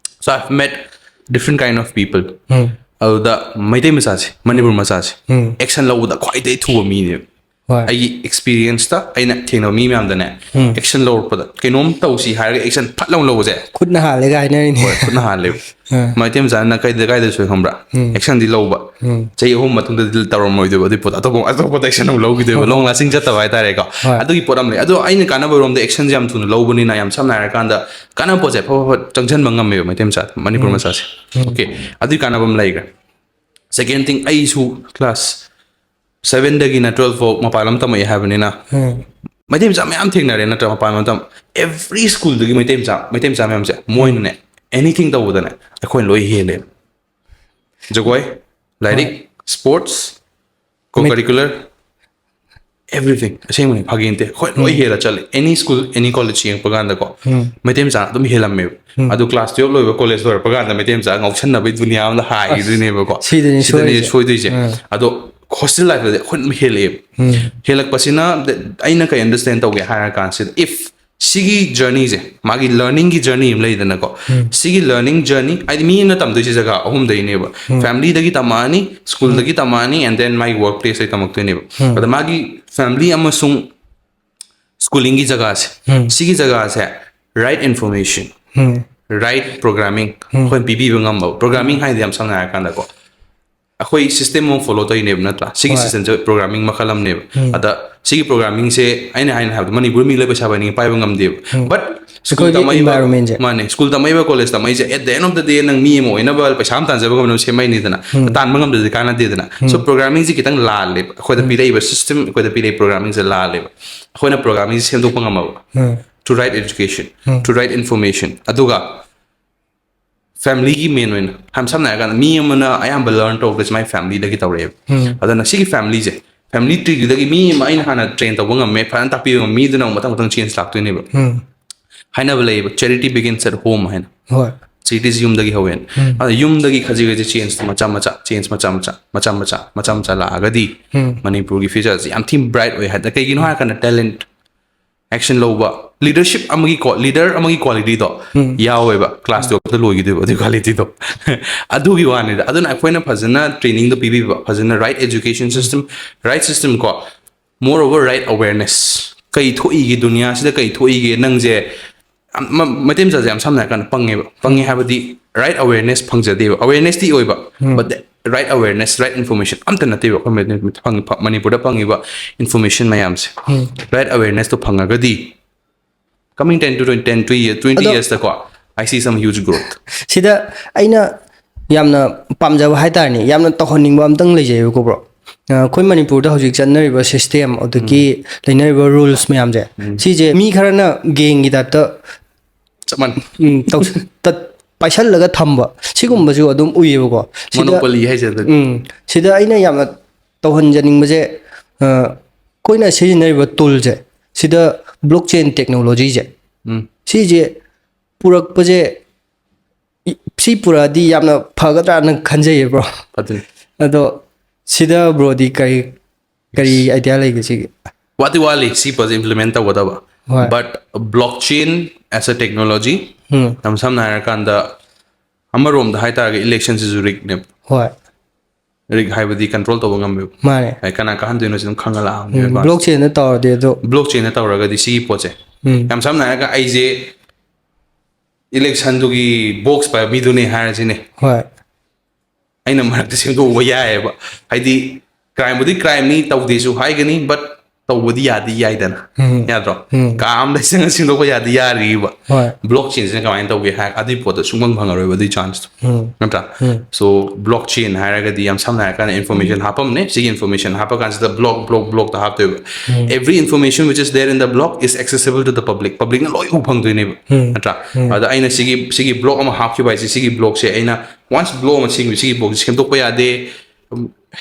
So I've met different kind of people. ꯎꯝ ꯑꯗꯨꯗ ꯃꯩꯇꯩ ꯃꯆꯥꯁꯦ, ꯃꯅꯤꯄꯨꯔ ꯃꯆꯥꯁꯦ, ꯎꯝ action ꯂꯧꯕꯗ ꯈ꯭ꯋꯥꯏꯗꯒꯤ ꯊꯨꯕ ꯃꯤꯅꯦꯕ. ꯍꯣꯏ ꯑꯩꯒꯤ experience ꯇ ꯑꯩꯅ ꯊꯦꯡꯅꯕ ꯃꯤ ꯃꯌꯥꯝꯗꯅꯦ, ꯎꯝ. action ꯂꯧꯔꯛꯄꯗ, ꯀꯩꯅꯣꯝ ꯇꯧꯁꯤ ꯍꯥꯏꯔꯒ action ꯐꯠ ꯂꯥꯎꯅ ꯂꯧꯕꯁꯦ, ꯈꯨꯠꯅ ꯍꯥꯜꯂꯦꯒ ꯍꯥꯏꯅꯔꯤꯅꯦ. ꯍꯣꯏ, ꯈꯨꯠꯅ ꯍꯥꯜꯂꯦꯕ. ꯑꯥ. ꯃꯩꯇꯩ ꯃꯆꯥꯅ ꯀꯥꯏꯗ ꯀꯥꯏꯗ ꯁꯣꯏ ꯈꯪꯕ꯭ꯔꯥ? ꯎꯝ. Action ꯗꯤ ꯂꯧꯕ, ꯎꯝ. ꯆꯍꯤ ꯑꯍꯨꯝ ꯃꯇꯨꯡꯗꯗꯤ ꯇꯧꯔꯝꯃꯣꯏꯗꯣꯏꯕ, ꯑꯗꯨꯏ ꯄꯣꯠꯇꯣ ꯑꯇꯣꯞꯄ ꯑꯇꯣꯞꯄꯗ action ꯑꯃꯨꯛ ꯂꯧꯈꯤꯗꯣꯏꯕ, long lasting ꯆꯠꯇꯕ ꯍꯥꯏꯇꯥꯔꯦꯀꯣ. ꯍꯣꯏ. ꯑꯗꯨꯒꯤ ꯄꯣꯠ ꯑꯃ ꯂꯩ. ꯑꯗꯣ ꯑꯩꯅ ꯀꯥꯟꯅꯕꯔꯣꯝꯗ action ꯁꯦ ꯌꯥꯝ ꯊꯨꯅ ꯂꯧꯕꯅꯤꯅ, ꯌꯥꯝ ꯁꯝꯅ ꯍꯥꯏꯔꯀꯥꯟꯗ ꯀꯥꯟꯅꯕ ꯄꯣꯠꯁꯦ ꯐꯠ ꯐꯠ ꯐꯠ ꯆꯪꯁꯤꯟꯕ ꯉꯝꯃꯦꯕ ꯃꯩꯇꯩ ꯃꯆꯥ, ꯃꯅꯤꯄꯨꯔ ꯃꯆꯥꯁꯦ. Okay, ꯑꯗꯨꯒꯤ ꯀꯥꯟꯅꯕ ꯑꯃ ꯂꯩꯈ꯭ꯔꯦ. Second thing, ꯑꯩꯁꯨ class seven ꯗꯒꯤꯅ twelve ꯐꯥꯎ ꯃꯄꯥꯟ ꯂꯝ ꯇꯝꯃꯛꯑꯦ ꯍꯥꯏꯕꯅꯤꯅ, ꯎꯝ. ꯃꯩꯇꯩ ꯃꯆꯥ ꯃꯌꯥꯝ ꯊꯦꯡꯅꯔꯦ ꯅꯠꯇ꯭ꯔꯥ? ꯃꯄꯥꯟ ꯂꯝ ꯇꯝ, every school ꯗꯒꯤ ꯃꯩꯇꯩ ꯃꯆꯥ, ꯃꯩꯇꯩ ꯃꯆꯥ ꯃꯌꯥꯝꯁꯦ, ꯃꯣꯏꯅꯅꯦ, anything ꯇꯧꯕꯗꯅꯦ, ꯑꯩꯈꯣꯏꯅ ꯂꯣꯏ ꯍꯦꯜꯂꯦ. ꯖꯒꯣꯏ, ꯂꯥꯏꯔꯤꯛ, sports, co-curricular, everything. ꯑꯁꯦꯡꯕꯅꯤ, ꯐꯥꯒꯤ ꯅꯠꯇꯦ, ꯑꯩꯈꯣꯏ ꯂꯣꯏ ꯍꯦꯜꯂ ꯆꯠꯂꯦ. Any school, any college ꯌꯦꯡꯉꯛꯄ ꯀꯥꯟꯗꯀꯣ, ꯎꯝ. ꯃꯩꯇꯩ ꯃꯆꯥ ꯑꯗꯨꯝ ꯍꯦꯜꯂꯝꯃꯦꯕ. ꯎꯝ. ꯑꯗꯨ class twelve ꯂꯣꯏꯕ, college ꯂꯣꯏꯔꯛꯄ ꯀꯥꯟꯗ ꯃꯩꯇꯩ ꯃꯆꯥ ꯉꯥꯎꯁꯟꯅꯕꯒꯤ ꯗꯨꯅꯤꯌꯥ ꯑꯃꯗ ꯍꯥꯏꯈꯤꯗꯣꯏꯅꯦꯕꯀꯣ. ꯁꯤꯗꯅꯤ ꯁꯤꯗꯅꯤ ꯁꯣꯏꯔꯤꯁꯦ. ꯁꯣꯏꯗꯣꯏꯁꯦ. ꯎꯝ. ꯑꯗꯣ hostel life ꯇꯗꯤ ꯑꯩꯈꯣꯏ ꯑꯗꯨꯝ ꯍꯦꯜꯂꯛꯑꯦꯕ. ꯎꯝ. ꯍꯦꯜꯂꯛꯄꯁꯤꯅ ꯑꯩꯅ ꯀꯩ understand ꯇꯧꯒꯦ ꯍꯥꯏꯔ ꯀꯥꯟꯁꯤꯗ, if ꯁꯤꯒꯤ journey ꯁꯦ, ꯃꯥꯒꯤ learning ꯒꯤ journey ꯑꯃ ꯂꯩꯗꯅꯀꯣ, ꯎꯝ. ꯁꯤꯒꯤ learning journey ꯍꯥꯏꯗꯤ ꯃꯤ ꯑꯃꯅ ꯇꯝꯗꯣꯏꯁꯦ ꯖꯒꯥ ꯑꯍꯨꯝꯗꯩꯅꯦꯕ. ꯎꯝ. Family ꯗꯒꯤ ꯇꯝꯃꯛꯑꯅꯤ, school ꯗꯒꯤ ꯇꯝꯃꯛꯑꯅꯤ, and then ꯃꯥꯒꯤ work place ꯇꯩ ꯇꯝꯃꯛꯇꯣꯏꯅꯦꯕ. ꯎꯝ. ꯑꯗ ꯃꯥꯒꯤ family ꯑꯃꯁꯨꯡ schooling ꯒꯤ ꯖꯒꯥꯁꯦ, ꯎꯝ. ꯁꯤꯒꯤ ꯖꯒꯥꯁꯦ right information, ꯎꯝ. right programming ꯎꯝ. ꯑꯩꯈꯣꯏꯅ ꯄꯤꯕꯤꯕ ꯉꯝꯕ. Programming ꯍꯥꯏꯗꯤ ꯌꯥꯝ ꯁꯝꯅ ꯍꯥꯏꯔꯀꯥꯟꯗꯀꯣ, ꯑꯩꯈꯣꯏ system ꯑꯃ follow ꯇꯧꯔꯤꯅꯦꯕ ꯅꯠꯇ꯭ꯔꯥ? ꯁꯤꯒꯤ ꯍꯣꯏ. system ꯁꯦ programming ꯃꯈꯜ ꯑꯃꯅꯦꯕ. ꯎꯝ. ꯑꯗ ꯁꯤꯒꯤ programming ꯁꯦ ꯑꯩꯅ ꯍꯥꯏꯅ ꯍꯥꯏꯕꯗ ꯃꯅꯤꯄꯨꯔ ꯃꯤ ꯂꯣꯏ ꯄꯩꯁꯥ ꯄꯥꯏꯅꯤꯡꯉꯦ, ꯄꯥꯏꯕ ꯉꯝꯗꯦꯕ. ꯎꯝ. But school ꯑꯩꯈꯣꯏꯒꯤ ꯇꯝꯃꯛꯏꯕ, environment ꯁꯦ. ꯃꯥꯅꯦ, school ꯇꯝꯃꯛꯏꯕ, college ꯇꯝꯃꯛꯏꯁꯦ, at the end of the day ꯅꯪ ꯃꯤ ꯑꯃ ꯑꯣꯏꯅꯕ ꯄꯩꯁꯥ ꯑꯃ ꯇꯥꯟꯖꯕ ꯉꯝꯅꯕ ꯁꯦꯝꯃꯛꯏꯅꯤꯗꯅ. ꯎꯝ. ꯇꯥꯟꯕ ꯉꯝꯗ꯭ꯔꯗꯤ ꯀꯥꯟꯅꯗꯦꯗꯅ. So ꯎꯝ. Programming ꯁꯦ ꯈꯤꯇꯪ ꯂꯥꯜꯂꯦꯕ, ꯑꯩꯈꯣꯏꯗ ꯄꯤꯔꯛꯏꯕ system, ꯑꯩꯈꯣꯏꯗ ꯄꯤꯔꯛꯏꯕ programming ꯁꯦ ꯂꯥꯜꯂꯦꯕ. ꯑꯩꯈꯣꯏꯅ programming ꯁꯦ ꯁꯦꯝꯗꯣꯛꯄ ꯉꯝꯃꯕ, ꯎꯝ. to right education, um. to right information, ꯑꯗꯨꯒ family ꯒꯤ main ꯑꯣꯏꯅ, ꯌꯥꯝ ꯁꯝꯅ ꯍꯥꯏꯔꯀꯥꯟꯗ ꯃꯤ ꯑꯃꯅ ꯑꯌꯥꯝꯕ learn ꯇꯧꯔꯛꯄꯁꯦ ꯃꯥꯏ family ꯗꯒꯤ ꯇꯧꯔꯛꯑꯦꯕ. ꯎꯝ. ꯑꯗꯨꯅ ꯁꯤꯒꯤ family ꯁꯦ, family tree ꯗꯒꯤ ꯃꯤ ꯑꯃ ꯑꯩꯅ ꯍꯥꯟꯅ train ꯇꯧꯕ ꯉꯝꯃꯦ, ꯐꯖꯅ ꯇꯥꯛꯄꯤꯕ ꯉꯝꯃꯦ, ꯃꯤꯗꯨꯅ ꯑꯃꯨꯛ ꯃꯊꯪ ꯃꯊꯪ change ꯂꯥꯛꯇꯣꯏꯅꯦꯕ. ꯎꯝ. ꯍꯥꯏꯅꯕ ꯂꯩꯌꯦꯕ, charity begins at home ꯍꯥꯏꯅ. ꯍꯣꯏ. Charity ꯁꯦ ꯌꯨꯝꯗꯒꯤ ꯍꯧꯋꯦꯅ. ꯎꯝ. ꯑꯗ ꯌꯨꯝꯗꯒꯤ ꯈꯖꯤꯛ ꯈꯖꯤꯛ change ꯃꯆꯥ ꯃꯆꯥ, change ꯃꯆꯥ ꯃꯆꯥ, ꯃꯆꯥ ꯃꯆꯥ, ꯃꯆꯥ ꯃꯆꯥ ꯂꯥꯛꯑꯒꯗꯤ ꯎꯝ. ꯃꯅꯤꯄꯨꯔꯒꯤ future ꯁꯦ ꯌꯥꯝ ꯊꯤꯅ bright ꯑꯣꯏ ꯍꯥꯏ꯫ ꯀꯩꯒꯤꯅꯣ ꯍꯥꯏꯔꯀꯥꯟꯗ talent, action ꯂꯧꯕ, ꯂꯤꯗꯔꯁꯤꯞ ꯑꯃꯒꯤ ꯂꯤꯗꯔ ꯑꯃꯒꯤ ꯀ꯭ꯋꯥꯂꯤꯇꯤꯗꯣ ꯌꯥꯎꯋꯦꯕ꯫ ꯀ꯭ꯂꯥꯁ ꯇꯨꯌꯦꯜꯞꯇ ꯂꯣꯏꯈꯤꯗꯣꯏꯕ ꯑꯗꯨꯒꯤ ꯀ꯭ꯋꯥꯂꯤꯇꯤꯗꯣ꯫ ꯑꯗꯨꯒꯤ ꯋꯥꯅꯤꯗ꯫ ꯑꯗꯨꯅ ꯑꯩꯈꯣꯏꯅ ꯐꯖꯅ ꯇ꯭ꯔꯦꯅꯤꯡꯗꯣ ꯄꯤꯕꯤꯕ, ꯐꯖꯅ right education system, right system ꯀꯣ, ꯃꯣꯔ ꯑꯣꯚꯔ ꯔꯥꯏꯠ ꯑꯋꯦꯔꯅꯦꯁ꯫ ꯀꯩ ꯊꯣꯛꯏꯒꯦ, ꯗꯨꯅꯤꯌꯥꯁꯤꯗ ꯀꯩ ꯊꯣꯛꯏꯒꯦ? ꯅꯪꯁꯦ ꯌꯥꯝ-, ꯃ-, ꯃꯩꯇꯩ ꯃꯆꯥꯁꯦ ꯌꯥꯝ ꯁꯝꯅ ꯍꯥꯏꯔꯀꯥꯟꯗ ꯄꯪꯉꯦꯕ꯫ ꯄꯪꯉꯦ ꯍꯥꯏꯕꯗꯤ ꯔꯥꯏꯠ ꯑꯋꯦꯔꯅꯦꯁ ꯐꯪꯖꯗꯦꯕ꯫ ꯑꯋꯦꯔꯅꯦꯁꯇꯤ ꯑꯣꯏꯕ, but right awareness, right information ꯑꯝꯇ ꯅꯠꯇꯦꯕ ꯑꯩꯈꯣꯏ ꯃꯅꯤ-, ꯐꯪ-, ꯐ-, ꯃꯅꯤꯄꯨꯔꯗ ꯐꯪꯉꯤꯕ ꯏꯟꯐꯣꯔꯃꯦꯁꯟ ꯃꯌꯥꯝꯁꯦ꯫ ꯔꯥꯏꯠ ꯑꯋꯦꯔꯅꯦꯁꯇꯣ ꯐꯪꯉꯒꯗꯤ coming ten to twenty, ten to twenty ꯑꯗꯣ yearsꯇꯀꯣ, I see some huge growth꯫ ꯁꯤꯗ ꯑꯩꯅ ꯌꯥꯝꯅ ꯄꯥꯝꯖꯕ ꯍꯥꯏꯇꯥꯔꯦꯅꯦ, ꯌꯥꯝꯅ ꯇꯧꯍꯟꯅꯤꯡꯕ ꯑꯝꯇꯪ ꯂꯩꯖꯩꯕꯀꯣ, ꯕ꯭ꯔꯣ꯫ ꯑ, ꯑꯩꯈꯣꯏ ꯃꯅꯤꯄꯨꯔꯗ ꯍꯧꯖꯤꯛ ꯆꯠꯅꯔꯤꯕ ꯁꯤꯁꯇꯦꯝ, ꯑꯗꯒꯤ ꯂꯩꯅꯔꯤꯕ ꯔꯨꯜꯁ ꯃꯌꯥꯝꯁꯦ, ꯁꯤꯁꯦ ꯃꯤ ꯈꯔꯅ ꯒꯦꯡꯒꯤ ꯇꯥꯏꯞꯇ ꯆꯞ ꯃꯥꯟꯅꯩ꯫ ꯎꯝ, ꯇꯧꯁ-, ꯇꯠ-, ꯄꯥꯏꯁꯜꯂꯒ ꯊꯝꯕ, ꯁꯤꯒꯨꯝꯕꯁꯨ ꯑꯗꯨꯝ ꯎꯏꯌꯦꯕꯀꯣ꯫ ꯁꯤꯗ, ꯃꯣꯅꯣꯄꯣꯂꯤ ꯍꯥꯏꯁꯦ ꯑꯗꯨꯅꯤ꯫ ꯎꯝ, ꯁꯤꯗ ꯑꯩꯅ ꯌꯥꯝꯅ ꯇꯧꯍꯟꯖꯅꯤꯡꯕꯁꯦ, ꯑ, ꯑꯩꯈꯣꯏꯅ ꯁꯤꯖꯤꯟꯅꯔꯤꯕ ꯇꯨꯜꯁꯦ, ꯁꯤꯗ ꯕ꯭ꯂꯣꯛ ꯆꯦꯟ ꯇꯦꯛꯅꯣꯂꯣꯖꯤꯁꯦ, ꯎꯝ꯫ ꯁꯤꯁꯦ ꯄꯨꯔꯛꯄꯁꯦ, ꯏ-, ꯁꯤ ꯄꯨꯔꯛꯑꯗꯤ ꯌꯥꯝꯅ ꯐꯒꯗ꯭ꯔꯥꯅ ꯈꯟꯖꯩꯌꯦ, ꯕ꯭ꯔꯣ꯫ ꯑꯗꯨꯅꯤ꯫ ꯑꯗꯣ ꯁꯤꯗ ꯕ꯭ꯔꯣꯗꯤ ꯀꯔꯤ, ꯀꯔꯤ ꯑꯥꯏꯗꯤꯌꯥ ꯂꯩꯒꯦ ꯁꯤꯒꯤ? ꯋꯥꯠꯇꯤ ꯋꯥꯠꯂꯤ ꯁꯤ ꯄꯣꯠꯁꯦ ꯏꯝꯄ꯭ꯂꯤꯃꯦꯟ ꯇꯧꯒꯗꯕ꯫ ꯍꯣꯏ꯫ But blockchain as a technology, ꯎꯝ꯫ ꯌꯥꯝ ꯁꯝꯅ ꯍꯥꯏꯔꯀꯥꯟꯗ, ꯑꯃꯔꯣꯝꯗ ꯍꯥꯏꯇꯥꯔꯒꯗꯤ ꯏꯂꯦꯛꯁꯟꯁꯤꯁꯨ ꯔꯤꯒꯅꯦꯕ꯫ ꯍꯣꯏ꯫ ꯔꯤꯒ ꯍꯥꯏꯕꯗꯤ ꯀꯟꯇ꯭ꯔꯣꯜ ꯇꯧꯕ ꯉꯝꯃꯦꯕ꯫ ꯃꯥꯅꯦ꯫ ꯍꯥꯏ, ꯀꯅꯥ ꯀꯥꯍꯟꯗꯣꯏꯅꯣ ꯁꯤ ꯑꯗꯨꯝ ꯈꯪꯉ ꯂꯥꯛꯑꯕꯅꯦꯕ꯫ ꯎꯝ, ꯕ꯭ꯂꯣꯛ ꯆꯦꯟꯗ ꯇꯧꯔꯗꯤ ꯑꯗꯣ꯫ ꯕ꯭ꯂꯣꯛ ꯆꯦꯟꯗ ꯇꯧꯔꯒꯗꯤ ꯁꯤꯒꯤ ꯄꯣꯠꯁꯦ, ꯎꯝ꯫ ꯌꯥꯝ ꯁꯝꯅ ꯍꯥꯏꯔꯒ ꯑꯩꯁꯦ ꯏꯂꯦꯛꯁꯟꯗꯨꯒꯤ ꯕꯣꯛꯁ ꯄꯥꯏꯕ ꯃꯤꯗꯨꯅꯦ ꯍꯥꯏꯔꯁꯤꯅꯦ꯫ ꯍꯣꯏ꯫ ꯑꯩꯅ ꯃꯔꯛꯇ ꯁꯦꯝꯗꯣꯛꯎꯕ ꯌꯥꯏꯑꯕ꯫ ꯍꯥꯏꯗꯤ ꯀ꯭ꯔꯥꯏꯝꯕꯨꯗꯤ ꯀ꯭ꯔꯥꯏꯝꯅꯤ, ꯇꯧꯗꯦꯁꯨ ꯍꯥꯏꯒꯅꯤ, but ꯇꯧꯕꯗꯤ ꯌꯥꯗꯤ ꯌꯥꯏꯗꯅ꯫ ꯎꯝ꯫ ꯌꯥꯗ꯭ꯔꯣ? ꯎꯝ꯫ ꯀꯥ ꯑꯃꯗ ꯆꯪꯉ ꯁꯦꯝꯗꯣꯛꯄ ꯌꯥꯗꯤ ꯌꯥꯔꯤꯕ꯫ ꯍꯣꯏ꯫ ꯕ꯭ꯂꯣꯛ ꯆꯦꯟꯁꯤꯅ ꯀꯃꯥꯏꯅ ꯇꯧꯒꯦ ꯍꯥꯏ, ꯑꯗꯨꯏ ꯄꯣꯠꯇꯣ ꯁꯨꯡꯐꯪ ꯐꯪꯉꯔꯣꯏꯕ ꯑꯗꯨꯏ ꯆꯥꯟꯁꯇꯣ꯫ ꯎꯝ꯫ ꯅꯠꯇ꯭ꯔꯥ? ꯎꯝ꯫ So, ꯕ꯭ꯂꯣꯛ ꯆꯦꯟ ꯍꯥꯏꯔꯒꯗꯤ ꯌꯥꯝ ꯁꯝꯅ ꯍꯥꯏꯔꯀꯥꯟꯗ ꯏꯟꯐꯣꯔꯃꯦꯁꯟ ꯍꯥꯞꯄꯝꯅꯦ꯫ ꯁꯤꯒꯤ ꯏꯟꯐꯣꯔꯃꯦꯁꯟ ꯍꯥꯞꯄ ꯀꯥꯟꯁꯤꯗ ꯕ꯭ꯂꯣꯛ, ꯕ꯭ꯂꯣꯛ, ꯕ꯭ꯂꯣꯛꯇ ꯍꯥꯞꯇꯣꯏꯕ꯫ Um. Every information which is there in the block is accessible to the public. ꯄꯕ꯭ꯂꯤꯛꯅ ꯂꯣꯏ ꯎ ꯐꯪꯗꯣꯏꯅꯦꯕ꯫ ꯎꯝ꯫ ꯅꯠꯇ꯭ꯔꯥ? ꯎꯝ꯫ ꯑꯗ ꯑꯩꯅ ꯁꯤꯒꯤ, ꯁꯤꯒꯤ ꯕ꯭ꯂꯣꯛ ꯑꯃ ꯍꯥꯞꯈꯤꯕ ꯍꯥꯏꯁꯦ, ꯁꯤꯒꯤ ꯕ꯭ꯂꯣꯛꯁꯦ ꯑꯩꯅ once ꯕ꯭ꯂꯣꯛ ꯑꯃ ꯁꯦꯝꯈꯤꯕ, ꯁꯤꯒꯤ ꯕ꯭ꯂꯣꯛꯁꯦ ꯁꯦꯝꯗꯣꯛꯄ ꯌꯥꯗꯦ,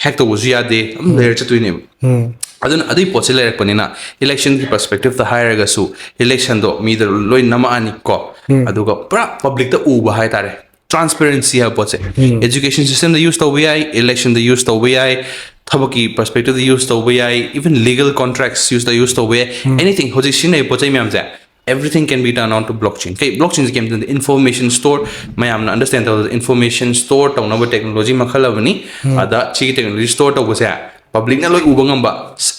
ꯍꯦꯛ ꯇꯧꯕꯁꯨ ꯌꯥꯗꯦ, ꯑꯗꯨꯝ ꯎꯝ꯫ ꯂꯩꯔ ꯆꯠꯇꯣꯏꯅꯦꯕ꯫ ꯎꯝ꯫ ꯑꯗꯨꯅ ꯑꯗꯨꯏ ꯄꯣꯠꯁꯦ ꯂꯩꯔꯛꯄꯅꯤꯅ, ꯏꯂꯦꯛꯁꯟꯒꯤ ꯄꯔꯁꯄꯦꯛꯇꯤꯞꯇ ꯍꯥꯏꯔꯒꯁꯨ, ꯏꯂꯦꯛꯁꯟꯗꯣ ꯃꯤꯗ ꯂꯣꯏ ꯅꯝꯃꯛꯑꯅꯤ ꯀꯣ, ꯎꯝ꯫ ꯑꯗꯨꯒ ꯄꯨꯔꯥ ꯄꯕ꯭ꯂꯤꯛꯇ ꯎꯕ ꯍꯥꯏꯇꯥꯔꯦ, ꯇ꯭ꯔꯥꯟꯁꯄꯦꯔꯦꯟꯁꯤ ꯍꯥꯏꯕ ꯄꯣꯠꯁꯦ꯫ ꯎꯝ꯫ ꯑꯦꯖꯨꯀꯦꯁꯟ ꯁꯤꯁꯇꯦꯝꯗ ꯌꯨꯁ ꯇꯧꯕ ꯌꯥꯏ, ꯏꯂꯦꯛꯁꯟꯗ ꯌꯨꯁ ꯇꯧꯕ ꯌꯥꯏ, ꯊꯕꯛꯀꯤ ꯄꯔꯁꯄꯦꯛꯇꯤꯞꯇ ꯌꯨꯁ ꯇꯧꯕ ꯌꯥꯏ, even legal contracts ꯌꯨꯁ ꯇꯧꯕ ꯌꯥꯏ, ꯎꯝ꯫ Anything, ꯍꯧꯖꯤꯛ ꯁꯤꯖꯤꯟꯅꯔꯤꯕ ꯄꯣꯠ ꯆꯩ ꯃꯌꯥꯝꯁꯦ Everything can be turned on to blockchain. ꯀꯩ blockchain ꯁꯦ ꯀꯩꯝꯇ ꯅꯠꯇꯦ, information store, ꯃꯌꯥꯝꯅ understand ꯇꯧꯕꯗ information store ꯇꯧꯅꯕ technology ꯃꯈꯜ ꯑꯃꯅꯤ꯫ ꯑꯗ ꯁꯤꯒꯤ technology store ꯇꯧꯕꯁꯦ public ꯅ ꯂꯣꯏ ꯎꯕ ꯉꯝꯕ,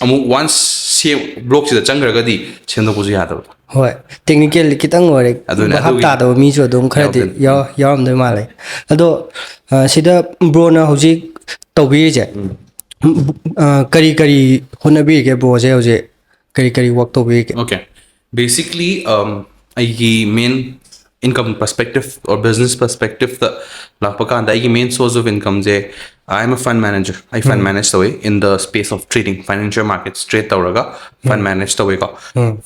ꯑꯃꯨꯛ once ꯁꯦꯝ block ꯁꯤꯗ ꯆꯪꯈ꯭ꯔꯒꯗꯤ ꯁꯦꯝꯗꯣꯛꯄꯁꯨ ꯌꯥꯗꯕ꯫ ꯍꯣꯏ, technical ꯈꯤꯇꯪ ꯑꯣꯏꯔꯦ, ꯑꯗꯨꯅꯦ, ꯚꯥꯞ ꯑꯗꯨꯒꯤ ꯇꯥꯗꯕ ꯃꯤꯁꯨ ꯑꯗꯨꯝ ꯈꯔꯗꯤ ꯌꯥꯎꯗꯣꯏꯅꯤ꯫ ꯌꯥꯎ- ꯌꯥꯎꯔꯝꯗꯣꯏ ꯃꯥꯜꯂꯦ꯫ ꯑꯗꯣ ꯑ, ꯁꯤꯗ bro ꯅ ꯍꯧꯖꯤꯛ ꯇꯧꯕꯤꯔꯤꯁꯦ, ꯑ, ꯀꯔꯤ ꯀꯔꯤ ꯍꯣꯠꯅꯕꯤꯔꯤꯒꯦ bro ꯁꯦ? ꯍꯧꯖꯤꯛ ꯀꯔꯤ ꯀꯔꯤ work ꯇꯧꯕꯤꯔꯤꯒꯦ? Okay, basically, um, ꯑꯩꯒꯤ main income perspective or business perspective ꯇ ꯂꯥꯛꯄ ꯀꯥꯟꯗ, ꯑꯩꯒꯤ main source of income say, I am a fund manager. ꯑꯩ fund manage ꯇꯧꯋꯤ in the space of trading, financial markets trade ꯇꯧꯔꯒ fund manage ꯇꯧꯋꯤꯀꯣ꯫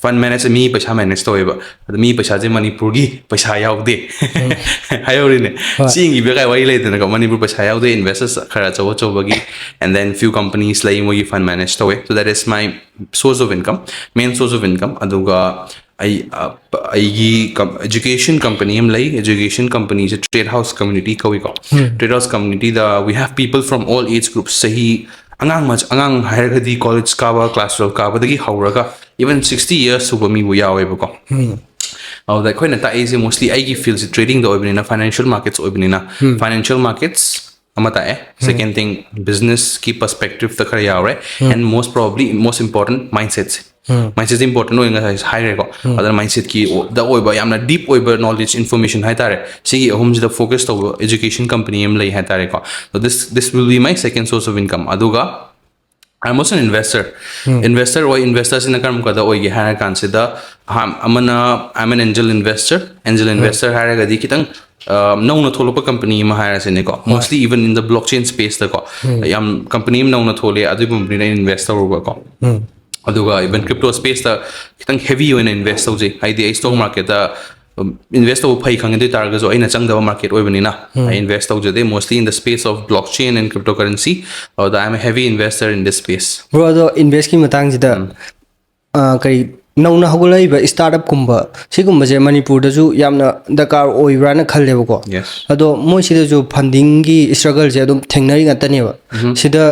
Fund manage ꯁꯦ ꯃꯤ ꯄꯩꯁꯥ manage ꯇꯧꯋꯦꯕ, ꯑꯗꯣ ꯃꯤ ꯄꯩꯁꯥꯁꯦ ꯃꯅꯤꯄꯨꯔꯒꯤ ꯄꯩꯁꯥ ꯌꯥꯎꯗꯦ꯫ ꯍꯥꯏꯍꯧꯔꯤꯅꯦ꯫ ꯁꯤ ꯌꯦꯡꯕꯤꯕ ꯀꯥꯏ ꯋꯥꯔꯤ ꯂꯩꯗꯅꯀꯣ, ꯃꯅꯤꯄꯨꯔ ꯄꯩꯁꯥ ꯌꯥꯎꯗꯦ, investors ꯈꯔ ꯑꯆꯧ ꯑꯆꯧꯕꯒꯤ, and then few companies ꯂꯩ, ꯃꯣꯏꯒꯤ fund manage ꯇꯧꯋꯦ꯫ So that is my source of income, main source of income꯫ ꯑꯗꯨꯒ ꯑꯩ ꯑ, ꯑꯩꯒꯤ education company ꯑꯃ ꯂꯩ꯫ Education company say Trade House Community ꯀꯧꯏꯀꯣ꯫ Trade House Community the we have people from all age groups. ꯆꯍꯤ ꯑꯉꯥꯡ ꯃꯆꯥ, ꯑꯉꯥꯡ ꯍꯥꯏꯔꯒꯗꯤ college ꯀꯥꯕ, class twelve ꯀꯥꯕꯗꯒꯤ ꯍꯧꯔꯒ even sixty years ꯁꯨꯕ ꯃꯤꯕꯨ ꯌꯥꯎꯋꯦꯕꯀꯣ꯫ ꯑꯗꯨꯗ ꯑꯩꯈꯣꯏꯅ ꯇꯥꯛꯏꯁꯦ mostly ꯑꯩꯒꯤ field ꯁꯦ trading ꯗ ꯑꯣꯏꯕꯅꯤꯅ, financial markets ꯑꯣꯏꯕꯅꯤꯅ, financial markets ꯑꯃ ꯇꯥꯛꯑꯦ꯫ Second thing, business ꯀꯤ perspective ꯇ ꯈꯔ ꯌꯥꯎꯔꯦ꯫ And most probably, most important, mindset say. Mindset say important ꯑꯣꯏꯅ ꯉꯁꯥꯏ ꯍꯥꯏꯈ꯭ꯔꯦꯀꯣ꯫ ꯑꯗꯨꯅ mindset ꯀꯤ ꯗ ꯑꯣꯏꯕ ꯌꯥꯝꯅ deep ꯑꯣꯏꯕ knowledge, information ꯍꯥꯏꯇꯥꯔꯦ, ꯁꯤꯒꯤ ꯑꯍꯨꯝꯁꯤꯗ focus ꯇꯧꯕ education company ꯑꯃ ꯂꯩ ꯍꯥꯏꯇꯥꯔꯦꯀꯣ꯫ So this, this will be my second source of income꯫ ꯑꯗꯨꯒ I'm also an investor. Investor ꯑꯣꯏ, investor ꯁꯤꯅ ꯀꯔꯝ ꯀꯥꯟꯗ ꯑꯣꯏꯒꯦ ꯍꯥꯏꯔ ꯀꯥꯟꯁꯤꯗ, ꯑꯍꯥꯟ-, ꯑꯃꯅ I'm an angel investor. Angel investor ꯍꯥꯏꯔꯒꯗꯤ ꯈꯤꯇꯪ, ꯑ, ꯅꯧꯅ ꯊꯣꯛꯂꯛꯄ company ꯑꯃ ꯍꯥꯏꯔꯁꯤꯅꯦꯀꯣ, mostly even in the blockchain space ꯇꯀꯣ, ꯌꯥꯝ company ꯑꯃ ꯅꯧꯅ ꯊꯣꯛꯂꯛꯑꯦ, ꯑꯗꯨꯒꯨꯝꯕꯅꯤꯅ invest ꯇꯧꯔꯨꯕꯀꯣ꯫ ꯑꯗꯨꯒ even crypto space ꯇ ꯈꯤꯇꯪ heavy ꯑꯣꯏꯅ invest ꯇꯧꯖꯩ, ꯍꯥꯏꯗꯤ ꯑꯩ stock market ꯇ, ꯎꯝ, invest ꯇꯧꯕ ꯐꯩ ꯈꯪꯉꯦ꯫ ꯑꯗꯨ ꯑꯣꯏ ꯇꯥꯔꯒꯁꯨ ꯑꯩꯅ ꯆꯪꯗꯕ market ꯑꯣꯏꯕꯅꯤꯅ, I invest ꯇꯧꯖꯗꯦ, mostly in the space of blockchain and cryptocurrency. ꯑꯗꯨꯗ I'm a heavy investor in this space. Bro, ꯑꯗꯣ invest ꯀꯤ ꯃꯇꯥꯡꯁꯤꯗ, ꯑ, ꯀꯔꯤ, ꯅꯧꯅ ꯍꯧꯒꯠꯂꯛꯏꯕ startup ꯀꯨꯝꯕ ꯁꯤꯒꯨꯝꯕꯁꯦ ꯃꯅꯤꯄꯨꯔꯗꯁꯨ ꯌꯥꯝꯅ ꯗꯔꯀꯥꯔ ꯑꯣꯏꯕ꯭ꯔꯥꯅ ꯈꯜꯂꯦꯕꯀꯣ꯫ Yes. ꯑꯗꯣ ꯃꯣꯏꯁꯤꯗꯁꯨ funding ꯒꯤ struggle ꯁꯦ ꯑꯗꯨꯝ ꯊꯦꯡꯅꯔꯤ ꯉꯥꯛꯇꯅꯦꯕ꯫ ꯁꯤꯗ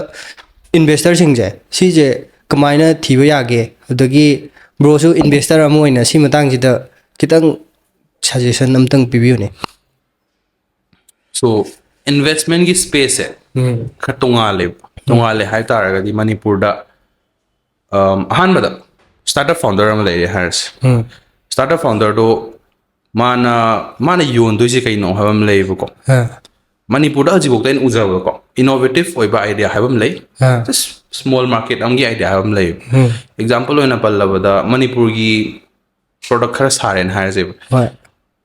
investor ꯁꯤꯡꯁꯦ, ꯁꯤꯁꯦ ꯀꯃꯥꯏꯅ ꯊꯤꯕ ꯌꯥꯒꯦ? ꯑꯗꯒꯤ ꯕ꯭ꯔꯣꯁꯨ ꯏꯟꯚꯦꯁꯇꯔ ꯑꯃ ꯑꯣꯏꯅ ꯁꯤ ꯃꯇꯥꯡꯁꯤꯗ ꯈꯤꯇꯪ ꯁꯖꯦꯁꯟ ꯑꯝꯇꯪ ꯄꯤꯕꯤꯌꯨꯅꯦ꯫ So, investment ꯒꯤ space ꯁꯦ ꯎꯝ ꯈꯔ ꯇꯣꯉꯥꯜꯂꯦꯕ꯫ ꯇꯣꯉꯥꯜꯂꯦ ꯍꯥꯏ ꯇꯥꯔꯒꯗꯤ ꯃꯅꯤꯄꯨꯔꯗ, ꯑꯝ, ꯑꯍꯥꯟꯕꯗ startup founder ꯑꯃ ꯂꯩꯔꯦ ꯍꯥꯏꯔꯁꯦ꯫ ꯎꯝ Startup founderꯗꯣ ꯃꯥꯅ ꯃꯥꯅ ꯌꯣꯟꯗꯣꯏꯁꯦ ꯀꯩꯅꯣ ꯍꯥꯏꯕ ꯑꯃ ꯂꯩꯌꯦꯕꯀꯣ꯫ ꯑꯥ ꯃꯅꯤꯄꯨꯔꯗ ꯍꯧꯖꯤꯛꯐꯥꯎꯗ ꯑꯩꯅ ꯎꯖꯕꯗꯀꯣ, innovative ꯑꯣꯏꯕ idea ꯍꯥꯏꯕ ꯑꯃ ꯂꯩ꯫ ꯑꯥ Just small market ꯑꯃꯒꯤ idea ꯍꯥꯏꯕ ꯑꯃ ꯂꯩꯌꯦꯕ꯫ ꯎꯝ Example ꯑꯣꯏꯅ ꯄꯜꯂꯕꯗ, ꯃꯅꯤꯄꯨꯔꯒꯤ product ꯈꯔ ꯁꯥꯔꯦꯅ ꯍꯥꯏꯔꯁꯦꯕ꯫ ꯍꯣꯏ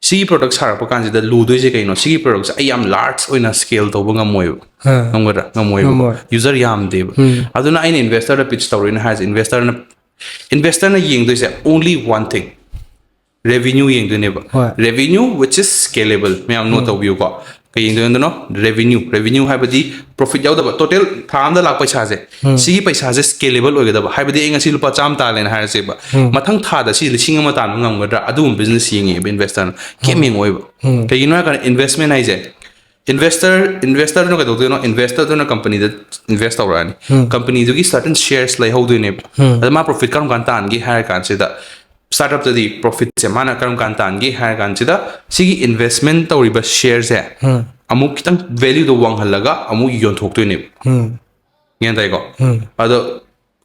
ꯁꯤꯒꯤ product ꯁꯥꯔꯛꯄ ꯀꯥꯟꯁꯤꯗ ꯂꯨꯗꯣꯏꯁꯦ ꯀꯩꯅꯣ? ꯁꯤꯒꯤ product ꯁꯦ ꯑꯩ ꯌꯥꯝ large ꯑꯣꯏꯅ scale ꯇꯧꯕ ꯉꯝꯃꯣꯏꯕ꯫ ꯑꯥ ꯉꯝꯒꯗ꯭ꯔꯥ? ꯉꯝꯃꯣꯏꯕ꯫ ꯉꯝꯃꯣꯏ꯫ User ꯌꯥꯝꯗꯦꯕ꯫ ꯎꯝ ꯑꯗꯨꯅ ꯑꯩꯅ investorꯗ pitch ꯇꯧꯔꯤꯅ ꯍꯥꯏꯁꯦ, investorꯅ investorꯅ ꯌꯦꯡꯗꯣꯏꯁꯦ only one thing, revenue ꯌꯦꯡꯗꯣꯏꯅꯦꯕ꯫ ꯍꯣꯏ꯫ Revenue which is scalable, ꯃꯌꯥꯝ note ꯇꯧꯕꯤꯌꯨꯀꯣ꯫ ꯀꯩ ꯌꯦꯡꯗꯣꯏꯅꯣ? Revenue꯫ Revenue ꯍꯥꯏꯕꯗꯤ profit ꯌꯥꯎꯗꯕ, total ꯊꯥ ꯑꯃꯗ ꯂꯥꯛꯄ ꯄꯩꯁꯥꯁꯦ, ꯁꯤꯒꯤ ꯄꯩꯁꯥꯁꯦ scalable ꯑꯣꯏꯒꯗꯕ꯫ ꯍꯥꯏꯕꯗꯤ ꯑꯩ ꯉꯁꯤ ꯂꯨꯄꯥ ꯆꯥꯝꯃ ꯇꯥꯜꯂꯦꯅ ꯍꯥꯏꯔꯁꯦꯕ, ꯃꯊꯪ ꯊꯥꯗ ꯁꯤ ꯂꯤꯁꯤꯡ ꯑꯃ ꯇꯥꯟꯕ ꯉꯝꯒꯗ꯭ꯔꯥ? ꯑꯗꯨꯒꯨꯝꯕ business ꯌꯦꯡꯉꯦꯕ investorꯅ꯫ ꯀꯩꯝ ꯌꯦꯡꯉꯛꯑꯣꯏꯕ꯫ ꯀꯩꯒꯤꯅꯣ ꯍꯥꯏ ꯀꯥꯟꯗ, investment ꯍꯥꯏꯁꯦ, investor investorꯗꯨꯅ ꯀꯩꯗꯧꯗꯣꯏꯅꯣ? Investorꯗꯨꯅ companyꯗ invest ꯇꯧꯔꯛꯑꯅꯤ꯫ Companyꯗꯨꯒꯤ certain shares ꯂꯩꯍꯧꯗꯣꯏꯅꯦꯕ꯫ ꯑꯗ ꯃꯥ profit ꯀꯔꯝ ꯀꯥꯟꯗ ꯇꯥꯟꯒꯦ ꯍꯥꯏꯔ ꯀꯥꯟꯁꯤꯗ, startupꯇꯗꯤ profitꯁꯦ ꯃꯥꯅ ꯀꯔꯝ ꯀꯥꯟꯗ ꯇꯥꯟꯒꯦ ꯍꯥꯏꯔ ꯀꯥꯟꯁꯤꯗ, ꯁꯤꯒꯤ investment ꯇꯧꯔꯤꯕ shareꯁꯦ ꯑꯃꯨꯛ ꯈꯤꯇꯪ valueꯗꯣ ꯋꯥꯡꯍꯜꯂꯒ ꯑꯃꯨꯛ ꯌꯣꯟꯊꯣꯛꯇꯣꯏꯅꯦꯕ꯫ ꯎꯝ ꯒ꯭ꯌꯥꯟ ꯇꯥꯏꯀꯣ? ꯎꯝ ꯑꯗꯣ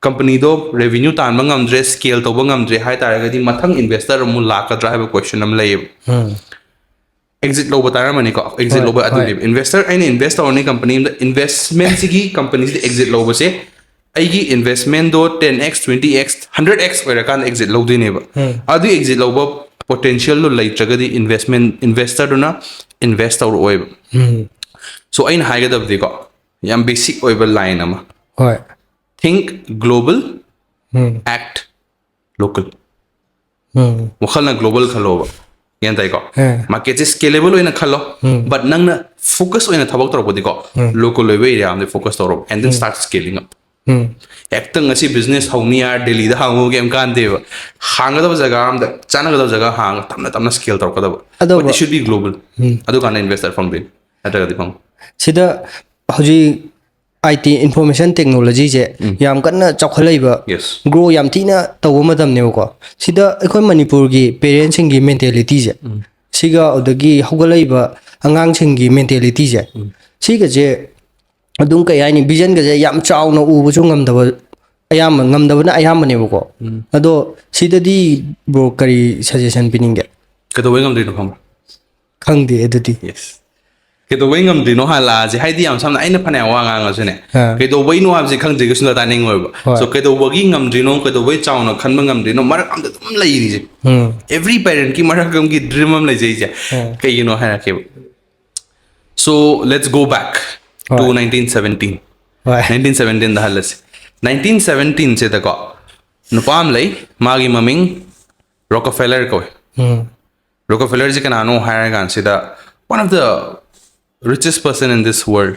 companyꯗꯣ revenue ꯇꯥꯟꯕ ꯉꯝꯗ꯭ꯔꯦ, scale ꯇꯧꯕ ꯉꯝꯗ꯭ꯔꯦ ꯍꯥꯏ ꯇꯥꯔꯒꯗꯤ, ꯃꯊꯪ investor ꯑꯃꯨꯛ ꯂꯥꯛꯀꯗ꯭ꯔꯥ ꯍꯥꯏꯕ question ꯑꯃ ꯂꯩꯌꯦꯕ꯫ ꯎꯝ Exit ꯂꯧꯕ ꯇꯥꯔꯝꯃꯅꯤꯀꯣ? Exit ꯍꯣꯏ, ꯂꯧꯕ ꯍꯣꯏ꯫ ꯑꯗꯨꯅꯦꯕ꯫ Investor, ꯑꯩꯅ invest ꯇꯧꯔꯅꯤ company ꯑꯃꯗ, investmentꯁꯤꯒꯤ companyꯁꯤꯗ exit ꯂꯧꯕꯁꯦ, ꯑꯩꯒꯤ investmentꯗꯣ ten x, twenty x, hundred x ꯑꯣꯏꯔꯀꯥꯟꯗ exit ꯂꯧꯗꯣꯏꯅꯦꯕ꯫ ꯎꯝ ꯑꯗꯨ exit ꯂꯧꯕ potentialꯗꯣ ꯂꯩꯇ꯭ꯔꯒꯗꯤ, investment investorꯗꯨꯅ invest ꯇꯧꯔꯛꯑꯣꯏꯕ꯫ ꯎꯝ So, ꯑꯩꯅ ꯍꯥꯏꯒꯗꯕꯗꯤꯀꯣ, ꯌꯥꯝ basic ꯑꯣꯏꯕ line ꯑꯃ: ꯍꯣꯏ think global, ꯎꯝ act local꯫ ꯎꯝ ꯋꯥꯈꯜꯅ global ꯈꯜꯂꯣꯕ꯫ ꯒ꯭ꯌꯥꯟ ꯇꯥꯏꯀꯣ? ꯑꯦ꯫ Marketꯁꯦ scalable ꯑꯣꯏꯅ ꯈꯜꯂꯣ, ꯎꯝ꯫ But ꯅꯪꯅ focus ꯑꯣꯏꯅ ꯊꯕꯛ ꯇꯧꯔꯛꯄꯗꯤꯀꯣ, ꯎꯝ꯫ Local ꯑꯣꯏꯕ area ꯑꯃꯗ focus ꯇꯧꯔꯣ, and then start scaling up. ꯎꯝ ꯍꯦꯛꯇ ꯉꯁꯤ business ꯍꯧꯅꯤ ꯍꯥꯏꯔ ꯗꯦꯜꯂꯤꯗ ꯍꯥꯡꯉꯨ, ꯀꯩꯝ ꯀꯥꯟꯗꯦꯕ꯫ ꯍꯥꯡꯒꯗꯕ ꯖꯒꯥ ꯑꯃꯗ, ꯆꯥꯟꯅꯒꯗꯕ ꯖꯒꯥ ꯍꯥꯡꯉꯒ ꯇꯞꯅ ꯇꯞꯅ scale ꯇꯧꯔꯛꯀꯗꯕ꯫ ꯑꯗꯣ But it bro, should be global. ꯎꯝ꯫ ꯑꯗꯨꯀꯥꯟꯗ investor ꯐꯪꯗꯣꯏꯅꯤ, ꯅꯠꯇ꯭ꯔꯒꯗꯤ ꯐꯪ ꯁꯤꯗ ꯍꯧꯖꯤꯛ ꯑꯥꯏ ꯇꯤ, ꯏꯟꯐꯣꯔꯃꯦꯁꯟ ꯇꯦꯛꯅꯣꯂꯣꯖꯤꯁꯦ ꯎꯝ. ꯌꯥꯝ ꯀꯟꯅ ꯆꯥꯎꯈꯠꯂꯛꯏꯕ, ꯌꯦꯁ ꯒ꯭ꯔꯣ ꯌꯥꯝ ꯊꯤꯅ ꯇꯧꯕ ꯃꯇꯝꯅꯦꯕꯀꯣ꯫ ꯁꯤꯗ ꯑꯩꯈꯣꯏ ꯃꯅꯤꯄꯨꯔꯒꯤ ꯄꯦꯔꯦꯟꯁꯁꯤꯡꯒꯤ ꯃꯦꯟꯇꯦꯂꯤꯇꯤꯁꯦ, ꯁꯤꯒ ꯑꯗꯨꯗꯒꯤ ꯍꯧꯒꯠꯂꯛꯏꯕ ꯑꯉꯥꯡꯁꯤꯡꯒꯤ ꯃꯦꯟꯇꯦꯂꯤꯇꯤꯁꯦ, ꯁꯤꯒꯁꯦ ꯑꯗꯨꯝ, ꯀꯩ ꯍꯥꯏꯅꯤ, ꯚꯤꯖꯟꯒꯁꯦ ꯌꯥꯝ ꯆꯥꯎꯅ ꯎꯕꯁꯨ ꯉꯝꯗꯕ, ꯑꯌꯥꯝꯕ ꯉꯝꯗꯕꯅ ꯑꯌꯥꯝꯕꯅꯦꯕꯀꯣ꯫ ꯑꯗꯣ ꯁꯤꯗꯗꯤ ꯕ꯭ꯔꯣ ꯀꯔꯤ ꯁꯖꯦꯁꯟ ꯄꯤꯅꯤꯡꯒꯦ? ꯀꯩꯗꯧꯕꯩ ꯉꯝꯗ꯭ꯔꯤꯅꯣ ꯈꯪꯕ꯭ꯔꯥ? ꯈꯪꯗꯦ ꯑꯗꯨꯗꯤ꯫ ꯌꯦꯁ ꯀꯩꯗꯧꯕꯩ ꯉꯝꯗ꯭ꯔꯤꯅꯣ ꯍꯥꯏꯂꯛꯑꯁꯦ, ꯍꯥꯏꯗꯤ ꯌꯥꯝ ꯁꯝꯅ, ꯑꯩꯅ ꯐꯅꯌꯥꯝ ꯋꯥ ꯉꯥꯡꯉꯁꯨꯅꯦ, ꯑꯥ. ꯀꯩꯗꯧꯕꯩꯅꯣ ꯍꯥꯏꯕꯁꯦ ꯈꯪꯗ꯭ꯔꯤꯒ ꯁꯨꯡꯇꯥ ꯇꯥꯅꯤꯡꯉꯣꯏꯕ꯫ ꯍꯣꯏ. ꯁꯣ ꯀꯩꯗꯧꯕꯒꯤ ꯉꯝꯗ꯭ꯔꯤꯅꯣ, ꯀꯩꯗꯧꯕꯩ ꯆꯥꯎꯅ ꯈꯟꯕ ꯉꯝꯗ꯭ꯔꯤꯅꯣ, ꯃꯔꯛ ꯑꯝꯗ ꯑꯗꯨꯝ ꯂꯩꯔꯤꯁꯦ꯫ ꯎꯝ. ꯑꯦꯚ꯭ꯔꯤ ꯄꯦꯔꯦꯟꯠꯀꯤ ꯃꯔꯛ ꯑꯃꯒꯤ ꯗ꯭ꯔꯤꯝ ꯑꯃ ꯂꯩꯖꯩꯁꯦ꯫ ꯎꯝ. ꯀꯩꯒꯤꯅꯣ ꯍꯥꯏꯔꯛꯀꯦꯕ꯫ So let's go back to ꯍꯣꯏ. nineteen seventeen. ꯍꯣꯏ. Nineteen seventeenꯗ ꯍꯜꯂꯁꯤ꯫ Nineteen seventeenꯁꯤꯗꯀꯣ ꯅꯨꯄꯥ ꯑꯃ ꯂꯩ, ꯃꯥꯒꯤ ꯃꯃꯤꯡ ꯔꯣꯀꯐꯦꯂꯔ ꯀꯧꯏ꯫ ꯎꯝ. ꯔꯣꯀꯐꯦꯂꯔꯁꯤ ꯀꯅꯥꯅꯣ ꯍꯥꯏꯔ ꯀꯥꯟꯁꯤꯗ, one of the richest person in this world.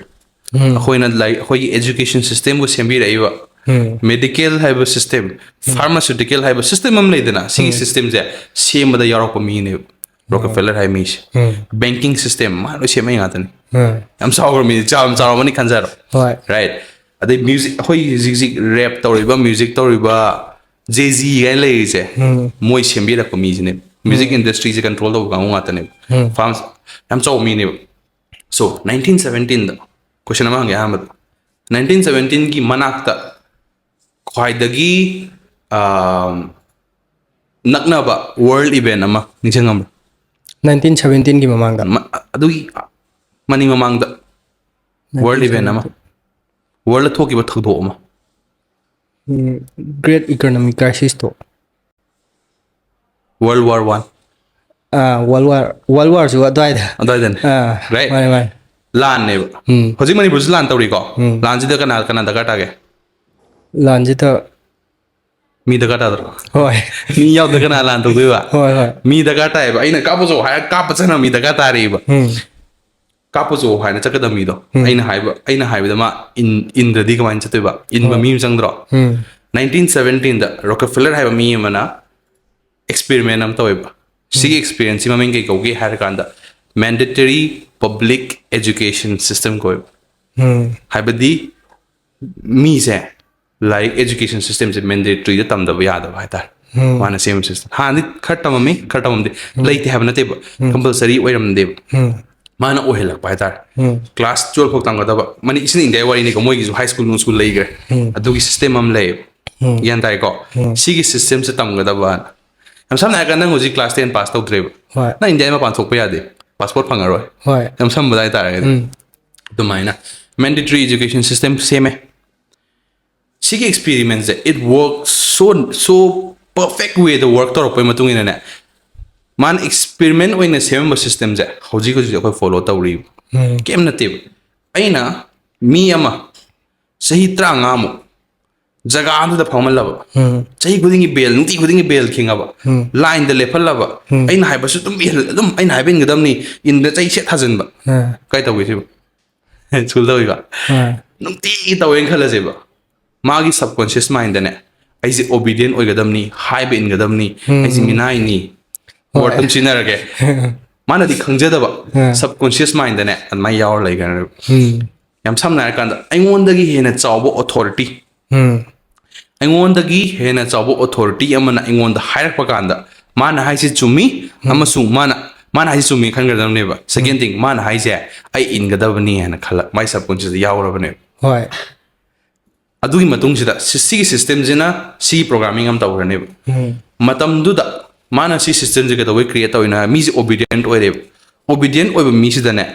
ꯎꯝ. ꯑꯩꯈꯣꯏꯅ ꯂꯥꯏ ꯑꯩꯈꯣꯏꯒꯤ ꯑꯦꯖꯨꯀꯦꯁꯟ ꯁꯤꯁꯇꯦꯝꯕꯨ ꯁꯦꯝꯕꯤꯔꯛꯏꯕ, ꯎꯝ. ꯃꯦꯗꯤꯀꯦꯜ ꯍꯥꯏꯕ ꯁꯤꯁꯇꯦꯝ, ꯐꯥꯔꯃꯥꯁꯤꯎꯇꯤꯀꯦꯜ ꯍꯥꯏꯕ ꯁꯤꯁꯇꯦꯝ ꯑꯃ ꯂꯩꯗꯅ, ꯁꯤꯒꯤ ꯁꯤꯁꯇꯦꯝꯁꯦ ꯁꯦꯝꯕꯗ ꯌꯥꯎꯔꯛꯄ ꯃꯤꯅꯦꯕ ꯔꯣꯀꯐꯦꯂꯔ ꯍꯥꯏꯕ ꯃꯤꯁꯦ꯫ ꯎꯝ. ꯕꯦꯡꯀꯤꯡ ꯁꯤꯁꯇꯦꯝ ꯃꯥ ꯂꯣꯏ ꯁꯦꯝꯃꯛꯏ ꯉꯥꯛꯇꯅꯤ꯫ ꯎꯝ. ꯌꯥꯝ ꯆꯥꯎꯈ꯭ꯔꯕ ꯃꯤꯅꯤ, ꯌꯥꯝ ꯆꯥꯎꯔꯝꯃꯅꯤ ꯈꯟꯖꯔꯣ꯫ ꯍꯣꯏ. ꯔꯥꯏꯠ꯫ ꯑꯗꯩ ꯃ꯭ꯌꯨꯖꯤꯛ, ꯑꯩꯈꯣꯏ ꯍꯧꯖꯤꯛ ꯍꯧꯖꯤꯛ ꯔꯦꯞ ꯇꯧꯔꯤꯕ, ꯃ꯭ꯌꯨꯖꯤꯛ ꯇꯧꯔꯤꯕ, ꯖꯦ ꯖꯤ ꯀꯥꯏꯅ ꯂꯩꯔꯤꯁꯦ, ꯎꯝ. ꯃꯣꯏ ꯁꯦꯝꯕꯤꯔꯛꯄ ꯃꯤꯁꯤꯅꯦ꯫ ꯃ꯭ꯌꯨꯖꯤꯛ ꯏꯟꯗꯁꯇ꯭ꯔꯤꯁꯦ ꯀꯟꯇ꯭ꯔꯣꯜ ꯇꯧꯕ ꯀꯥꯡꯕꯨ ꯉꯥꯛꯇꯅꯦꯕ꯫ ꯎꯝ. ꯐꯥꯔꯝꯁ ꯌꯥꯝ ꯆꯥꯎꯕ ꯃꯤꯅꯦꯕ꯫ ꯁꯣ ꯅꯥꯏꯟꯇꯤꯟ ꯁꯕꯦꯟꯇꯤꯟꯗ ꯀꯣꯏꯁꯟ ꯑꯃ ꯍꯪꯒꯦ ꯑꯍꯥꯟꯕꯗ꯫ ꯅꯥꯏꯟꯇꯤꯟ ꯁꯕꯦꯟꯇꯤꯟꯒꯤ ꯃꯅꯥꯛꯇ ꯈ꯭ꯋꯥꯏꯗꯒꯤ, ꯑꯥꯝ, ꯅꯛꯅꯕ ꯋꯥꯔꯜ ꯏꯚꯦꯟ ꯑꯃ ꯅꯤꯡꯁꯤꯡꯉꯝꯕ꯭ꯔꯥ? ꯅꯥꯏꯟꯇꯤꯟ ꯁꯕꯦꯟꯇꯤꯟꯒꯤ ꯃꯃꯥꯡꯗ꯫ ꯃ-, ꯑꯗꯨꯒꯤ ꯃꯅꯤꯡ ꯃꯃꯥꯡꯗ ꯋꯥꯔꯜ ꯏꯚꯦꯟ ꯑꯃ, ꯋꯥꯔꯜꯗ ꯊꯣꯛꯈꯤꯕ ꯊꯧꯗꯣꯛ ꯑꯃ꯫ ꯒ꯭ꯔꯦꯠ ꯏꯀꯣꯅꯣꯃꯤꯛ ꯀ꯭ꯔꯥꯏꯁꯤꯁꯇꯣ꯫ World war one. Ah, world war, world ꯋꯥꯔꯁꯨ ꯑꯗꯨꯋꯥꯏꯗ꯫ ꯑꯗꯨꯋꯥꯏꯗꯅꯦ꯫ Ah, right. ꯃꯥꯅꯦ, ꯃꯥꯅꯦ꯫ ꯂꯥꯟꯅꯦꯕ꯫ ꯎꯝ. ꯍꯧꯖꯤꯛ ꯃꯅꯤꯄꯨꯔꯁꯨ ꯂꯥꯟ ꯇꯧꯔꯤꯀꯣ꯫ ꯎꯝ. ꯂꯥꯟꯁꯤꯗ ꯀꯅꯥ ꯀꯅꯥ ꯗꯔꯀꯥꯔ ꯇꯥꯒꯦ? ꯂꯥꯟꯁꯤꯗ꯫ ꯃꯤ ꯗꯔꯀꯥꯔ ꯇꯥꯗ꯭ꯔꯣ? ꯍꯣꯏ. ꯃꯤ ꯌꯥꯎꯗ ꯀꯅꯥ ꯂꯥꯟ ꯇꯧꯗꯣꯏꯕ? ꯍꯣꯏ, ꯍꯣꯏ. ꯃꯤ ꯗꯔꯀꯥꯔ ꯇꯥꯏꯌꯦꯕ꯫ ꯑꯩꯅ ꯀꯥꯞꯄꯁꯨ ꯍꯥꯏꯔ ꯀꯥꯞꯄ ꯆꯠꯅ ꯃꯤ ꯗꯔꯀꯥꯔ ꯇꯥꯔꯛꯏꯕ꯫ ꯎꯝ. ꯀꯥꯞꯄꯁꯨ ꯍꯥꯏꯅ ꯆꯠꯀꯗꯕ ꯃꯤꯗꯣ꯫ ꯎꯝ. ꯑꯩꯅ ꯍꯥꯏꯕ, ꯑꯩꯅ ꯍꯥꯏꯕꯗ ꯃꯥ ꯏꯟ-, ꯏꯟꯗ꯭ꯔꯗꯤ ꯀꯃꯥꯏꯅ ꯆꯠꯇꯣꯏꯕ? ꯏꯟꯕ ꯍꯣꯏ. ꯃꯤ ꯑꯃ ꯆꯪꯗ꯭ꯔꯣ? ꯎꯝ. ꯅꯥꯏꯟꯇꯤꯟ ꯁꯕꯦꯟꯇꯤꯟꯗ ꯔꯣꯀꯐꯦꯂꯔ ꯍꯥꯏꯕ ꯃꯤ ꯑꯃꯅ ꯑꯦꯛꯁꯄꯦꯔꯤꯃꯦꯟ ꯑꯃ ꯇꯧꯋꯦꯕ꯫ ꯁꯤꯒꯤ ꯑꯦꯛꯁꯄꯦꯔꯤꯃꯦꯟꯁꯤ ꯃꯃꯤꯡ ꯀꯩ ꯀꯧꯒꯦ ꯍꯥꯏꯔ ꯀꯥꯟꯗ, ꯃꯦꯟꯗꯦꯇꯔꯤ ꯄꯕ꯭ꯂꯤꯛ ꯑꯦꯖꯨꯀꯦꯁꯟ ꯁꯤꯁꯇꯦꯝ ꯀꯧꯋꯦꯕ꯫ ꯎꯝ. ꯍꯥꯏꯕꯗꯤ ꯃꯤꯁꯦ ꯂꯥꯏꯔꯤꯛ education system ꯁꯦ mandatory ꯗ ꯇꯝꯗꯕ ꯌꯥꯗꯕ ꯍꯥꯏꯇꯥꯔꯦ꯫ ꯃꯥꯅ ꯁꯦꯝꯕ system, ꯍꯥꯟꯅꯗꯤ ꯈꯔ ꯇꯝꯃꯝꯃꯤ, ꯈꯔ ꯇꯝꯃꯝꯗꯦ, ꯂꯩꯇꯦ ꯍꯥꯏꯕ ꯅꯠꯇꯦꯕ, compulsory ꯑꯣꯏꯔꯝꯗꯦꯕ꯫ ꯃꯥꯅ ꯑꯣꯏꯍꯜꯂꯛꯄ ꯍꯥꯏꯇꯥꯔꯦ꯫ Class twelve ꯐꯥꯎ ꯇꯝꯒꯗꯕ, ꯃꯅꯤ ꯏꯁꯤꯅ ꯏꯟꯗꯤꯌꯥ ꯋꯥꯔꯤꯅꯤꯀꯣ, ꯃꯣꯏꯒꯤꯁꯨ high school ꯅꯨꯡ school ꯂꯩꯈ꯭ꯔꯦ꯫ ꯑꯗꯨꯒꯤ system ꯑꯃ ꯂꯩꯌꯦꯕ꯫ ꯒ꯭ꯌꯥꯟ ꯇꯥꯏꯀꯣ? ꯁꯤꯒꯤ system ꯁꯦ ꯇꯝꯒꯗꯕ꯫ ꯌꯥꯝ ꯁꯝꯅ ꯍꯥꯏꯔꯀꯥꯟꯗ, ꯅꯪ ꯍꯧꯖꯤꯛ class ten pass ꯇꯧꯗ꯭ꯔꯦꯕ, ꯍꯣꯏ ꯅꯪ ꯏꯟꯗꯤꯌꯥ ꯃꯄꯥꯟ ꯊꯣꯛꯄ ꯌꯥꯗꯦ, passport ꯐꯪꯉꯔꯣꯏ꯫ ꯍꯣꯏ ꯌꯥꯝ ꯁꯝꯕꯗ ꯍꯥꯏꯇꯥꯔꯒꯗꯤ, ꯑꯗꯨꯃꯥꯏꯅ mandatory education system ꯁꯦꯝꯃꯦ꯫ ꯁꯤꯒꯤ experiment say, it works so so perfect way the work ꯇꯧꯔꯛꯄꯩ ꯃꯇꯨꯡ ꯏꯟꯅꯅꯦ, ꯃꯥꯅ experiment ꯑꯣꯏꯅ ꯁꯦꯝꯃꯝꯕ system ꯁꯦ ꯍꯧꯖꯤꯛ ꯍꯧꯖꯤꯛ ꯑꯩꯈꯣꯏ follow ꯇꯧꯔꯤꯕ꯫ ꯀꯩꯝ ꯅꯠꯇꯦꯕ꯫ ꯑꯩꯅ ꯃꯤ ꯑꯃ ꯆꯍꯤ ꯇꯔꯥꯃꯉꯥꯃꯨꯛ ꯖꯒꯥ ꯑꯗꯨꯗ ꯐꯝꯍꯜꯂꯕ, ꯆꯍꯤ ꯈꯨꯗꯤꯡꯒꯤ bell, ꯅꯨꯡꯇꯤ ꯈꯨꯗꯤꯡꯒꯤ bell ꯈꯤꯡꯉꯕ, line ꯗ ꯂꯦꯞꯍꯜꯂꯕ, ꯑꯩꯅ ꯍꯥꯏꯕꯁꯨ ꯑꯗꯨꯝ ꯏꯍꯜ-, ꯑꯗꯨꯝ ꯑꯩꯅ ꯍꯥꯏꯕ ꯏꯟꯒꯗꯕꯅꯤ, ꯏꯟꯗ ꯆꯩ ꯁꯦꯠ ꯊꯥꯖꯤꯟꯕ꯫ ꯀꯥꯏ ꯇꯧꯒꯦ ꯁꯤꯕꯨ? School ꯇꯧꯔꯤꯕ, ꯅꯨꯡꯇꯤꯒꯤ ꯇꯧꯋꯦꯅ ꯈꯜꯂꯁꯦꯕ, ꯃꯥꯒꯤ subconscious mind ꯗꯅꯦ, "ꯑꯩꯁꯦ obedient ꯑꯣꯏꯒꯗꯕꯅꯤ, ꯍꯥꯏꯕ ꯏꯟꯒꯗꯕꯅꯤ, ꯑꯩꯁꯦ ꯃꯤꯅꯥꯏꯅꯤ, word ꯑꯗꯨꯝ ꯁꯤꯖꯤꯟꯅꯔꯒꯦ"꯫ ꯃꯥꯅꯗꯤ ꯈꯪꯖꯗꯕ, subconscious mind ꯗꯅꯦ ꯑꯗꯨꯃꯥꯏꯅ ꯌꯥꯎꯔ ꯂꯩꯈ꯭ꯔꯅꯦꯕ꯫ ꯌꯥꯝ ꯁꯝꯅ ꯍꯥꯏꯔꯀꯥꯟꯗ, ꯑꯩꯉꯣꯟꯗꯒꯤ ꯍꯦꯟꯅ ꯆꯥꯎꯕ authority, ꯑꯩꯉꯣꯟꯗꯒꯤ ꯍꯦꯟꯅ ꯆꯥꯎꯕ authority ꯑꯃꯅ ꯑꯩꯉꯣꯟꯗ ꯍꯥꯏꯔꯛꯄ ꯀꯥꯟꯗ, ꯃꯥꯅ ꯍꯥꯏꯁꯤ ꯆꯨꯝꯃꯤ ꯑꯃꯁꯨꯡ ꯃꯥꯅ, ꯃꯥꯅ ꯍꯥꯏꯁꯤ ꯆꯨꯝꯃꯤ ꯈꯟꯒꯗꯕꯅꯦꯕ꯫ Second thing, ꯃꯥꯅ ꯍꯥꯏꯁꯦ ꯑꯩ ꯏꯟꯒꯗꯕꯅꯤ ꯍꯥꯏꯅ ꯈꯜꯂ, my subconscious ꯗ ꯌꯥꯎꯔꯕꯅꯦꯕ꯫ ꯍꯣꯏ ꯑꯗꯨꯒꯤ ꯃꯇꯨꯡꯁꯤꯗ ꯁꯤ-, ꯁꯤꯒꯤ system ꯁꯤꯅ ꯁꯤꯒꯤ programming ꯑꯃ ꯇꯧꯈ꯭ꯔꯅꯦꯕ꯫ ꯃꯇꯝꯗꯨꯗ ꯃꯥꯅ ꯁꯤ system ꯁꯦ ꯀꯩꯗꯧꯕꯩ create ꯇꯧꯔꯤꯅꯣ ꯍꯥꯏ, ꯃꯤꯁꯦ obedient ꯑꯣꯏꯔꯦꯕ꯫ Obedient ꯑꯣꯏꯕ ꯃꯤꯁꯤꯗꯅꯦ,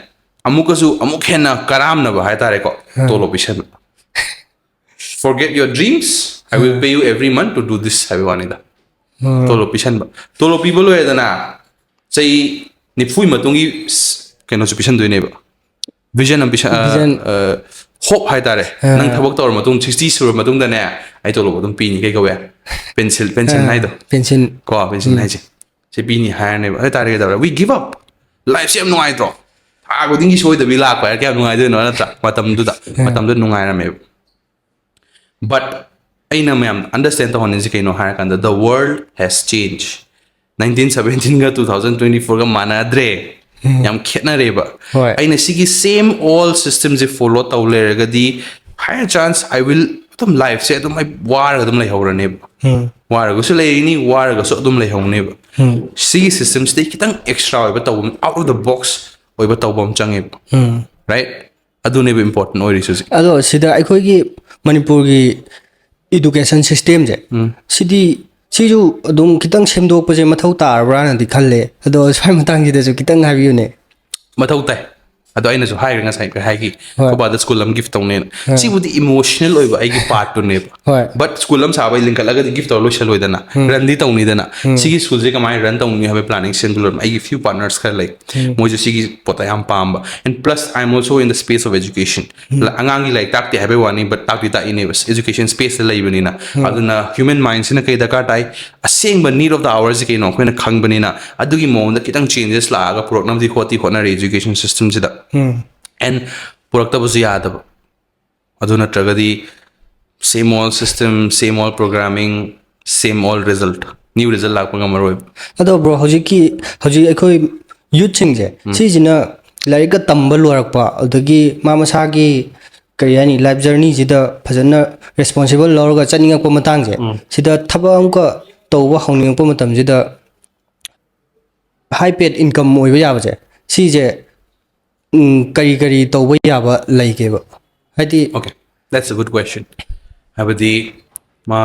ꯑꯃꯨꯛꯀꯁꯨ ꯑꯃꯨꯛ ꯍꯦꯟꯅ ꯀꯔꯥꯝꯅꯕ ꯍꯥꯏꯇꯥꯔꯦꯀꯣ, ꯇꯣꯂꯣꯞ ꯄꯤꯁꯟꯕ꯫ "Forget your dreams, I will pay you every month to do this" ꯍꯥꯏꯕ ꯋꯥꯅꯤꯗ꯫ ꯇꯣꯂꯣꯞ ꯄꯤꯁꯟꯕ, ꯇꯣꯂꯣꯞ ꯄꯤꯕ ꯂꯣꯏꯔꯦꯗꯅ, ꯆꯍꯤ ꯅꯤꯐꯨꯒꯤ ꯃꯇꯨꯡꯒꯤ ꯀꯩꯅꯣꯁꯨ ꯄꯤꯁꯟꯗꯣꯏꯅꯦꯕ, vision ꯑꯃ ꯄꯤꯁꯟ, Vision. Hope ꯍꯥꯏꯇꯥꯔꯦ꯫ "ꯅꯪ ꯊꯕꯛ ꯇꯧꯔ ꯃꯇꯨꯡ, sixty ꯁꯨꯔ ꯃꯇꯨꯡꯗꯅꯦ, ꯑꯩ ꯇꯣꯂꯣꯞ ꯑꯗꯨꯝ ꯄꯤꯅꯤ", ꯀꯩ ꯀꯧꯋꯦ? Pension, pension ꯍꯥꯏꯗꯣ꯫ Pension. ꯀꯣ, pension ꯍꯥꯏꯁꯦ꯫ "ꯁꯤ ꯄꯤꯅꯤ" ꯍꯥꯏꯔꯅꯦꯕ꯫ ꯑꯗꯨ ꯑꯣꯏꯇꯥꯔꯗꯤ ꯀꯩꯗꯧꯔꯦ? We give up. Life ꯁꯦ ꯌꯥꯝ ꯅꯨꯡꯉꯥꯏꯇ꯭ꯔꯣ? ꯊꯥ ꯈꯨꯗꯤꯡꯒꯤ ꯁꯣꯏꯗꯕꯤ ꯂꯥꯛꯄ ꯍꯥꯏꯔ ꯀꯌꯥꯝ ꯅꯨꯡꯉꯥꯏꯗꯣꯏꯅꯣ, ꯅꯠꯇ꯭ꯔꯥ? ꯃꯇꯝꯗꯨꯗ, ꯃꯇꯝꯗꯨꯗ ꯅꯨꯡꯉꯥꯏꯔꯝꯃꯦꯕ꯫ But ꯑꯩꯅ ꯃꯌꯥꯝ understand ꯇꯧꯍꯟꯅꯤꯡꯉꯤꯁꯦ ꯀꯩꯅꯣ ꯍꯥꯏꯔꯀꯥꯟꯗ, the world has changed. Nineteen seventeen ꯒ two thousand twenty four ꯒ ꯃꯥꯟꯅꯗ꯭ꯔꯦ, ꯌꯥꯝ ꯈꯦꯠꯅꯔꯦꯕ꯫ ꯍꯣꯏ꯫ ꯑꯩꯅ ꯁꯤꯒꯤ same old system ꯁꯦ follow ꯇꯧ ꯂꯩꯔꯒꯗꯤ, higher chance I will, ꯑꯗꯨꯝ ꯂꯥꯏꯐꯁꯦ ꯑꯗꯨꯝ ꯑꯩ ꯋꯥꯔꯒ ꯑꯗꯨꯝ ꯂꯩꯍꯧꯔꯅꯦꯕ꯫ ꯋꯥꯔꯒꯁꯨ ꯂꯩꯅꯤ, ꯋꯥꯔꯒꯁꯨ ꯑꯗꯨꯝ ꯂꯩꯍꯧꯅꯦꯕ꯫ ꯁꯤꯒꯤ ꯁꯤꯁꯇꯦꯝꯁꯤꯗꯩ ꯈꯤꯇꯪ ꯑꯦꯛꯁꯇ꯭ꯔꯥ ꯑꯣꯏꯕ ꯇꯧꯕ, ꯑꯥꯎꯠ ꯑꯣꯐ ꯗ ꯕꯣꯛꯁ ꯑꯣꯏꯕ ꯇꯧꯕ ꯑꯃ ꯆꯪꯉꯦꯕ꯫ ꯔꯥꯏꯠ? ꯑꯗꯨꯅꯦꯕ ꯏꯝꯄꯣꯔꯇꯦꯟ ꯑꯣꯏꯔꯤꯁꯦ ꯍꯧꯖꯤꯛ꯫ ꯑꯗꯣ ꯁꯤꯗ ꯑꯩꯈꯣꯏꯒꯤ ꯃꯅꯤꯄꯨꯔꯒꯤ ꯏꯗꯨꯀꯦꯁꯟ ꯁꯤꯁꯇꯦꯝꯁꯦ, ꯁꯤꯗꯤ, ꯁꯤꯁꯨ ꯑꯗꯨꯝ ꯈꯤꯇꯪ ꯁꯦꯝꯗꯣꯛꯄꯁꯦ ꯃꯊꯧ ꯇꯥꯔꯕ꯭ꯔꯥꯅꯗꯤ ꯈꯜꯂꯦ꯫ ꯑꯗꯣ ꯁ꯭ꯋꯥꯏ ꯃꯇꯥꯡꯁꯤꯗꯁꯨ ꯈꯤꯇꯪ ꯍꯥꯏꯕꯤꯌꯨꯅꯦ꯫ ꯃꯊꯧ ꯇꯥꯏ꯫ ꯑꯗꯣ ꯑꯩꯅꯁꯨ ꯍꯥꯏꯈ꯭ꯔꯦ ꯉꯁꯥꯏ, ꯍꯥꯏꯈꯤ, ꯍꯣꯏ꯫ ꯑꯩꯈꯣꯏ ꯕꯥꯗ ꯁ꯭ꯀꯨꯜ ꯑꯃ ꯒꯤꯐ ꯇꯧꯅꯦꯅ꯫ ꯍꯣꯏ꯫ ꯁꯤꯕꯨꯗꯤ ꯏꯃꯣꯁꯅꯦꯜ ꯑꯣꯏꯕ ꯑꯩꯒꯤ ꯄꯥꯔꯠꯇꯨꯅꯦꯕ꯫ ꯍꯣꯏ꯫ ꯕꯠ ꯁ꯭ꯀꯨꯜ ꯑꯃ ꯁꯥꯕ ꯑꯩ ꯂꯤꯡꯈꯠꯂꯒꯗꯤ ꯒꯤꯐ ꯇꯧꯔ ꯂꯣꯏꯁꯜꯂꯣꯏꯗꯅ, ꯔꯟꯗꯤ ꯇꯧꯅꯤꯗꯅ꯫ ꯁꯤꯒꯤ ꯁ꯭ꯀꯨꯜꯁꯦ ꯀꯃꯥꯏꯅ ꯔꯟ ꯇꯧꯅꯤ ꯍꯥꯏꯕ ꯄ꯭ꯂꯥꯅꯤꯡ ꯁꯦꯝꯕ ꯂꯣꯏꯔꯝ꯫ ꯑꯩꯒꯤ ꯐ꯭ꯌꯨ ꯄꯥꯔꯠꯅꯔꯁ ꯈꯔ ꯂꯩ, ꯃꯣꯏꯁꯨ ꯁꯤꯒꯤ ꯄꯣꯠꯇ ꯌꯥꯝ ꯄꯥꯝꯕ꯫ And plus I am also in the space of education. ꯑꯉꯥꯡꯒꯤ ꯂꯥꯏꯔꯤꯛ ꯇꯥꯛꯇꯦ ꯍꯥꯏꯕꯩ ꯋꯥꯅꯤ, ꯕꯠ ꯇꯥꯛꯇꯤ ꯇꯥꯛꯏꯅꯦꯕ, ꯑꯦꯖꯨꯀꯦꯁꯟ ꯁ꯭ꯄꯦꯁꯇ ꯂꯩꯕꯅꯤꯅ꯫ ꯑꯗꯨꯅ ꯍ꯭ꯌꯨꯃꯦꯟ ꯃꯥꯏꯟꯁꯤꯅ ꯀꯩ ꯗꯔꯀꯥꯔ ꯇꯥꯏ, ꯑꯁꯦꯡꯕ need of the hourꯁꯤ ꯀꯩꯅꯣ ꯑꯩꯈꯣꯏꯅ ꯈꯪꯕꯅꯤꯅ, ꯑꯗꯨꯒꯤ ꯃꯑꯣꯡꯗ ꯈꯤꯇꯪ ꯆꯦꯟꯖꯦꯁ ꯂꯥꯛꯑꯒ ꯄꯨꯔꯛꯅꯕꯗꯤ ꯍꯣꯠꯇꯤ ꯍꯣꯠꯅꯔꯤ ꯏꯖꯨꯀꯦꯁꯟ ꯁꯤꯁꯇꯦꯝꯁꯤꯗ꯫ And ꯄꯨꯔꯛꯇꯕꯁꯨ ꯌꯥꯗꯕ꯫ ꯑꯗꯨ ꯅꯠꯇ꯭ꯔꯒꯗꯤ same old system, same old programming, same old result, new result ꯂꯥꯛꯄ ꯉꯝꯃꯔꯣꯏꯕ꯫ ꯑꯗꯣ ꯕ꯭ꯔꯣ, ꯍꯧꯖꯤꯛꯀꯤ, ꯍꯧꯖꯤꯛ ꯑꯩꯈꯣꯏ ꯌꯨꯠꯁꯤꯡꯁꯦ, ꯁꯤꯁꯤꯅ ꯂꯥꯏꯔꯤꯛꯀ ꯇꯝꯕ ꯂꯣꯏꯔꯛꯄ, ꯑꯗꯒꯤ ꯃꯥ ꯃꯁꯥꯒꯤ, ꯀꯔꯤ ꯍꯥꯏꯅꯤ, ꯂꯥꯏꯐ ꯖꯔꯅꯤꯁꯤꯗ ꯐꯖꯅ ꯔꯦꯁꯄꯣꯟꯁꯤꯕꯜ ꯂꯧꯔꯒ ꯆꯠꯅꯤꯡꯉꯛꯄ ꯃꯇꯥꯡꯁꯦ, ꯁꯤꯗ ꯊꯕꯛ ꯑꯃꯨꯛꯀ ꯇꯧꯕ ꯍꯧꯅꯤꯡꯉꯛꯄ ꯃꯇꯝꯁꯤꯗ, ꯍꯥꯏ ꯄꯦꯠ ꯏꯟꯀꯝ ꯑꯣꯏꯕ ꯌꯥꯕꯁꯦ, ꯁꯤꯁꯦ, ꯎꯝ, ꯀꯔꯤ ꯀꯔꯤ ꯇꯧꯕ ꯌꯥꯕ ꯂꯩꯒꯦꯕ? ꯍꯥꯏꯗꯤ, Okay, that's a good question. ꯍꯥꯏꯕꯗꯤ ꯃꯥ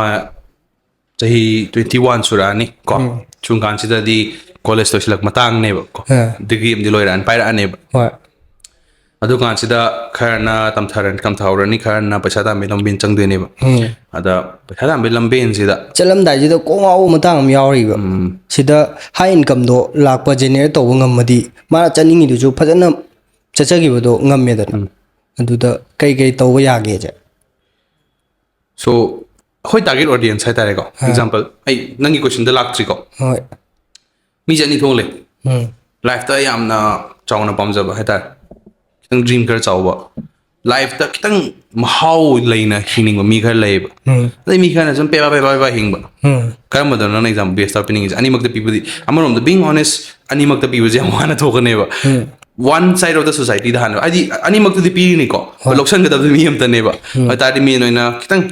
ꯆꯍꯤ ꯇ꯭ꯋꯦꯟꯇꯤ ꯋꯥꯟ ꯁꯨꯔꯛꯑꯅꯤ ꯀꯣ꯫ ꯁꯨꯝ ꯀꯥꯟꯁꯤꯗꯗꯤ ꯀꯣꯂꯦꯖ ꯂꯣꯏꯁꯤꯜꯂꯛꯄ ꯃꯇꯥꯡꯅꯦꯕ ꯀꯣ꯫ ꯑꯥ꯫ ꯗꯤꯒ꯭ꯔꯤ ꯑꯃꯗꯤ ꯂꯣꯏꯔꯛꯑꯅꯤ, ꯄꯥꯏꯔꯛꯑꯅꯦꯕ꯫ ꯍꯣꯏ꯫ ꯑꯗꯨ ꯀꯥꯟꯁꯤꯗ ꯈꯔꯅ ꯇꯝꯊꯔꯅꯤ, ꯇꯝꯊꯍꯧꯔꯅꯤ, ꯈꯔꯅ ꯄꯩꯁꯥ ꯇꯥꯟꯕꯒꯤ ꯂꯝꯕꯦꯟ ꯆꯪꯗꯣꯏꯅꯦꯕ꯫ ꯑꯗ ꯄꯩꯁꯥ ꯇꯥꯟꯕꯒꯤ ꯂꯝꯕꯦꯟꯁꯤꯗ ꯆꯠꯂꯝꯗꯥꯏꯁꯤꯗ ꯀꯣꯛ ꯉꯥꯎꯕ ꯃꯇꯥꯡ ꯑꯃ ꯌꯥꯎꯔꯤꯕ꯫ ꯁꯤꯗ ꯍꯥꯏ ꯏꯟꯀꯝꯗꯣ ꯂꯥꯛꯄ ꯖꯦꯅꯦꯔꯦꯠ ꯇꯧꯕ ꯉꯝꯃꯗꯤ, ꯃꯥꯅ ꯆꯠꯅꯤꯡꯉꯤꯗꯨꯁꯨ ꯐꯖꯅ ꯆꯠꯆꯈꯤꯕꯗꯣ ꯉꯝꯃꯦꯗꯅ꯫ ꯑꯗꯨꯗ ꯀꯩ ꯀꯩ ꯇꯧꯕ ꯌꯥꯒꯦꯁꯦ? So ꯑꯩꯈꯣꯏ ꯇꯥꯔꯒꯦꯠ ꯑꯣꯗꯤꯌꯦꯟꯁ ꯍꯥꯏꯇꯥꯔꯦꯀꯣ꯫ ꯑꯦꯛꯖꯥꯝꯄꯜ, ꯑꯩ ꯅꯪꯒꯤ ꯀꯣꯏꯁꯟꯗ ꯂꯥꯛꯇ꯭ꯔꯤꯀꯣ꯫ ꯍꯣꯏ꯫ ꯃꯤꯁꯦ ꯑꯅꯤ ꯊꯣꯛꯅ ꯂꯩ꯫ ꯎꯝ꯫ ꯂꯥꯏꯐꯇ ꯌꯥꯝꯅ ꯆꯥꯎꯅ ꯄꯥꯝꯖꯕ ꯍꯥꯏꯇꯥꯔꯦ, ꯈꯤꯇꯪ ꯗ꯭ꯔꯤꯝ ꯈꯔ ꯆꯥꯎꯕ, ꯂꯥꯏꯐꯇ ꯈꯤꯇꯪ ꯃꯍꯥꯎ ꯂꯩꯅ ꯍꯤꯡꯅꯤꯡꯕ ꯃꯤ ꯈꯔ ꯂꯩꯌꯦꯕ꯫ ꯎꯝ꯫ ꯑꯗꯩ ꯃꯤ ꯈꯔꯅ ꯁꯨꯝ ꯄꯦꯕꯥ ꯄꯦꯕꯥ ꯄꯦꯕꯥ ꯍꯤꯡꯕ꯫ ꯎꯝ꯫ ꯀꯔꯝꯕꯗꯅꯣ ꯅꯪꯅ ꯑꯦꯛꯖꯥꯝ ꯕꯦꯁꯇ ꯄꯤꯅꯤꯡꯉꯤꯁꯦ? ꯑꯅꯤꯃꯛꯇ ꯄꯤꯕꯗꯤ, ꯑꯃꯔꯣꯝꯗ being honest, ꯑꯅꯤꯃꯛꯇ ꯄꯤꯕꯁꯦ ꯌꯥꯝ ꯋꯥꯅ ꯊꯣꯛꯀꯅꯦꯕ꯫ ꯎꯝ꯫ one side of the society ꯗ ꯍꯥꯟꯅ, ꯍꯥꯏꯗꯤ ꯑꯅꯤꯃꯛꯇꯨꯗꯤ ꯄꯤꯔꯤꯅꯤꯀꯣ, ꯍꯣꯏ꯫ ꯂꯧꯁꯟꯒꯗꯕꯗꯤ ꯃꯤ ꯑꯝꯇꯅꯦꯕ꯫ ꯎꯝ꯫ ꯑꯗꯨ ꯇꯥꯔꯗꯤ ꯃꯤ ꯑꯣꯏꯅ ꯈꯤꯇꯪ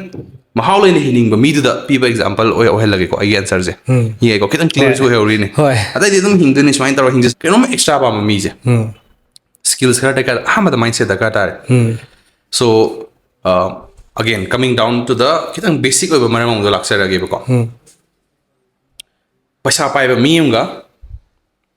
ꯃꯍꯥꯎ ꯂꯩꯅ ꯍꯤꯡꯅꯤꯡꯕ ꯃꯤꯗꯨꯗ ꯄꯤꯕ example ꯑꯣꯏ-, ꯑꯣꯏꯍꯜꯂꯒꯦꯀꯣ ꯑꯩꯒꯤ answer ꯁꯦ꯫ ꯎꯝ꯫ ꯌꯦꯡꯉꯦꯀꯣ, ꯈꯤꯇꯪ clear ꯁꯨ ꯍꯣꯏ꯫ ꯑꯣꯏꯍꯧꯔꯤꯅꯦ꯫ ꯍꯣꯏ꯫ ꯑꯇꯩꯗꯤ ꯑꯗꯨꯝ ꯍꯤꯡꯗꯣꯏꯅꯤ ꯁꯨꯃꯥꯏꯅ ꯇꯧꯔꯒ ꯍꯤꯡꯖ-, ꯀꯩꯅꯣꯝ extra ꯄꯥꯝꯕ ꯃꯤꯁꯦ꯫ ꯎꯝ꯫ Skills ꯈꯔ ꯗꯔꯀꯥꯔ, ꯑꯍꯥꯟꯕꯗ mindset ꯗꯔꯀꯥꯔ ꯇꯥꯔꯦ꯫ ꯎꯝ꯫ So, uh, again, coming down to the ꯈꯤꯇꯪ basic ꯑꯣꯏꯕ ꯃꯔꯝ ꯑꯃꯗ ꯂꯥꯛꯆꯔꯒꯦꯕꯀꯣ꯫ ꯎꯝ꯫ ꯄꯩꯁꯥ ꯄꯥꯏꯕ ꯃꯤ ꯑꯃꯒ,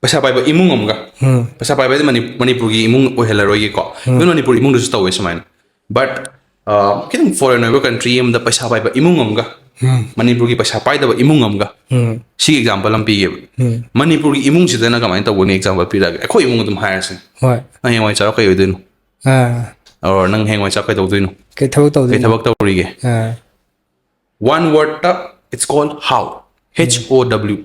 ꯄꯩꯁꯥ ꯄꯥꯏꯕ ꯏꯃꯨꯡ ꯑꯃꯒ, ꯎꯝ꯫ ꯄꯩꯁꯥ ꯄꯥꯏꯕ ꯍꯥꯏꯗꯤ ꯃꯅꯤ-, ꯃꯅꯤꯄꯨꯔꯒꯤ ꯏꯃꯨꯡ ꯑꯣꯏꯍꯜꯂꯔꯣꯏꯒꯦꯀꯣ꯫ ꯎꯝ꯫ Even ꯃꯅꯤꯄꯨꯔ ꯏꯃꯨꯡꯗꯁꯨ ꯇꯧꯋꯦ ꯁꯨꯃꯥꯏꯅ꯫ But, uh, ꯈꯤꯇꯪ foreign ꯑꯣꯏꯕ country ꯑꯃꯗ ꯄꯩꯁꯥ ꯄꯥꯏꯕ ꯏꯃꯨꯡ ꯑꯃꯒ, ꯎꯝ꯫ ꯃꯅꯤꯄꯨꯔꯒꯤ ꯄꯩꯁꯥ ꯄꯥꯏꯗꯕ ꯏꯃꯨꯡ ꯑꯃꯒ, ꯎꯝ꯫ ꯁꯤꯒꯤ example ꯑꯃ ꯄꯤꯒꯦꯕ꯫ ꯎꯝ꯫ ꯃꯅꯤꯄꯨꯔꯒꯤ ꯏꯃꯨꯡꯁꯤꯗꯅ ꯀꯃꯥꯏꯅ ꯇꯧꯒꯅꯤ example ꯄꯤꯔꯛꯑꯒꯦ꯫ ꯑꯩꯈꯣꯏ ꯏꯃꯨꯡ ꯑꯗꯨꯝ ꯍꯥꯏꯔꯁꯤ꯫ ꯍꯣꯏ꯫ ꯅꯪ ꯍꯌꯦꯡꯋꯥꯏ ꯆꯥꯎꯔ ꯀꯩ ꯑꯣꯏꯗꯣꯏꯅꯣ? ꯑꯥ꯫ Or ꯅꯪ ꯍꯌꯦꯡꯋꯥꯏ ꯆꯥꯎꯔ ꯀꯩꯗꯧꯗꯣꯏꯅꯣ? ꯀꯩ ꯊꯕꯛ ꯀꯩ ꯇꯧꯗꯣꯏꯅꯣ? ꯊꯕꯛ ꯇꯧꯔꯤꯒꯦ? ꯑꯥ꯫ One word ꯇ, it's called how. Um. H O W.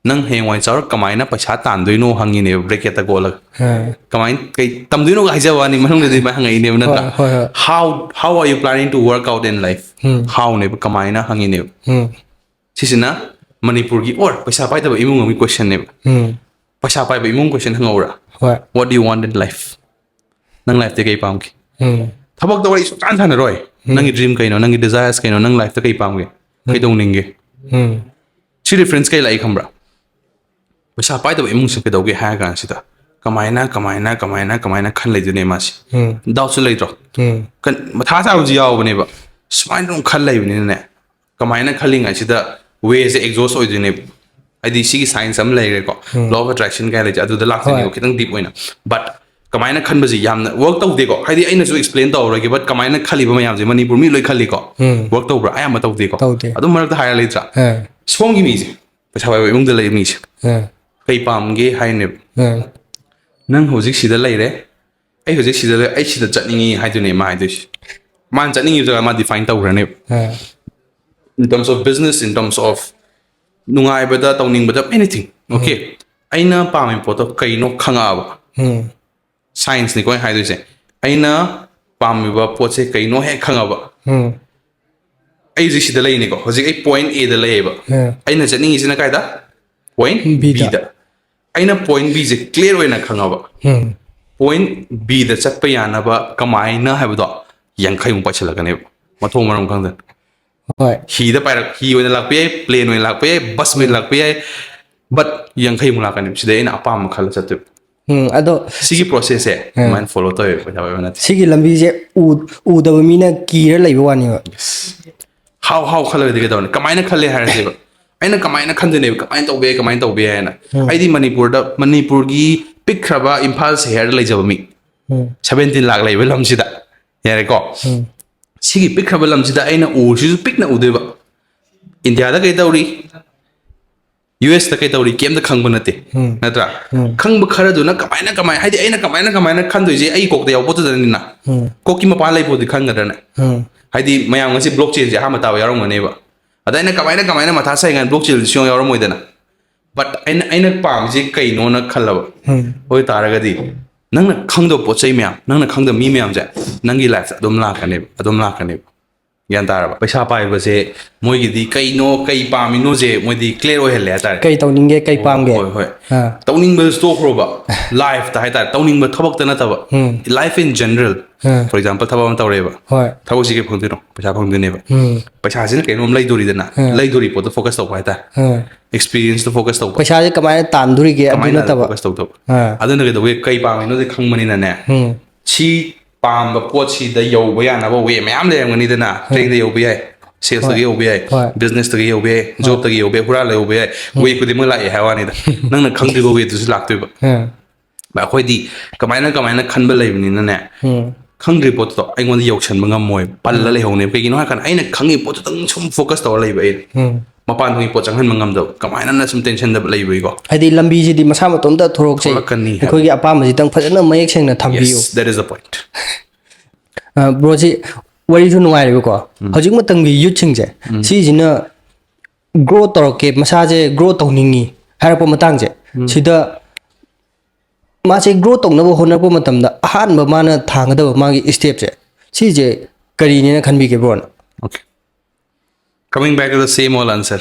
ꯅꯪ ꯍꯌꯦꯡꯋꯥꯏ ꯆꯥꯎꯔ ꯀꯃꯥꯏꯅ ꯄꯩꯁꯥ ꯇꯥꯟꯗꯣꯏꯅꯣ ꯍꯪꯉꯤꯅꯦꯕ, bracket ꯇ ꯀꯣꯠꯂꯒ꯫ ꯑꯥ꯫ ꯀꯃꯥꯏꯅ, ꯀꯩ ꯇꯝꯗꯣꯏꯅꯣꯒ ꯍꯥꯏꯖꯕ ꯋꯥꯅꯤ, ꯃꯅꯨꯡꯗꯗꯤ ꯑꯗꯨꯃꯥꯏꯅ ꯍꯪꯉꯛꯏꯅꯦꯕ, ꯅꯠꯇ꯭ꯔꯥ? ꯍꯣꯏ, ꯍꯣꯏ, ꯍꯣꯏ꯫ How, how are you planning to work out in life? Um. How ꯅꯦꯕ, ꯀꯃꯥꯏꯅ ꯍꯪꯉꯤꯅꯦꯕ꯫ ꯎꯝ꯫ ꯁꯤꯁꯤꯅ ꯃꯅꯤꯄꯨꯔꯒꯤ or ꯄꯩꯁꯥ ꯄꯥꯏꯗꯕ ꯏꯃꯨꯡ ꯑꯃꯒꯤ question ꯅꯦꯕ꯫ ꯎꯝ꯫ ꯄꯩꯁꯥ ꯄꯥꯏꯕ ꯏꯃꯨꯡ question ꯍꯪꯉꯧꯔꯥ? ꯍꯣꯏ꯫ What do you want in life? ꯅꯪ life ꯇ ꯀꯩ ꯄꯥꯝꯒꯦ? ꯎꯝ꯫ ꯊꯕꯛꯇ ꯋꯥꯔꯤ ꯁꯨꯡꯁꯥꯟ ꯁꯥꯟꯅꯔꯣꯏ꯫ ꯎꯝ꯫ ꯅꯪꯒꯤ dream ꯀꯩꯅꯣ? ꯅꯪꯒꯤ desires ꯀꯩꯅꯣ? ꯅꯪ life ꯇ ꯀꯩ ꯄꯥꯝꯒꯦ? ꯎꯝ꯫ ꯀꯩꯗꯧꯅꯤꯡꯒꯦ? ꯎꯝ꯫ ꯁꯤ reference ꯀꯩ ꯂꯥꯛꯏ ꯈꯪꯕ꯭ꯔꯥ? ꯄꯩꯁꯥ ꯄꯥꯏꯗꯕ ꯏꯃꯨꯡꯁꯤꯡ ꯀꯩꯗꯧꯒꯦ ꯍꯥꯏꯔ ꯀꯥꯟꯁꯤꯗ ꯀꯃꯥꯏꯅ, ꯀꯃꯥꯏꯅ, ꯀꯃꯥꯏꯅ, ꯀꯃꯥꯏꯅ ꯈꯟ ꯂꯩꯗꯣꯏꯅꯦ ꯃꯥꯁꯤ? ꯎꯝ꯫ Doubt ꯁꯨ ꯂꯩꯇ꯭ꯔꯣ? ꯎꯝ꯫ ꯀꯟ-, ꯃꯊꯥ ꯁꯥꯕꯁꯨ ꯌꯥꯎꯕꯅꯦꯕ꯫ ꯁꯨꯃꯥꯏꯅ ꯑꯗꯨꯝ ꯈꯟ ꯂꯩꯕꯅꯤꯅꯅꯦ, ꯀꯃꯥꯏꯅ ꯈꯜꯂꯤꯉꯩꯁꯤꯗ way ꯁꯦ exhaust ꯑꯣꯏꯗꯣꯏꯅꯦꯕ꯫ ꯍꯥꯏꯗꯤ ꯁꯤꯒꯤ science ꯑꯃ ꯂꯩꯔꯦꯀꯣ, ꯎꯝ꯫ Law of attraction ꯀꯥꯏ ꯂꯩꯁꯦ, ꯑꯗꯨꯗ ꯂꯥꯛꯇꯣꯏꯅꯦꯕ꯫ ꯍꯣꯏ꯫ ꯈꯤꯇꯪ deep ꯑꯣꯏꯅ꯫ But ꯀꯃꯥꯏꯅ ꯈꯟꯕꯁꯤ ꯌꯥꯝꯅ work ꯇꯧꯗꯦꯀꯣ꯫ ꯍꯥꯏꯗꯤ ꯑꯩꯅꯁꯨ explain ꯇꯧꯔꯔꯣꯏꯒꯦ, but ꯀꯃꯥꯏꯅ ꯈꯜꯂꯤꯕ ꯃꯌꯥꯝꯁꯦ ꯃꯅꯤꯄꯨꯔ ꯃꯤ ꯂꯣꯏ ꯈꯜꯂꯤꯀꯣ꯫ ꯎꯝ꯫ Work ꯇꯧꯕ꯭ꯔꯥ? ꯑꯌꯥꯝꯕ ꯇꯧꯗꯦꯀꯣ꯫ ꯇꯧꯗꯦ꯫ ꯑꯗꯨꯝ ꯃꯔꯛꯇ ꯍꯥꯏꯔ ꯂꯩꯇ꯭ꯔꯥ? ꯑꯥ꯫ ꯁꯣꯝꯒꯤ ꯃꯤꯁꯦ, ꯄꯩꯁꯥ ꯄꯥꯏꯕ ꯏꯃꯨꯡꯗ ꯂꯩꯕ ꯃꯤꯁꯦ ꯑꯥ꯫ ꯀꯩ ꯄꯥꯝꯒꯦ ꯍꯥꯏꯅꯦꯕ꯫ ꯑꯥ꯫ ꯅꯪ ꯍꯧꯖꯤꯛ ꯁꯤꯗ ꯂꯩꯔꯦ, ꯑꯩ ꯍꯧꯖꯤꯛ ꯁꯤꯗ ꯂꯩ, ꯑꯩ ꯁꯤꯗ ꯆꯠꯅꯤꯡꯉꯤ ꯍꯥꯏꯗꯨꯅꯦ ꯃꯥ ꯍꯥꯏꯗꯣꯏꯁꯦ꯫ ꯃꯥꯅ ꯆꯠꯅꯤꯡꯉꯤꯕ ꯖꯒꯥ ꯃꯥ define ꯇꯧꯈ꯭ꯔꯅꯦꯕ꯫ Ah. In terms of business, in terms of ꯅꯨꯡꯉꯥꯏꯕꯗ, ꯇꯧꯅꯤꯡꯕꯗ, anything꯫ Um. Okay? ꯑꯩꯅ ꯄꯥꯝꯃꯤꯕ ꯄꯣꯠꯇꯣ ꯀꯩꯅꯣ ꯈꯪꯉꯛꯑꯕ꯫ ꯎꯝ꯫ Science ꯅꯤꯀꯣ ꯑꯩꯅ ꯍꯥꯏꯗꯣꯏꯁꯦ꯫ ꯑꯩꯅ ꯄꯥꯝꯃꯤꯕ ꯄꯣꯠꯁꯦ ꯀꯩꯅꯣ ꯍꯦꯛ ꯈꯪꯉꯕ꯫ ꯎꯝ꯫ ꯑꯩ ꯍꯧꯖꯤꯛ ꯁꯤꯗ ꯂꯩꯅꯤꯀꯣ꯫ ꯍꯧꯖꯤꯛ ꯑꯩ point A ꯗ ꯂꯩꯌꯦꯕ꯫ ꯎꯝ꯫ ꯑꯩꯅ ꯆꯠꯅꯤꯡꯉꯤꯁꯤꯅ ꯀꯥꯏꯗ? Point B ꯗ꯫ B ꯗ꯫ ꯑꯩꯅ point B ꯁꯦ clear ꯑꯣꯏꯅ ꯈꯪꯉꯕ꯫ ꯎꯝ꯫ ꯄꯣꯏꯟ ꯕꯤꯗ ꯆꯠꯄ ꯌꯥꯅꯕ ꯀꯃꯥꯏꯅ ꯍꯥꯏꯕꯗꯣ ꯌꯥꯡꯈꯩꯃꯨꯛ ꯄꯥꯏꯁꯤꯜꯂꯛꯀꯅꯦꯕ, ꯃꯊꯣꯡ ꯃꯔꯝ ꯈꯪꯗꯅ꯫ ꯍꯣꯏ꯫ ꯍꯤꯗ ꯄꯥꯏꯔꯛ ꯍꯤ ꯑꯣꯏꯅ ꯂꯥꯛꯄ ꯌꯥꯏ, ꯄ꯭ꯂꯦꯟ ꯑꯣꯏꯅ ꯂꯥꯛꯄ ꯌꯥꯏ, ꯕꯁ ꯑꯣꯏꯅ ꯂꯥꯛꯄ ꯌꯥꯏ, ꯕꯠ ꯌꯥꯡꯈꯩꯃꯨꯛ ꯂꯥꯛꯀꯅꯦꯕ꯫ ꯁꯤꯗ ꯑꯩꯅ ꯑꯄꯥꯝꯕ ꯈꯜꯂ ꯆꯠꯇꯣꯏꯕ꯫ ꯎꯝ, ꯑꯗꯣ ꯁꯤꯒꯤ ꯄ꯭ꯔꯣꯁꯦꯁꯁꯦ ꯑꯗꯨꯃꯥꯏꯅ ꯐꯣꯂꯣ ꯇꯧꯋꯦꯕ, ꯄꯩꯁꯥ ꯄꯥꯏꯕ ꯅꯠꯇꯦ꯫ ꯁꯤꯒꯤ ꯂꯝꯕꯤꯁꯦ ꯎ- ꯎꯗꯕ ꯃꯤꯅ ꯀꯤꯔ ꯂꯩꯕ ꯋꯥꯅꯦꯕ꯫ ꯍꯥꯎ ꯍꯥꯎ ꯈꯜꯂꯒꯗꯤ ꯀꯩꯗꯧꯔꯅꯤ? ꯀꯃꯥꯏꯅ ꯈꯜꯂꯦ ꯍꯥꯏꯔꯁꯦꯕ, ꯑꯩꯅ ꯀꯃꯥꯏꯅ ꯈꯟꯗꯣꯏꯅꯦꯕ, ꯀꯃꯥꯏꯅ ꯇꯧꯕ ꯌꯥꯏ, ꯀꯃꯥꯏꯅ ꯇꯧꯕ ꯌꯥꯏ ꯍꯥꯏꯅ? ꯑꯩꯗꯤ ꯃꯅꯤꯄꯨꯔꯗ, ꯃꯅꯤꯄꯨꯔꯒꯤ ꯄꯤꯛꯈ꯭ꯔꯕ ꯏꯝꯐꯥꯜ ꯁꯍꯔꯗ ꯂꯩꯖꯕ ꯃꯤ, ꯎꯝ, ꯁꯚꯦꯟꯇꯤꯟ ꯂꯥꯛ ꯂꯩꯕ ꯂꯝꯁꯤꯗ, ꯌꯥꯔꯦꯀꯣ? ꯎꯝ, ꯁꯤꯒꯤ ꯄꯤꯛꯈ꯭ꯔꯕ ꯂꯝꯁꯤꯗ ꯑꯩꯅ ꯎꯁꯤꯁꯨ ꯄꯤꯛꯅ ꯎꯗꯣꯏꯕ꯫ ꯏꯟꯗꯤꯌꯥꯗ ꯀꯩ ꯇꯧꯔꯤ, ꯌꯨ ꯑꯦꯁꯇ ꯀꯩ ꯇꯧꯔꯤ, ꯀꯩꯝꯇ ꯈꯪꯕ ꯅꯠꯇꯦ, ꯎꯝ, ꯅꯠꯇ꯭ꯔꯥ? ꯎꯝ, ꯈꯪꯕ ꯈꯔꯗꯨꯅ ꯀꯃꯥꯏꯅ, ꯀꯃꯥꯏꯅ, ꯍꯥꯏꯗꯤ ꯑꯩꯅ ꯀꯃꯥꯏꯅ, ꯀꯃꯥꯏꯅ ꯈꯟꯗꯣꯏꯁꯦ ꯑꯩ ꯀꯣꯛꯇ ꯌꯥꯎꯕ ꯄꯣꯠꯇꯨꯗꯅꯤꯅ꯫ ꯎꯝ, ꯀꯣꯛꯀꯤ ꯃꯄꯥꯟ ꯂꯩꯕ ꯄꯣꯠꯇꯤ ꯈꯪꯒꯗ꯭ꯔꯅꯦ? ꯎꯝ, ꯍꯥꯏꯗꯤ ꯃꯌꯥꯝ ꯉꯁꯤ ꯕ꯭ꯂꯣꯛ ꯆꯦꯟꯁꯦ ꯑꯍꯥꯟꯕ ꯇꯥꯕ ꯌꯥꯎꯔꯝꯒꯅꯦꯕ꯫ ꯑꯗ ꯑꯩꯅ ꯀꯃꯥꯏꯅ, ꯀꯃꯥꯏꯅ ꯃꯊꯥ ꯁꯥꯏ ꯀꯥꯏꯅ ꯕ꯭ꯂꯣꯛ ꯆꯦꯟꯁꯦ ꯁꯨꯡꯌꯥꯎ ꯌꯥꯎꯔꯝꯃꯣꯏꯗꯅ꯫ ꯕꯠ ꯑꯩꯅ, ꯑꯩꯅ ꯄꯥꯝꯃꯤꯁꯦ ꯀꯩꯅꯣꯅ ꯈꯜꯂꯕ ꯎꯝ, ꯑꯣꯏ ꯇꯥꯔꯒꯗꯤ, ꯅꯪꯅ ꯈꯪꯗꯕ ꯄꯣꯠ ꯆꯩ ꯃꯌꯥꯝ, ꯅꯪꯅ ꯈꯪꯗꯕ ꯃꯤ ꯃꯌꯥꯝꯁꯦ ꯅꯪꯒꯤ ꯂꯥꯏꯐꯇ ꯑꯗꯨꯝ ꯂꯥꯛꯀꯅꯦꯕ, ꯑꯗꯨꯝ ꯂꯥꯛꯀꯅꯦꯕ꯫ ꯒ꯭ꯌꯥꯟ ꯇꯥꯔꯕ? ꯄꯩꯁꯥ ꯄꯥꯏꯕꯁꯦ ꯃꯣꯏꯒꯤꯗꯤ ꯀꯩꯅꯣ, ꯀꯩ ꯄꯥꯝꯃꯤꯅꯣꯁꯦ ꯃꯣꯏꯗꯤ ꯀ꯭ꯂꯤꯌꯥꯔ ꯑꯣꯏꯍꯜꯂꯦ ꯍꯥꯏꯇꯥꯔꯦ꯫ ꯀꯩ ꯇꯧꯅꯤꯡꯒꯦ, ꯀꯩ ꯄꯥꯝꯒꯦ? ꯍꯣꯏ, ꯍꯣꯏ꯫ ꯑꯥ, ꯇꯧꯅꯤꯡꯕꯗꯨꯁꯨ ꯇꯣꯛꯈ꯭ꯔꯣꯕ, ꯂꯥꯏꯐꯇ ꯍꯥꯏꯇꯥꯔꯦ, ꯇꯧꯅꯤꯡꯕ ꯊꯕꯛꯇ ꯅꯠꯇꯕ, ꯎꯝ, life in general. Ah, four example, ꯊꯕꯛ ꯑꯃ ꯇꯧꯔꯦꯕ, ꯍꯣꯏ, ꯊꯕꯛꯁꯤ ꯀꯩ ꯐꯪꯗꯣꯏꯅꯣ? ꯄꯩꯁꯥ ꯐꯪꯗꯣꯏꯅꯦꯕ꯫ ꯎꯝ, ꯄꯩꯁꯥꯁꯤꯅ ꯀꯩꯅꯣꯝ ꯂꯩꯗꯣꯔꯤꯗꯅ, ꯎꯝ, ꯂꯩꯗꯣꯔꯤ ꯄꯣꯠꯇꯣ ꯐꯣꯀꯁ ꯇꯧꯕ ꯍꯥꯏꯇꯥꯔꯦ, ꯎꯝ, ꯑꯦꯛꯁꯄꯤꯔꯤꯌꯦꯟꯁꯇꯣ ꯐꯣꯀꯁ ꯇꯧꯕ꯫ ꯄꯩꯁꯥꯁꯦ ꯀꯃꯥꯏꯅ ꯇꯥꯟꯗꯣꯔꯤꯒꯦ ꯑꯗꯨ ꯀꯃꯥꯏꯅ ꯅꯠꯇꯕ? ꯐꯣꯀꯁ ꯇꯧꯗꯕ? ꯑꯥ, ꯑꯗꯨꯅ ꯀꯩꯗꯧꯒꯦ? ꯀꯩ ꯄꯥꯝꯃꯤꯅꯣꯗꯤ ꯈꯪꯕꯅꯤꯅꯅꯦ, ꯎꯝ, ꯁꯤ ꯄꯥꯝꯕ ꯄꯣꯠꯁꯤꯗ ꯌꯧꯕ ꯌꯥꯅꯕ ꯋꯦ ꯃꯌꯥꯝ ꯂꯩꯔꯝꯒꯅꯤꯗꯅ꯫ ꯇ꯭ꯔꯦꯟꯗ ꯌꯧꯕ ꯌꯥꯏ, ꯁꯦꯜꯁꯇꯒꯤ ꯌꯧꯕ ꯌꯥꯏ, ꯍꯣꯏ, ꯕꯤꯖꯤꯅꯦꯁꯇꯒꯤ ꯌꯧꯕ ꯌꯥꯏ, ꯖꯣꯕꯇꯒꯤ ꯌꯧꯕ ꯌꯥꯏ, ꯍꯨꯔꯥꯜꯂ ꯌꯧꯕ ꯌꯥꯏ, ꯋꯦ ꯈꯨꯗꯤꯡꯃꯛ ꯂꯥꯛꯑꯦ ꯍꯥꯏꯕ ꯋꯥꯅꯤꯗ꯫ ꯅꯪꯅ ꯈꯪꯗ꯭ꯔꯤꯕ ꯋꯦꯗꯨꯁꯨ ꯂꯥꯛꯇꯣꯏꯕ꯫ ꯎꯝ, ꯑꯩꯈꯣꯏꯗꯤ ꯀꯃꯥꯏꯅ, ꯀꯃꯥꯏꯅ ꯈꯟꯕ ꯂꯩꯕꯅꯤꯅꯅꯦ, ꯎꯝ, ꯈꯪꯗ꯭ꯔꯤ ꯄꯣꯠꯇꯣ ꯑꯩꯉꯣꯟꯗ ꯌꯧꯁꯟꯕ ꯉꯝꯃꯣꯏ, ꯄꯜꯂ ꯂꯩꯍꯧꯅꯦꯕ꯫ ꯀꯩꯒꯤꯅꯣ ꯍꯥꯏꯔꯀꯥꯟꯗ ꯑꯩꯅ ꯈꯪꯉꯤ ꯄꯣꯠꯇꯨꯗꯪ ꯁꯨꯝ ꯐꯣꯀꯁ ꯇꯧꯔ ꯂꯩꯕ ꯑꯩꯅ꯫ ꯎꯝ, ꯃꯄꯥꯟ ꯊꯣꯡꯒꯤ ꯄꯣꯠ ꯆꯪꯍꯟꯕ ꯉꯝꯗꯕ, ꯀꯃꯥꯏꯅ ꯁꯨꯝ ꯇꯦꯟꯁꯟꯗ ꯂꯩꯕꯒꯤꯀꯣ꯫ ꯍꯥꯏꯗꯤ ꯂꯝꯕꯤꯁꯤꯗꯤ ꯃꯁꯥ ꯃꯇꯣꯝꯇ ꯊꯣꯔꯛꯆꯩ꯫ ꯊꯣꯛꯂꯛꯀꯅꯤ ꯍꯥꯏꯕ꯫ ꯑꯩꯈꯣꯏꯒꯤ ꯑꯄꯥꯝꯕꯁꯤꯗꯪ ꯐꯖꯅ ꯃꯌꯦꯛ ꯁꯦꯡꯅ ꯊꯝꯕꯤꯌꯨ꯫ Yes, that is the point. ꯑ, ꯕ꯭ꯔꯣꯁꯤ, ꯋꯥꯔꯤꯁꯨ ꯅꯨꯡꯉꯥꯏꯔꯦꯕꯀꯣ꯫ ꯍꯧꯖꯤꯛ ꯃꯇꯝꯒꯤ ꯌꯨꯠꯁꯤꯡꯁꯦ ꯁꯤꯁꯤꯅ ꯒ꯭ꯔꯣ ꯇꯧꯔꯛꯀꯦ, ꯃꯁꯥꯁꯦ ꯒ꯭ꯔꯣ ꯇꯧꯅꯤꯡꯉꯤ ꯍꯥꯏꯔꯛꯄ ꯃꯇꯥꯡꯁꯦ, ꯁꯤꯗ ꯃꯥꯁꯦ ꯒ꯭ꯔꯣ ꯇꯧꯅꯕ ꯍꯣꯠꯅꯔꯛꯄ ꯃꯇꯝꯗ ꯑꯍꯥꯟꯕ ꯃꯥꯅ ꯊꯥꯡꯒꯗꯕ ꯃꯥꯒꯤ ꯁ꯭ꯇꯦꯞꯁꯦ, ꯁꯤꯁꯦ ꯀꯔꯤꯅꯦꯅ ꯈꯟꯕꯤꯒꯦ ꯕ꯭ꯔꯣꯅ? Okay. Coming back to the same old answer.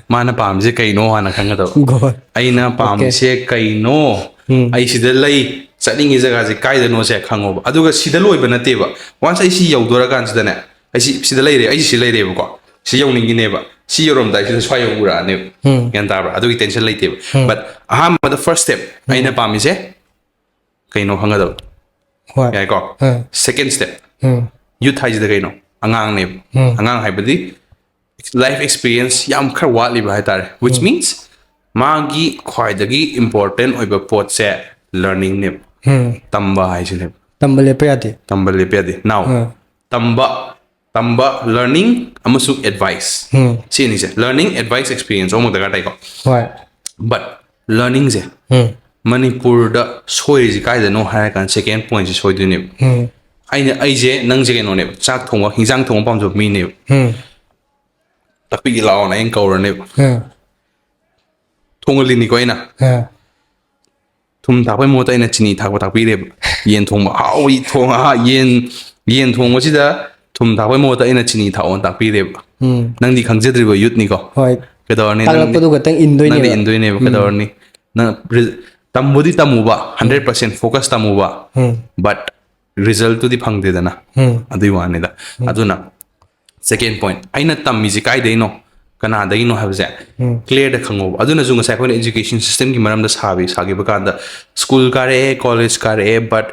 ꯃꯥꯅ ꯄꯥꯝꯃꯤꯁꯦ ꯀꯩꯅꯣ ꯍꯥꯟꯅ ꯈꯪꯒꯗꯕ꯫ ꯒꯣꯜ꯫ ꯑꯩꯅ ꯄꯥꯝꯃꯤꯁꯦ ꯀꯩꯅꯣ? ꯎꯝ꯫ ꯑꯩ ꯁꯤꯗ ꯂꯩ, ꯆꯠꯅꯤꯡꯉꯤ ꯖꯒꯥꯁꯦ ꯀꯥꯏꯗꯅꯣꯁꯦ ꯈꯪꯉꯣꯕ꯫ ꯑꯗꯨꯒ ꯁꯤꯗ ꯂꯣꯏꯕ ꯅꯠꯇꯦꯕ꯫ Once ꯑꯩ ꯁꯤ ꯌꯧꯗꯣꯔꯀꯥꯟꯁꯤꯗꯅꯦ, ꯑꯩ ꯁꯤ ꯁꯤꯗ ꯂꯩꯔꯦ, ꯑꯩ ꯁꯤ ꯂꯩꯔꯦꯕꯀꯣ, ꯁꯤ ꯌꯧꯅꯤꯡꯉꯤꯅꯦꯕ, ꯁꯤ ꯌꯧꯔꯝꯗꯥꯏꯁꯤꯗ ꯁ꯭ꯋꯥꯏ ꯑꯃꯨꯛ ꯎꯔꯛꯑꯅꯦꯕ꯫ ꯎꯝ ꯒ꯭ꯌꯥꯟ ꯇꯥꯕ꯭ꯔꯥ? ꯑꯗꯨꯒꯤ ꯇꯦꯟꯁꯟ ꯂꯩꯇꯦꯕ꯫ ꯎꯝ. But ꯑꯍꯥꯟꯕꯗ first step ꯑꯩꯅ ꯄꯥꯝꯃꯤꯁꯦ ꯀꯩꯅꯣ ꯈꯪꯒꯗꯕ꯫ ꯍꯣꯏ. ꯌꯥꯏꯀꯣ? ꯎꯝ. Second step, ꯎꯝ. youth ꯍꯥꯏꯁꯤꯗ ꯀꯩꯅꯣ? ꯑꯉꯥꯡꯅꯦꯕ꯫ ꯎꯝ. ꯑꯉꯥꯡ ꯍꯥꯏꯕꯗꯤ life experience ꯌꯥꯝ ꯈꯔ ꯋꯥꯠꯂꯤꯕ ꯍꯥꯏꯇꯥꯔꯦ, which means ꯃꯥꯒꯤ ꯈ꯭ꯋꯥꯏꯗꯒꯤ important ꯑꯣꯏꯕ ꯄꯣꯠꯁꯦ learningꯅꯦꯕ꯫ ꯎꯝ. ꯇꯝꯕ ꯍꯥꯏꯁꯤꯅꯦꯕ꯫ ꯇꯝꯕ ꯂꯦꯞꯄ ꯌꯥꯗꯦ. ꯇꯝꯕ ꯂꯦꯞꯄ ꯌꯥꯗꯦ꯫ Now, ꯎꯝ. ꯇꯝꯕ, ꯇꯝꯕ, learning ꯑꯃꯁꯨꯡ advice, ꯎꯝ. ꯁꯤ ꯑꯅꯤꯁꯦ, learning, advice, experience ꯑꯍꯨꯝꯃꯛ ꯗꯔꯀꯥꯔ ꯇꯥꯏꯀꯣ꯫ ꯍꯣꯏ. But learningꯁꯦ ꯎꯝ. ꯃꯅꯤꯄꯨꯔꯗ ꯁꯣꯏꯔꯤꯁꯦ ꯀꯥꯏꯗꯅꯣ ꯍꯥꯏꯔ ꯀꯥꯟꯗ second pointꯁꯦ ꯁꯣꯏꯗꯣꯏꯅꯦꯕ꯫ ꯎꯝ. ꯑꯩꯅ, ꯑꯩꯁꯦ, ꯅꯪꯁꯦ ꯀꯩꯅꯣꯅꯦꯕ, ꯆꯥꯛ ꯊꯣꯡꯕ, ꯍꯤꯟꯖꯥꯡ ꯊꯣꯡꯕ ꯄꯥꯝꯖꯕ ꯃꯤꯅꯦꯕ꯫ ꯎꯝ. ꯇꯥꯛꯄꯤꯒꯦ ꯂꯥꯛꯑꯣꯅ ꯑꯩꯅ ꯀꯧꯔꯅꯦꯕ꯫ ꯎꯝ. ꯊꯣꯡꯍꯜꯂꯤꯅꯤꯀꯣ ꯑꯩꯅ꯫ ꯎꯝ. ꯊꯨꯝ ꯊꯥꯛꯄꯩ ꯃꯍꯨꯠꯇ ꯑꯩꯅ ꯆꯤꯅꯤ ꯊꯥꯛꯄ ꯇꯥꯛꯄꯤꯔꯦꯕ꯫ ꯌꯦꯟ ꯊꯣꯡꯕ ꯍꯥꯎꯏ ꯊꯣꯡ-, ꯑꯥ, ꯌꯦꯟ, ꯌꯦꯟ ꯊꯣꯡꯕꯁꯤꯗ ꯊꯨꯝ ꯊꯥꯛꯄꯩ ꯃꯍꯨꯠꯇ ꯑꯩꯅ ꯆꯤꯅꯤ ꯊꯥꯛꯑꯣꯅ ꯇꯥꯛꯄꯤꯔꯦꯕ꯫ ꯎꯝ. ꯅꯪꯗꯤ ꯈꯪꯖꯗ꯭ꯔꯤꯕ youthꯅꯤꯀꯣ꯫ ꯍꯣꯏ. ꯀꯩꯗꯧꯔꯅꯤ? ꯅꯪꯗꯤ, ꯇꯥꯛꯂꯛꯄꯗꯨ ꯈꯛꯇꯪ ꯏꯟꯗꯣꯏꯅꯦꯕ. ꯅꯪꯗꯤ ꯏꯟꯗꯣꯏꯅꯦꯕ꯫ ꯎꯝ. ꯀꯩꯗꯧꯔꯅꯤ? ꯅꯪ ꯔꯤ-, ꯇꯝꯕꯨꯗꯤ ꯇꯝꯃꯨꯕ, hundred percent focus ꯇꯝꯃꯨꯕ, um. but resultꯇꯨꯗꯤ ꯐꯪꯗꯦꯗꯅ꯫ ꯎꯝ. ꯑꯗꯨꯏ ꯋꯥꯅꯤꯗ꯫ ꯎꯝ. ꯑꯗꯨꯅ second point, ꯑꯩꯅ ꯇꯝꯃꯤꯁꯤ ꯀꯥꯏꯗꯩꯅꯣ, ꯀꯅꯥꯗꯒꯤꯅꯣ ꯍꯥꯏꯕꯁꯦ ꯎꯝ. clearꯗ ꯈꯪꯉꯣꯕ꯫ ꯑꯗꯨꯅꯁꯨ ꯉꯁꯥꯏ ꯑꯩꯈꯣꯏꯅ education systemꯒꯤ ꯃꯔꯝꯗ ꯁꯥꯕꯤ-, ꯁꯥꯈꯤꯕ ꯀꯥꯟꯗ, school ꯀꯥꯔꯛꯑꯦ, college ꯀꯥꯔꯛꯑꯦ, but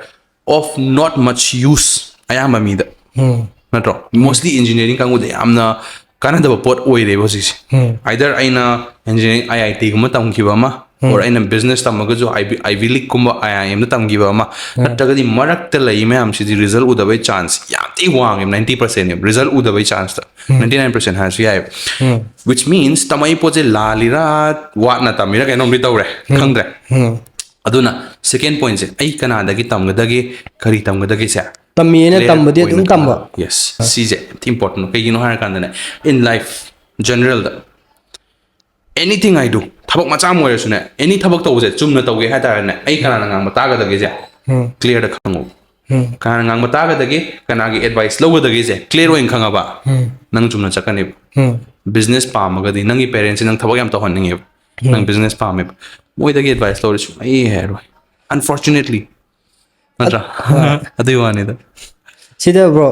of not much use ꯑꯌꯥꯝꯕ ꯃꯤꯗ꯫ ꯎꯝ. ꯅꯠꯇ꯭ꯔꯣ? Mostly engineering ꯀꯥꯡꯕꯨꯗ ꯌꯥꯝꯅ ꯀꯥꯟꯅꯗꯕ ꯄꯣꯠ ꯑꯣꯏꯔꯦꯕ ꯍꯧꯖꯤꯛꯁꯦ꯫ ꯎꯝ. Either ꯑꯩꯅ engineering, IITꯒꯨꯝꯕ ꯇꯝꯈꯤꯕ ꯑꯃ, or ꯑꯩꯅ business ꯇꯝꯃꯒꯁꯨ Ivy, Ivy Leagueꯀꯨꯝꯕ, IIMꯗ ꯇꯝꯈꯤꯕ ꯑꯃ, ꯅꯠꯇ꯭ꯔꯒꯗꯤ ꯃꯔꯛꯇ ꯂꯩ ꯃꯌꯥꯝꯁꯤꯗꯤ result ꯎꯗꯕꯩ chance ꯌꯥꯝ ꯊꯤ ꯋꯥꯡꯉꯦꯕ, ninety percentꯅꯦꯕ result ꯎꯗꯕꯩ chanceꯇ꯫ Ninety nine percent ꯍꯥꯏꯔꯁꯨ ꯌꯥꯏꯑꯕ꯫ ꯎꯝ. Which means ꯇꯝꯃꯛꯏ ꯄꯣꯠꯁꯦ ꯂꯥꯜꯂꯤꯔꯥ, ꯋꯥꯠꯅ ꯇꯝꯃꯤꯔꯥ, ꯀꯩꯅꯣꯝꯗꯤ ꯇꯧꯔꯦ, ꯈꯪꯗ꯭ꯔꯦ꯫ ꯎꯝ. ꯑꯗꯨꯅ second pointꯁꯦ, ꯑꯩ ꯀꯅꯥꯗꯒꯤ ꯇꯝꯒꯗꯒꯦ, ꯀꯔꯤ ꯇꯝꯒꯗꯒꯦꯁꯦ ꯇꯝꯃꯤꯅ clear ꯇꯝꯕꯗꯤ ꯑꯣꯏꯅ ꯑꯗꯨꯝ ꯇꯝꯕ. ꯈꯪꯕ꯫ Yes, ꯁꯤꯁꯦ ꯌꯥꯝ ꯊꯤ important꯫ ꯀꯩꯒꯤꯅꯣ ꯍꯥꯏꯔꯀꯥꯟꯗꯅꯦ, in life generalꯗ anything I do, ꯊꯕꯛ ꯃꯆꯥ ꯑꯃ ꯑꯣꯏꯔꯁꯨꯅꯦ, any ꯊꯕꯛ ꯇꯧꯕꯁꯦ ꯆꯨꯝꯅ ꯇꯧꯒꯦ ꯍꯥꯏꯇꯥꯔꯦꯅꯦ, ꯑꯩ ꯀꯅꯥꯅ ꯉꯥꯡꯕ ꯇꯥꯒꯗꯒꯦꯁꯦ ꯎꯝ. clearꯗ ꯈꯪꯉꯣ꯫ ꯎꯝ. ꯀꯅꯥꯅ ꯉꯥꯡꯕ ꯇꯥꯒꯗꯒꯦ, ꯀꯅꯥꯒꯤ advice ꯂꯧꯒꯗꯒꯦꯁꯦ clear ꯑꯣꯏꯅ ꯈꯪꯉꯕ, ꯎꯝ. ꯅꯪ ꯆꯨꯝꯅ ꯆꯠꯀꯅꯦꯕ꯫ ꯎꯝ. Business ꯄꯥꯝꯃꯒꯗꯤ, ꯅꯪꯒꯤ parentsꯁꯦ ꯅꯪ ꯊꯕꯛ ꯌꯥꯝ ꯇꯧꯍꯟꯅꯤꯡꯉꯦꯕ, ꯅꯪ business ꯄꯥꯝꯃꯦꯕ, ꯃꯣꯏꯗꯒꯤ advice ꯂꯧꯔ ꯁꯨꯡꯍꯩ ꯍꯦꯛ ꯍꯩꯔꯔꯣꯏ꯫ Unfortunately, ꯅꯠꯇ꯭ꯔꯥ? ꯍꯣꯏ꯫ ꯑꯗꯨꯒꯤ ꯋꯥꯅꯤꯗ. ꯁꯤꯗ ꯕ꯭ꯔꯣ,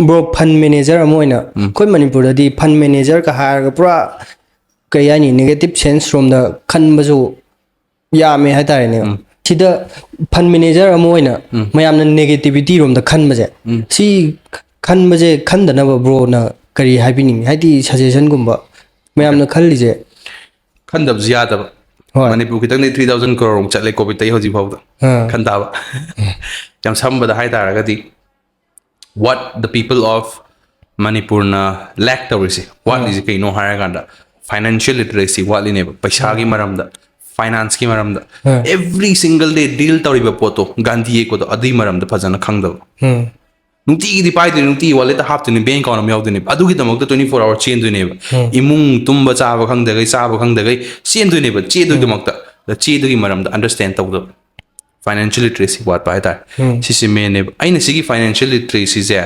ꯕ꯭ꯔꯣ, ꯐꯟ ꯃꯦꯅꯦꯖꯔ ꯑꯃ ꯑꯣꯏꯅ ꯑꯩꯈꯣꯏ ꯃꯅꯤꯄꯨꯔꯗꯗꯤ ꯐꯟ ꯃꯦꯅꯦꯖꯔꯒ ꯍꯥꯏꯔꯒ ꯄꯨꯔꯥ, ꯀꯩ ꯍꯥꯏꯅꯤ, ꯅꯦꯒꯦꯇꯤꯞ ꯁꯦꯟꯁ ꯔꯣꯝꯗ ꯈꯟꯕꯁꯨ ꯌꯥꯝꯃꯦ ꯍꯥꯏꯇꯥꯔꯦꯅꯦ. ꯁꯤꯗ ꯐꯟ ꯃꯦꯅꯦꯖꯔ ꯑꯃ ꯑꯣꯏꯅ ꯃꯌꯥꯝꯅ ꯅꯦꯒꯦꯇꯤꯚꯤꯇꯤ ꯔꯣꯝꯗ ꯈꯟꯕꯁꯦ, ꯁꯤ ꯈꯟꯕꯁꯦ ꯈꯟꯗꯅꯕ ꯕ꯭ꯔꯣꯅ ꯀꯔꯤ ꯍꯥꯏꯕꯤꯅꯤꯡꯉꯤ? ꯍꯥꯏꯗꯤ ꯁꯖꯦꯁꯟꯒꯨꯝꯕ ꯃꯌꯥꯝꯅ ꯈꯜꯂꯤꯁꯦ. ꯈꯟꯗꯕꯁꯨ ꯌꯥꯗꯕ. ꯍꯣꯏ. ꯃꯅꯤꯄꯨꯔ ꯈꯤꯇꯪꯗꯤ ꯊ꯭ꯔꯤ ꯊꯥꯎꯖꯟ ꯀ꯭ꯔꯣꯔꯃꯨꯛ ꯆꯠꯂꯦ ꯀꯣꯚꯤꯗꯇꯒꯤ ꯍꯧꯖꯤꯛ ꯐꯥꯎꯗ. ꯑꯥ. ꯈꯟ ꯇꯥꯕ. ꯌꯥꯝ ꯁꯝꯕꯗ ꯍꯥꯏ ꯇꯥꯔꯒꯗꯤ, what the people of ꯃꯅꯤꯄꯨꯔꯅ ꯂꯦꯛ ꯇꯧꯔꯤꯁꯦ, ꯋꯥꯠꯂꯤꯁꯦ ꯀꯩꯅꯣ ꯍꯥꯏꯔꯀꯥꯟꯗ, ꯐꯥꯏꯅꯥꯟꯁꯤꯌꯦꯜ ꯂꯤꯇꯔꯦꯁꯤ ꯋꯥꯠꯂꯤꯅꯦꯕ. ꯄꯩꯁꯥꯒꯤ ꯃꯔꯝꯗ, ꯐꯥꯏꯅꯥꯟꯁꯀꯤ ꯃꯔꯝꯗ, ꯎꯝ. ꯑꯦꯚ꯭ꯔꯤ ꯁꯤꯡꯒꯜ ꯗꯦ ꯗꯤꯜ ꯇꯧꯔꯤꯕ ꯄꯣꯠꯇꯣ, ꯒꯥꯟꯙꯤ ꯌꯦꯛꯄꯗꯣ, ꯑꯗꯨꯒꯤ ꯃꯔꯝꯗ ꯐꯖꯅ ꯈꯪꯗꯕ. ꯎꯝ. ꯅꯨꯡꯇꯤꯒꯤꯗꯤ ꯄꯥꯏꯗꯣꯏꯅꯤ, ꯅꯨꯡꯇꯤꯒꯤ ꯋꯥꯂꯦꯠꯇ ꯍꯥꯞꯇꯣꯏꯅꯤ, ꯕꯦꯡ ꯑꯦꯀꯥꯎꯟ ꯑꯃ ꯌꯥꯎꯗꯣꯏꯅꯦꯕ. ꯑꯗꯨꯒꯤꯗꯃꯛꯇ ꯇ꯭ꯋꯦꯟꯇꯤ ꯐꯣꯔ ꯑꯋꯥꯔ ꯆꯦꯟꯗꯣꯏꯅꯦꯕ. ꯎꯝ. ꯏꯃꯨꯡ ꯇꯨꯝꯕ ꯆꯥꯕ ꯈꯪꯗꯈꯩ, ꯆꯥꯕ ꯈꯪꯗꯈꯩ ꯆꯦꯟꯗꯣꯏꯅꯦꯕ. ꯆꯦꯗꯨꯒꯤꯗꯃꯛꯇ, ꯑꯗ ꯆꯦꯗꯨꯒꯤ ꯃꯔꯝꯗ ꯑꯟꯗꯔꯁꯇꯦꯟ ꯇꯧꯗꯕ, ꯐꯥꯏꯅꯥꯟꯁꯤꯌꯦꯜ ꯂꯤꯇꯔꯦꯁꯤ ꯋꯥꯠꯄ ꯍꯥꯏꯇꯥꯔꯦ. ꯎꯝ. ꯁꯤꯁꯦ ꯃꯦꯟꯅꯦꯕ. ꯑꯩꯅ ꯁꯤꯒꯤ ꯐꯥꯏꯅꯥꯟꯁꯤꯌꯦꯜ ꯂꯤꯇꯔꯦꯁꯤꯁꯦ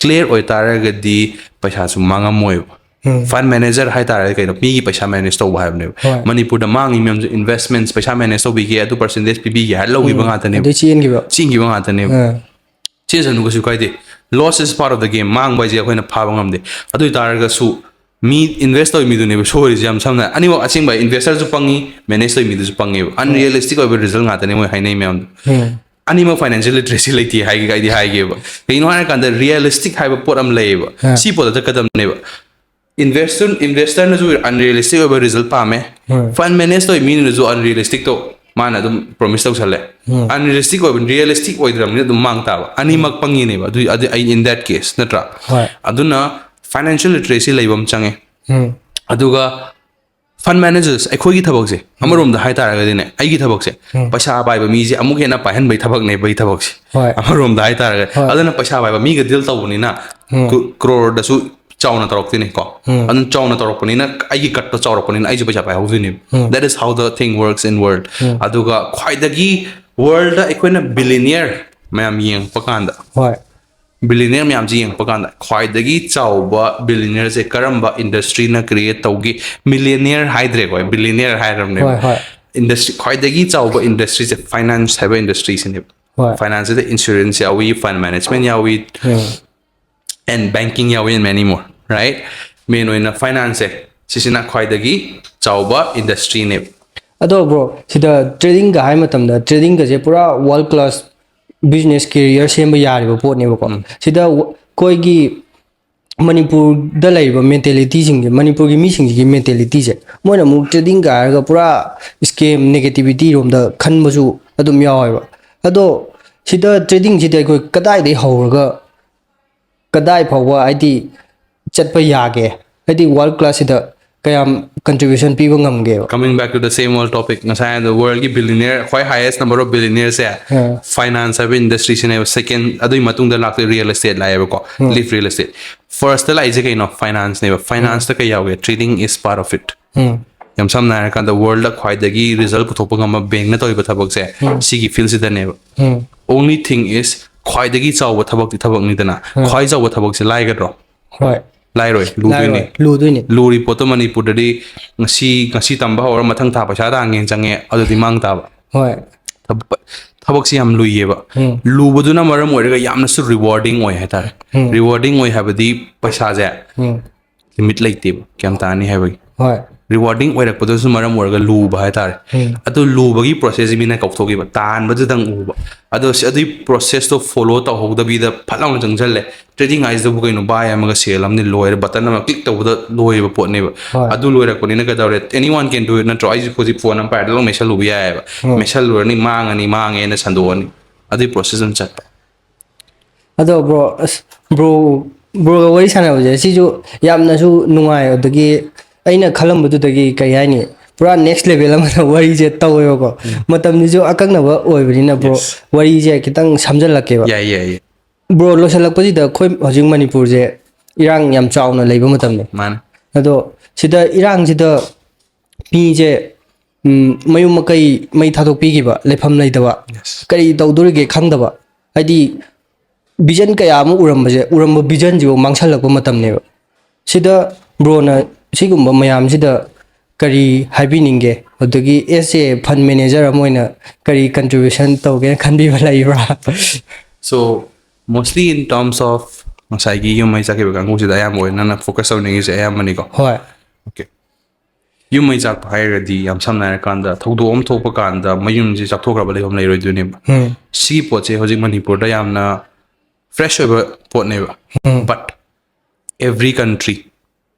ꯀ꯭ꯂꯤꯌꯥꯔ ꯑꯣꯏꯇꯥꯔꯒꯗꯤ ꯄꯩꯁꯥꯁꯨ ꯃꯥꯡꯉꯝꯃꯣꯏꯕ. ꯎꯝ. ꯐꯟ ꯃꯦꯅꯦꯖꯔ ꯍꯥꯏꯇꯥꯔꯦ ꯀꯩꯅꯣ, ꯃꯤꯒꯤ ꯄꯩꯁꯥ ꯃꯦꯅꯦꯖ ꯇꯧꯕ ꯍꯥꯏꯕꯅꯦꯕ. ꯍꯣꯏ. ꯃꯅꯤꯄꯨꯔꯗ ꯃꯥꯡꯉꯤ ꯃꯌꯥꯝꯁꯦ, ꯏꯟꯚꯦꯁꯃꯦꯟꯠꯁ, ꯄꯩꯁꯥ ꯃꯦꯅꯦꯖ ꯇꯧꯕꯤꯒꯦ, ꯑꯗꯨ ꯄꯔꯁꯦꯟꯇꯦꯖ ꯄꯤꯕꯤꯒꯦ ꯍꯥꯏꯔ ꯂꯧꯈꯤꯕ ꯉꯥꯛꯇꯅꯦꯕ. ꯑꯗꯨ ꯆꯦꯟꯈꯤꯕ. ꯆꯦꯟꯈꯤꯕ ꯉꯥꯛꯇꯅꯦꯕ. ꯑꯥ. ꯆꯦꯟꯁꯅꯨ, ꯀꯩꯁꯨ ꯀꯥꯏꯗꯦ. Loss is part of the game. ꯃꯥꯡꯕ ꯍꯥꯏꯁꯦ ꯑꯩꯈꯣꯏꯅ ꯐꯥꯕ ꯉꯝꯗꯦ. ꯑꯗꯨ ꯑꯣꯏꯇꯥꯔꯒꯁꯨ ꯃꯤ ꯏꯟꯚꯦꯁ ꯇꯧꯔꯤ ꯃꯤꯗꯨꯅꯦꯕ ꯁꯣꯏꯔꯤꯁꯦ ꯌꯥꯝ ꯁꯝꯅ ꯍꯥꯏ. ꯑꯅꯤꯃꯛ ꯑꯁꯦꯡꯕ ꯏꯟꯚꯦꯁꯇꯔꯁꯨ ꯄꯪꯉꯤ, ꯃꯦꯅꯦꯖ ꯇꯧꯔꯤ ꯃꯤꯗꯨꯁꯨ ꯄꯪꯉꯦꯕ. ꯑꯟꯔꯤꯌꯦꯂꯤꯁꯇꯤꯛ ꯑꯣꯏꯕ ꯔꯤꯖꯜ ꯉꯥꯛꯇꯅꯦ ꯃꯣꯏ ꯍꯥꯏꯅꯩ ꯃꯌꯥꯝꯗꯣ. ꯎꯝ. ꯑꯅꯤꯃꯛ ꯐꯥꯏꯅꯥꯟꯁꯤꯌꯦꯜ ꯂꯤꯇꯔꯦꯁꯤ ꯂꯩꯇꯦ ꯍꯥꯏꯒꯦ ꯑꯩꯗꯤ ꯍꯥꯏꯒꯦꯕ. ꯀꯩꯒꯤꯅꯣ ꯍꯥꯏꯔꯀꯥꯟꯗ ꯔꯤꯌꯦꯂꯤꯁꯇꯤꯛ ꯍꯥꯏꯕ ꯄꯣꯠ ꯑꯃ ꯂꯩꯌꯦꯕ. ꯑꯥ. ꯁꯤ ꯄꯣꯠꯇ ꯆꯠꯀꯗꯕꯅꯦꯕ. ꯏꯟꯚꯦꯁꯇꯔ, ꯏꯟꯚꯦꯁꯇꯔꯅꯁꯨ ꯑꯟꯔꯤꯌꯦꯂꯤꯁꯇꯤꯛ ꯑꯣꯏꯕ ꯔꯤꯖꯜ ꯄꯥꯝꯃꯦ. ꯎꯝ. ꯐꯟ ꯃꯦꯅꯦꯖ ꯇꯧꯔꯤ ꯃꯤꯗꯨꯅꯁꯨ ꯑꯟꯔꯤꯌꯦꯂꯤꯁꯇꯤꯛꯇꯣ ꯃꯥꯅ ꯑꯗꯨꯝ ꯄ꯭ꯔꯣꯃꯤꯁ ꯇꯧꯁꯜꯂꯦ. ꯎꯝ. ꯑꯟꯔꯤꯌꯦꯂꯤꯁꯇꯤꯛ ꯑꯣꯏꯕ, ꯔꯤꯌꯦꯂꯤꯁꯇꯤꯛ ꯑꯣꯏꯗ꯭ꯔꯕꯅꯤꯅ ꯑꯗꯨꯝ ꯃꯥꯡ ꯇꯥꯕ. ꯑꯅꯤꯃꯛ ꯄꯪꯉꯤꯅꯦꯕ. ꯑꯗꯨ, ꯑꯗꯨ ꯑꯩ in that case, ꯅꯠꯇ꯭ꯔꯥ? ꯍꯣꯏ. ꯑꯗꯨꯅ ꯐꯥꯏꯅꯥꯟꯁꯤꯌꯦꯜ ꯂꯤꯇꯔꯦꯁꯤ ꯂꯩꯕ ꯑꯃ ꯆꯪꯉꯦ. ꯎꯝ. ꯑꯗꯨꯒ ꯐꯟ ꯃꯦꯅꯦꯖꯔꯁ, ꯑꯩꯈꯣꯏꯒꯤ ꯊꯕꯛꯁꯦ ꯑꯃꯔꯣꯝꯗ ꯍꯥꯏꯇꯥꯔꯒꯗꯤꯅꯦ, ꯑꯩꯒꯤ ꯊꯕꯛꯁꯦ ꯎꯝ. ꯄꯩꯁꯥ ꯄꯥꯏꯕ ꯃꯤꯁꯦ ꯑꯃꯨꯛ ꯍꯦꯟꯅ ꯄꯥꯏꯍꯟꯕꯩ ꯊꯕꯛꯅꯦꯕ ꯑꯩꯒꯤ ꯊꯕꯛꯁꯦ. ꯍꯣꯏ. ꯑꯃꯔꯣꯝꯗ ꯍꯥꯏꯇꯥꯔꯒꯗꯤ. ꯍꯣꯏ. ꯑꯗꯨꯅ ꯄꯩꯁꯥ ꯄꯥꯏꯕ ꯃꯤꯒ ꯗꯤꯜ ꯇꯧꯕꯅꯤꯅ ꯎꯝ. ꯀ꯭ꯔꯣꯔꯗꯁꯨ ꯆꯥꯎꯅ ꯇꯧꯔꯛꯇꯣꯏꯅꯤꯀꯣ. ꯎꯝ. ꯑꯗꯨꯅ ꯆꯥꯎꯅ ꯇꯧꯔꯛꯄꯅꯤꯅ, ꯑꯩꯒꯤ ꯀꯠꯇꯣ ꯆꯥꯎꯔꯛꯄꯅꯤꯅ ꯑꯩꯁꯨ ꯄꯩꯁꯥ ꯄꯥꯏꯍꯧꯗꯣꯏꯅꯦꯕ. ꯎꯝ. That is how the thing works in world. ꯎꯝ. ꯑꯗꯨꯒ ꯈ꯭ꯋꯥꯏꯗꯒꯤ ꯋꯥꯔꯜꯗ ꯑꯩꯈꯣꯏꯅ ꯕꯤꯂꯤꯅꯤꯌꯔ ꯃꯌꯥꯝ ꯌꯦꯡꯉꯛꯄ ꯀꯥꯟꯗ, ꯍꯣꯏ. ꯕꯤꯂꯤꯅꯤꯌꯔ ꯃꯌꯥꯝꯁꯤ ꯌꯦꯡꯉꯛꯄ ꯀꯥꯟꯗ ꯈ꯭ꯋꯥꯏꯗꯒꯤ ꯆꯥꯎꯕ ꯕꯤꯂꯤꯅꯤꯌꯔꯁꯦ ꯀꯔꯝꯕ ꯏꯟꯗꯁꯇ꯭ꯔꯤꯅ ꯀ꯭ꯔꯤꯌꯦꯠ ꯇꯧꯒꯦ? Millionaire ꯍꯥꯏꯗ꯭ꯔꯦꯀꯣ, billionaire ꯍꯥꯏꯔꯕꯅꯦꯕ. ꯍꯣꯏ, ꯍꯣꯏ. ꯏꯟꯗꯁꯇ꯭ꯔꯤ, ꯈ꯭ꯋꯥꯏꯗꯒꯤ ꯆꯥꯎꯕ ꯏꯟꯗꯁꯇ꯭ꯔꯤꯁꯦ ꯐꯥꯏꯅꯥꯟꯁ ꯍꯥꯏꯕ ꯏꯟꯗꯁꯇ꯭ꯔꯤꯁꯤꯅꯦꯕ. ꯍꯣꯏ꯫ Finance ꯁꯤꯗ insurance ꯌꯥꯎꯏ, fund management ꯌꯥꯎꯏ, ꯎꯝ꯫ and banking ꯌꯥꯎꯏ, and many more, right? Main ꯑꯣꯏꯅ finance ꯁꯦ, ꯁꯤꯁꯤꯅ ꯈ꯭ꯋꯥꯏꯗꯒꯤ ꯆꯥꯎꯕ industry ꯅꯦꯕ꯫ ꯑꯗꯣ ꯕ꯭ꯔꯣ, ꯁꯤꯗ trading ꯒ ꯍꯥꯏ ꯃꯇꯝꯗ trading ꯒꯁꯦ ꯄꯨꯔꯥ world class business career ꯁꯦꯝꯕ ꯌꯥꯔꯤꯕ ꯄꯣꯠꯅꯦꯕꯀꯣ꯫ ꯎꯝ꯫ ꯁꯤꯗ ꯋ- ꯑꯩꯈꯣꯏꯒꯤ ꯃꯅꯤꯄꯨꯔꯗ ꯂꯩꯔꯤꯕ mentality ꯁꯤꯡꯁꯦ, ꯃꯅꯤꯄꯨꯔꯒꯤ ꯃꯤꯁꯤꯡꯁꯤꯒꯤ mentality ꯁꯦ, ꯃꯣꯏꯅ ꯑꯃꯨꯛ trading ꯒ ꯍꯥꯏꯔꯒ ꯄꯨꯔꯥ scam, negativity ꯔꯣꯝꯗ ꯈꯟꯕꯁꯨ ꯑꯗꯨꯝ ꯌꯥꯎꯋꯦꯕ꯫ ꯑꯗꯣ ꯁꯤꯗ trading ꯁꯤꯗ ꯑꯩꯈꯣꯏ ꯀꯗꯥꯏꯗꯒꯤ ꯍꯧꯔꯒ ꯀꯗꯥꯏ ꯐꯥꯎꯕ, ꯍꯥꯏꯗꯤ, ꯆꯠꯄ ꯌꯥꯒꯦ? ꯍꯥꯏꯗꯤ world class ꯁꯤꯗ ꯀꯌꯥꯝ contribution ꯄꯤꯕ ꯉꯝꯒꯦꯕ? Coming back to the same old topic, ꯉꯁꯥꯏ ꯍꯥꯏꯕꯗ world ꯒꯤ billionaire, ꯈ꯭ꯋꯥꯏ highest number of billionaire say ah. Finance ꯍꯥꯏꯕ industry ꯁꯤꯅꯦꯕ꯫ Second, ꯑꯗꯨꯒꯤ ꯃꯇꯨꯡꯗ ꯂꯥꯛꯇꯣꯏ real estate ꯂꯥꯛꯑꯦꯕꯀꯣ, ꯎꯝ꯫ Leaf Real Estate꯫ First ꯇ ꯂꯥꯛꯏꯁꯦ ꯀꯩꯅꯣ? Finance ꯅꯦꯕ꯫ Finance ꯇ ꯀꯩ ꯌꯥꯎꯒꯦ? Trading is part of it꯫ ꯎꯝ꯫ ꯌꯥꯝ ꯁꯝꯅ ꯍꯥꯏꯔꯀꯥꯟꯗ, world ꯗ ꯈ꯭ꯋꯥꯏꯗꯒꯤ result ꯄꯨꯊꯣꯛꯄ ꯉꯝꯕ bank ꯅ ꯇꯧꯔꯤꯕ ꯊꯕꯛꯁꯦ, ꯎꯝ꯫ ꯁꯤꯒꯤ field ꯁꯤꯗꯅꯦꯕ꯫ Um. Only thing is, ꯈ꯭ꯋꯥꯏꯗꯒꯤ ꯆꯥꯎꯕ ꯊꯕꯛꯇꯤ ꯊꯕꯛꯅꯤꯗꯅ, ꯎꯝ꯫ ꯈ꯭ꯋꯥꯏ ꯆꯥꯎꯕ ꯊꯕꯛꯁꯦ ꯂꯥꯏꯒꯗ꯭ꯔꯣ? ꯍꯣꯏ꯫ ꯂꯥꯏꯔꯣꯏ, ꯂꯨꯗꯣꯏꯅꯤ꯫ ꯂꯥꯏꯔꯣꯏ, ꯂꯨꯗꯣꯏꯅꯤ꯫ ꯂꯨꯔꯤ ꯄꯣꯠꯇꯣ ꯃꯅꯤꯄꯨꯔꯗꯗꯤ ꯉꯁꯤ, ꯉꯁꯤ ꯇꯝꯕ ꯍꯧꯔ ꯃꯊꯪ ꯊꯥ ꯄꯩꯁꯥ ꯇꯥꯟꯒꯦꯅ ꯆꯪꯉꯦ, ꯑꯗꯨꯗꯤ ꯃꯥꯡ ꯇꯥꯕ꯫ ꯍꯣꯏ꯫ ꯊꯕꯛ-, ꯊꯕꯛꯁꯤ ꯌꯥꯝ ꯂꯨꯏꯌꯦꯕ꯫ ꯎꯝ꯫ ꯂꯨꯕꯗꯨꯅ ꯃꯔꯝ ꯑꯣꯏꯔꯒ ꯌꯥꯝꯅꯁꯨ rewarding ꯑꯣꯏ ꯍꯥꯏꯇꯥꯔꯦ꯫ ꯎꯝ꯫ Rewarding ꯑꯣꯏ ꯍꯥꯏꯕꯗꯤ ꯄꯩꯁꯥꯁꯦ ꯎꯝ꯫ limit ꯂꯩꯇꯦꯕ, ꯀꯌꯥꯝ ꯇꯥꯅꯤ ꯍꯥꯏꯕꯒꯤ꯫ ꯍꯣꯏ꯫ Rewarding ꯑꯣꯏꯔꯛꯄꯗꯨꯁꯨ ꯃꯔꯝ ꯑꯣꯏꯔꯒ ꯂꯨꯕ ꯍꯥꯏꯇꯥꯔꯦ꯫ ꯎꯝ꯫ ꯑꯗꯨ ꯂꯨꯕꯒꯤ process ꯁꯤ ꯃꯤꯅ ꯀꯧꯊꯣꯛꯈꯤꯕ, ꯇꯥꯟꯕꯗꯨꯗꯪ ꯎꯕ꯫ ꯑꯗꯣ ꯁꯤ, ꯑꯗꯨꯒꯤ process ꯇꯣ follow ꯇꯧꯍꯧꯗꯕꯤꯗ ꯐꯠ ꯂꯥꯎꯅ ꯆꯪꯁꯜꯂꯦ꯫ Trading ꯍꯥꯏꯁꯤꯗꯕꯨ ꯀꯩꯅꯣ? Buy ꯑꯃꯒ sell ꯑꯃꯅꯤ, ꯂꯣꯏꯔꯦ, button ꯑꯃ click ꯇꯧꯕꯗ ꯂꯣꯏꯕ ꯄꯣꯠꯅꯦꯕ꯫ ꯍꯣꯏ꯫ ꯑꯗꯨ ꯂꯣꯏꯔꯛꯄꯅꯤꯅ ꯀꯩꯗꯧꯔꯦ? Anyone can do it ꯅꯠꯇ꯭ꯔꯣ? ꯑꯩꯁꯨ ꯍꯧꯖꯤꯛ phone ꯑꯃ ꯄꯥꯏꯔꯗ ꯂꯧ ꯃꯦꯠꯁꯜꯂꯨꯕ ꯌꯥꯏꯑꯕ꯫ ꯎꯝ꯫ ꯃꯦꯠꯁꯜꯂꯨꯔꯅꯤ, ꯃꯥꯡꯉꯅꯤ, ꯃꯥꯡꯉꯦꯅ ꯁꯟꯗꯣꯛꯑꯅꯤ꯫ ꯑꯗꯨꯒꯤ process ꯑꯗꯨꯝ ꯆꯠꯄ꯫ ꯑꯗꯣ ꯕ꯭ꯔꯣ, ꯑꯁ, ꯕ꯭ꯔꯣ, ꯕ꯭ꯔꯣꯒ ꯋꯥꯔꯤ ꯁꯥꯟꯅꯕꯁꯦ ꯁꯤꯁꯨ ꯌꯥꯝꯅꯁꯨ ꯅꯨꯡꯉꯥꯏ꯫ ꯑꯗꯒꯤ ꯑꯩꯅ ꯈꯜꯂꯝꯕꯗꯨꯗꯒꯤ, ꯀꯩ ꯍꯥꯏꯅꯤ, ꯄꯨꯔꯥ next level ꯑꯃꯗ ꯋꯥꯔꯤꯁꯦ ꯇꯧꯋꯦꯕꯀꯣ꯫ ꯃꯇꯝꯁꯤꯁꯨ ꯑꯀꯛꯅꯕ ꯑꯣꯏꯕꯅꯤꯅ ꯕ꯭ꯔꯣ, Yes. ꯋꯥꯔꯤꯁꯦ ꯈꯤꯇꯪ ꯁꯝꯖꯜꯂꯛꯀꯦꯕ꯫ ꯌꯥꯏ, ꯌꯥꯏ, ꯌꯥꯏ꯫ ꯕ꯭ꯔꯣ, ꯂꯣꯏꯁꯤꯜꯂꯛꯄꯁꯤꯗ ꯑꯩꯈꯣꯏ ꯍꯧꯖꯤꯛ ꯃꯅꯤꯄꯨꯔꯁꯦ ꯏꯔꯥꯡ ꯌꯥꯝ ꯆꯥꯎꯅ ꯂꯩꯕ ꯃꯇꯝꯅꯤ꯫ ꯃꯥꯅꯦ꯫ ꯑꯗꯣ ꯁꯤꯗ ꯏꯔꯥꯡꯁꯤꯗ ꯃꯤꯁꯦ, ꯎꯝ, ꯃꯌꯨꯝ ꯃꯀꯩ ꯃꯩ ꯊꯥꯗꯣꯛꯄꯤꯈꯤꯕ, ꯂꯩꯐꯝ ꯂꯩꯇꯕ, Yes. ꯀꯔꯤ ꯇꯧꯗꯣꯔꯤꯒꯦ ꯈꯪꯗꯕ, ꯍꯥꯏꯗꯤ vision ꯀꯌꯥ ꯑꯃ ꯎꯔꯝꯕꯁꯦ, ꯎꯔꯝꯕ vision ꯁꯤꯐꯥꯎ ꯃꯥꯡꯁꯜꯂꯛꯄ ꯃꯇꯝꯅꯦꯕ꯫ ꯁꯤꯗ ꯕ꯭ꯔꯣꯅ ꯁꯤꯒꯨꯝꯕ ꯃꯌꯥꯝꯁꯤꯗ ꯀꯔꯤ ꯍꯥꯏꯕꯤꯅꯤꯡꯒꯦ? ꯑꯗꯨꯗꯒꯤ as a fund manager ꯑꯃ ꯑꯣꯏꯅ ꯀꯔꯤ contribution ꯇꯧꯒꯦꯅ ꯈꯟꯕꯤꯕ ꯂꯩꯕ꯭ꯔꯥ? So mostly in terms of ꯉꯁꯥꯏꯒꯤ ꯌꯨꯝ ꯃꯩ ꯆꯥꯛꯈꯤꯕ ꯀꯥꯡꯕꯨꯁꯤꯗ ꯑꯌꯥꯝꯕ ꯑꯣꯏꯅ ꯅꯪꯅ focus ꯇꯧꯅꯤꯡꯉꯤꯁꯦ ꯑꯌꯥꯝꯕꯅꯤꯀꯣ. ꯍꯣꯏ. Okay. ꯌꯨꯝ ꯃꯩ ꯆꯥꯛꯄ ꯍꯥꯏꯔꯒꯗꯤ ꯌꯥꯝ ꯁꯝꯅ ꯍꯥꯏꯔꯀꯥꯟꯗ ꯊꯧꯗꯣꯛ ꯑꯃ ꯊꯣꯛꯄ ꯀꯥꯟꯗ ꯃꯌꯨꯝꯁꯤ ꯆꯥꯛꯊꯣꯛꯈ꯭ꯔꯕ ꯂꯩꯐꯝ ꯂꯩꯔꯣꯏꯗꯣꯏꯅꯦꯕ꯫ ꯎꯝ. ꯁꯤꯒꯤ ꯄꯣꯠꯁꯦ ꯍꯧꯖꯤꯛ ꯃꯅꯤꯄꯨꯔꯗ ꯌꯥꯝꯅ fresh ꯑꯣꯏꯕ ꯄꯣꯠꯅꯦꯕ꯫ ꯎꯝ. But every country,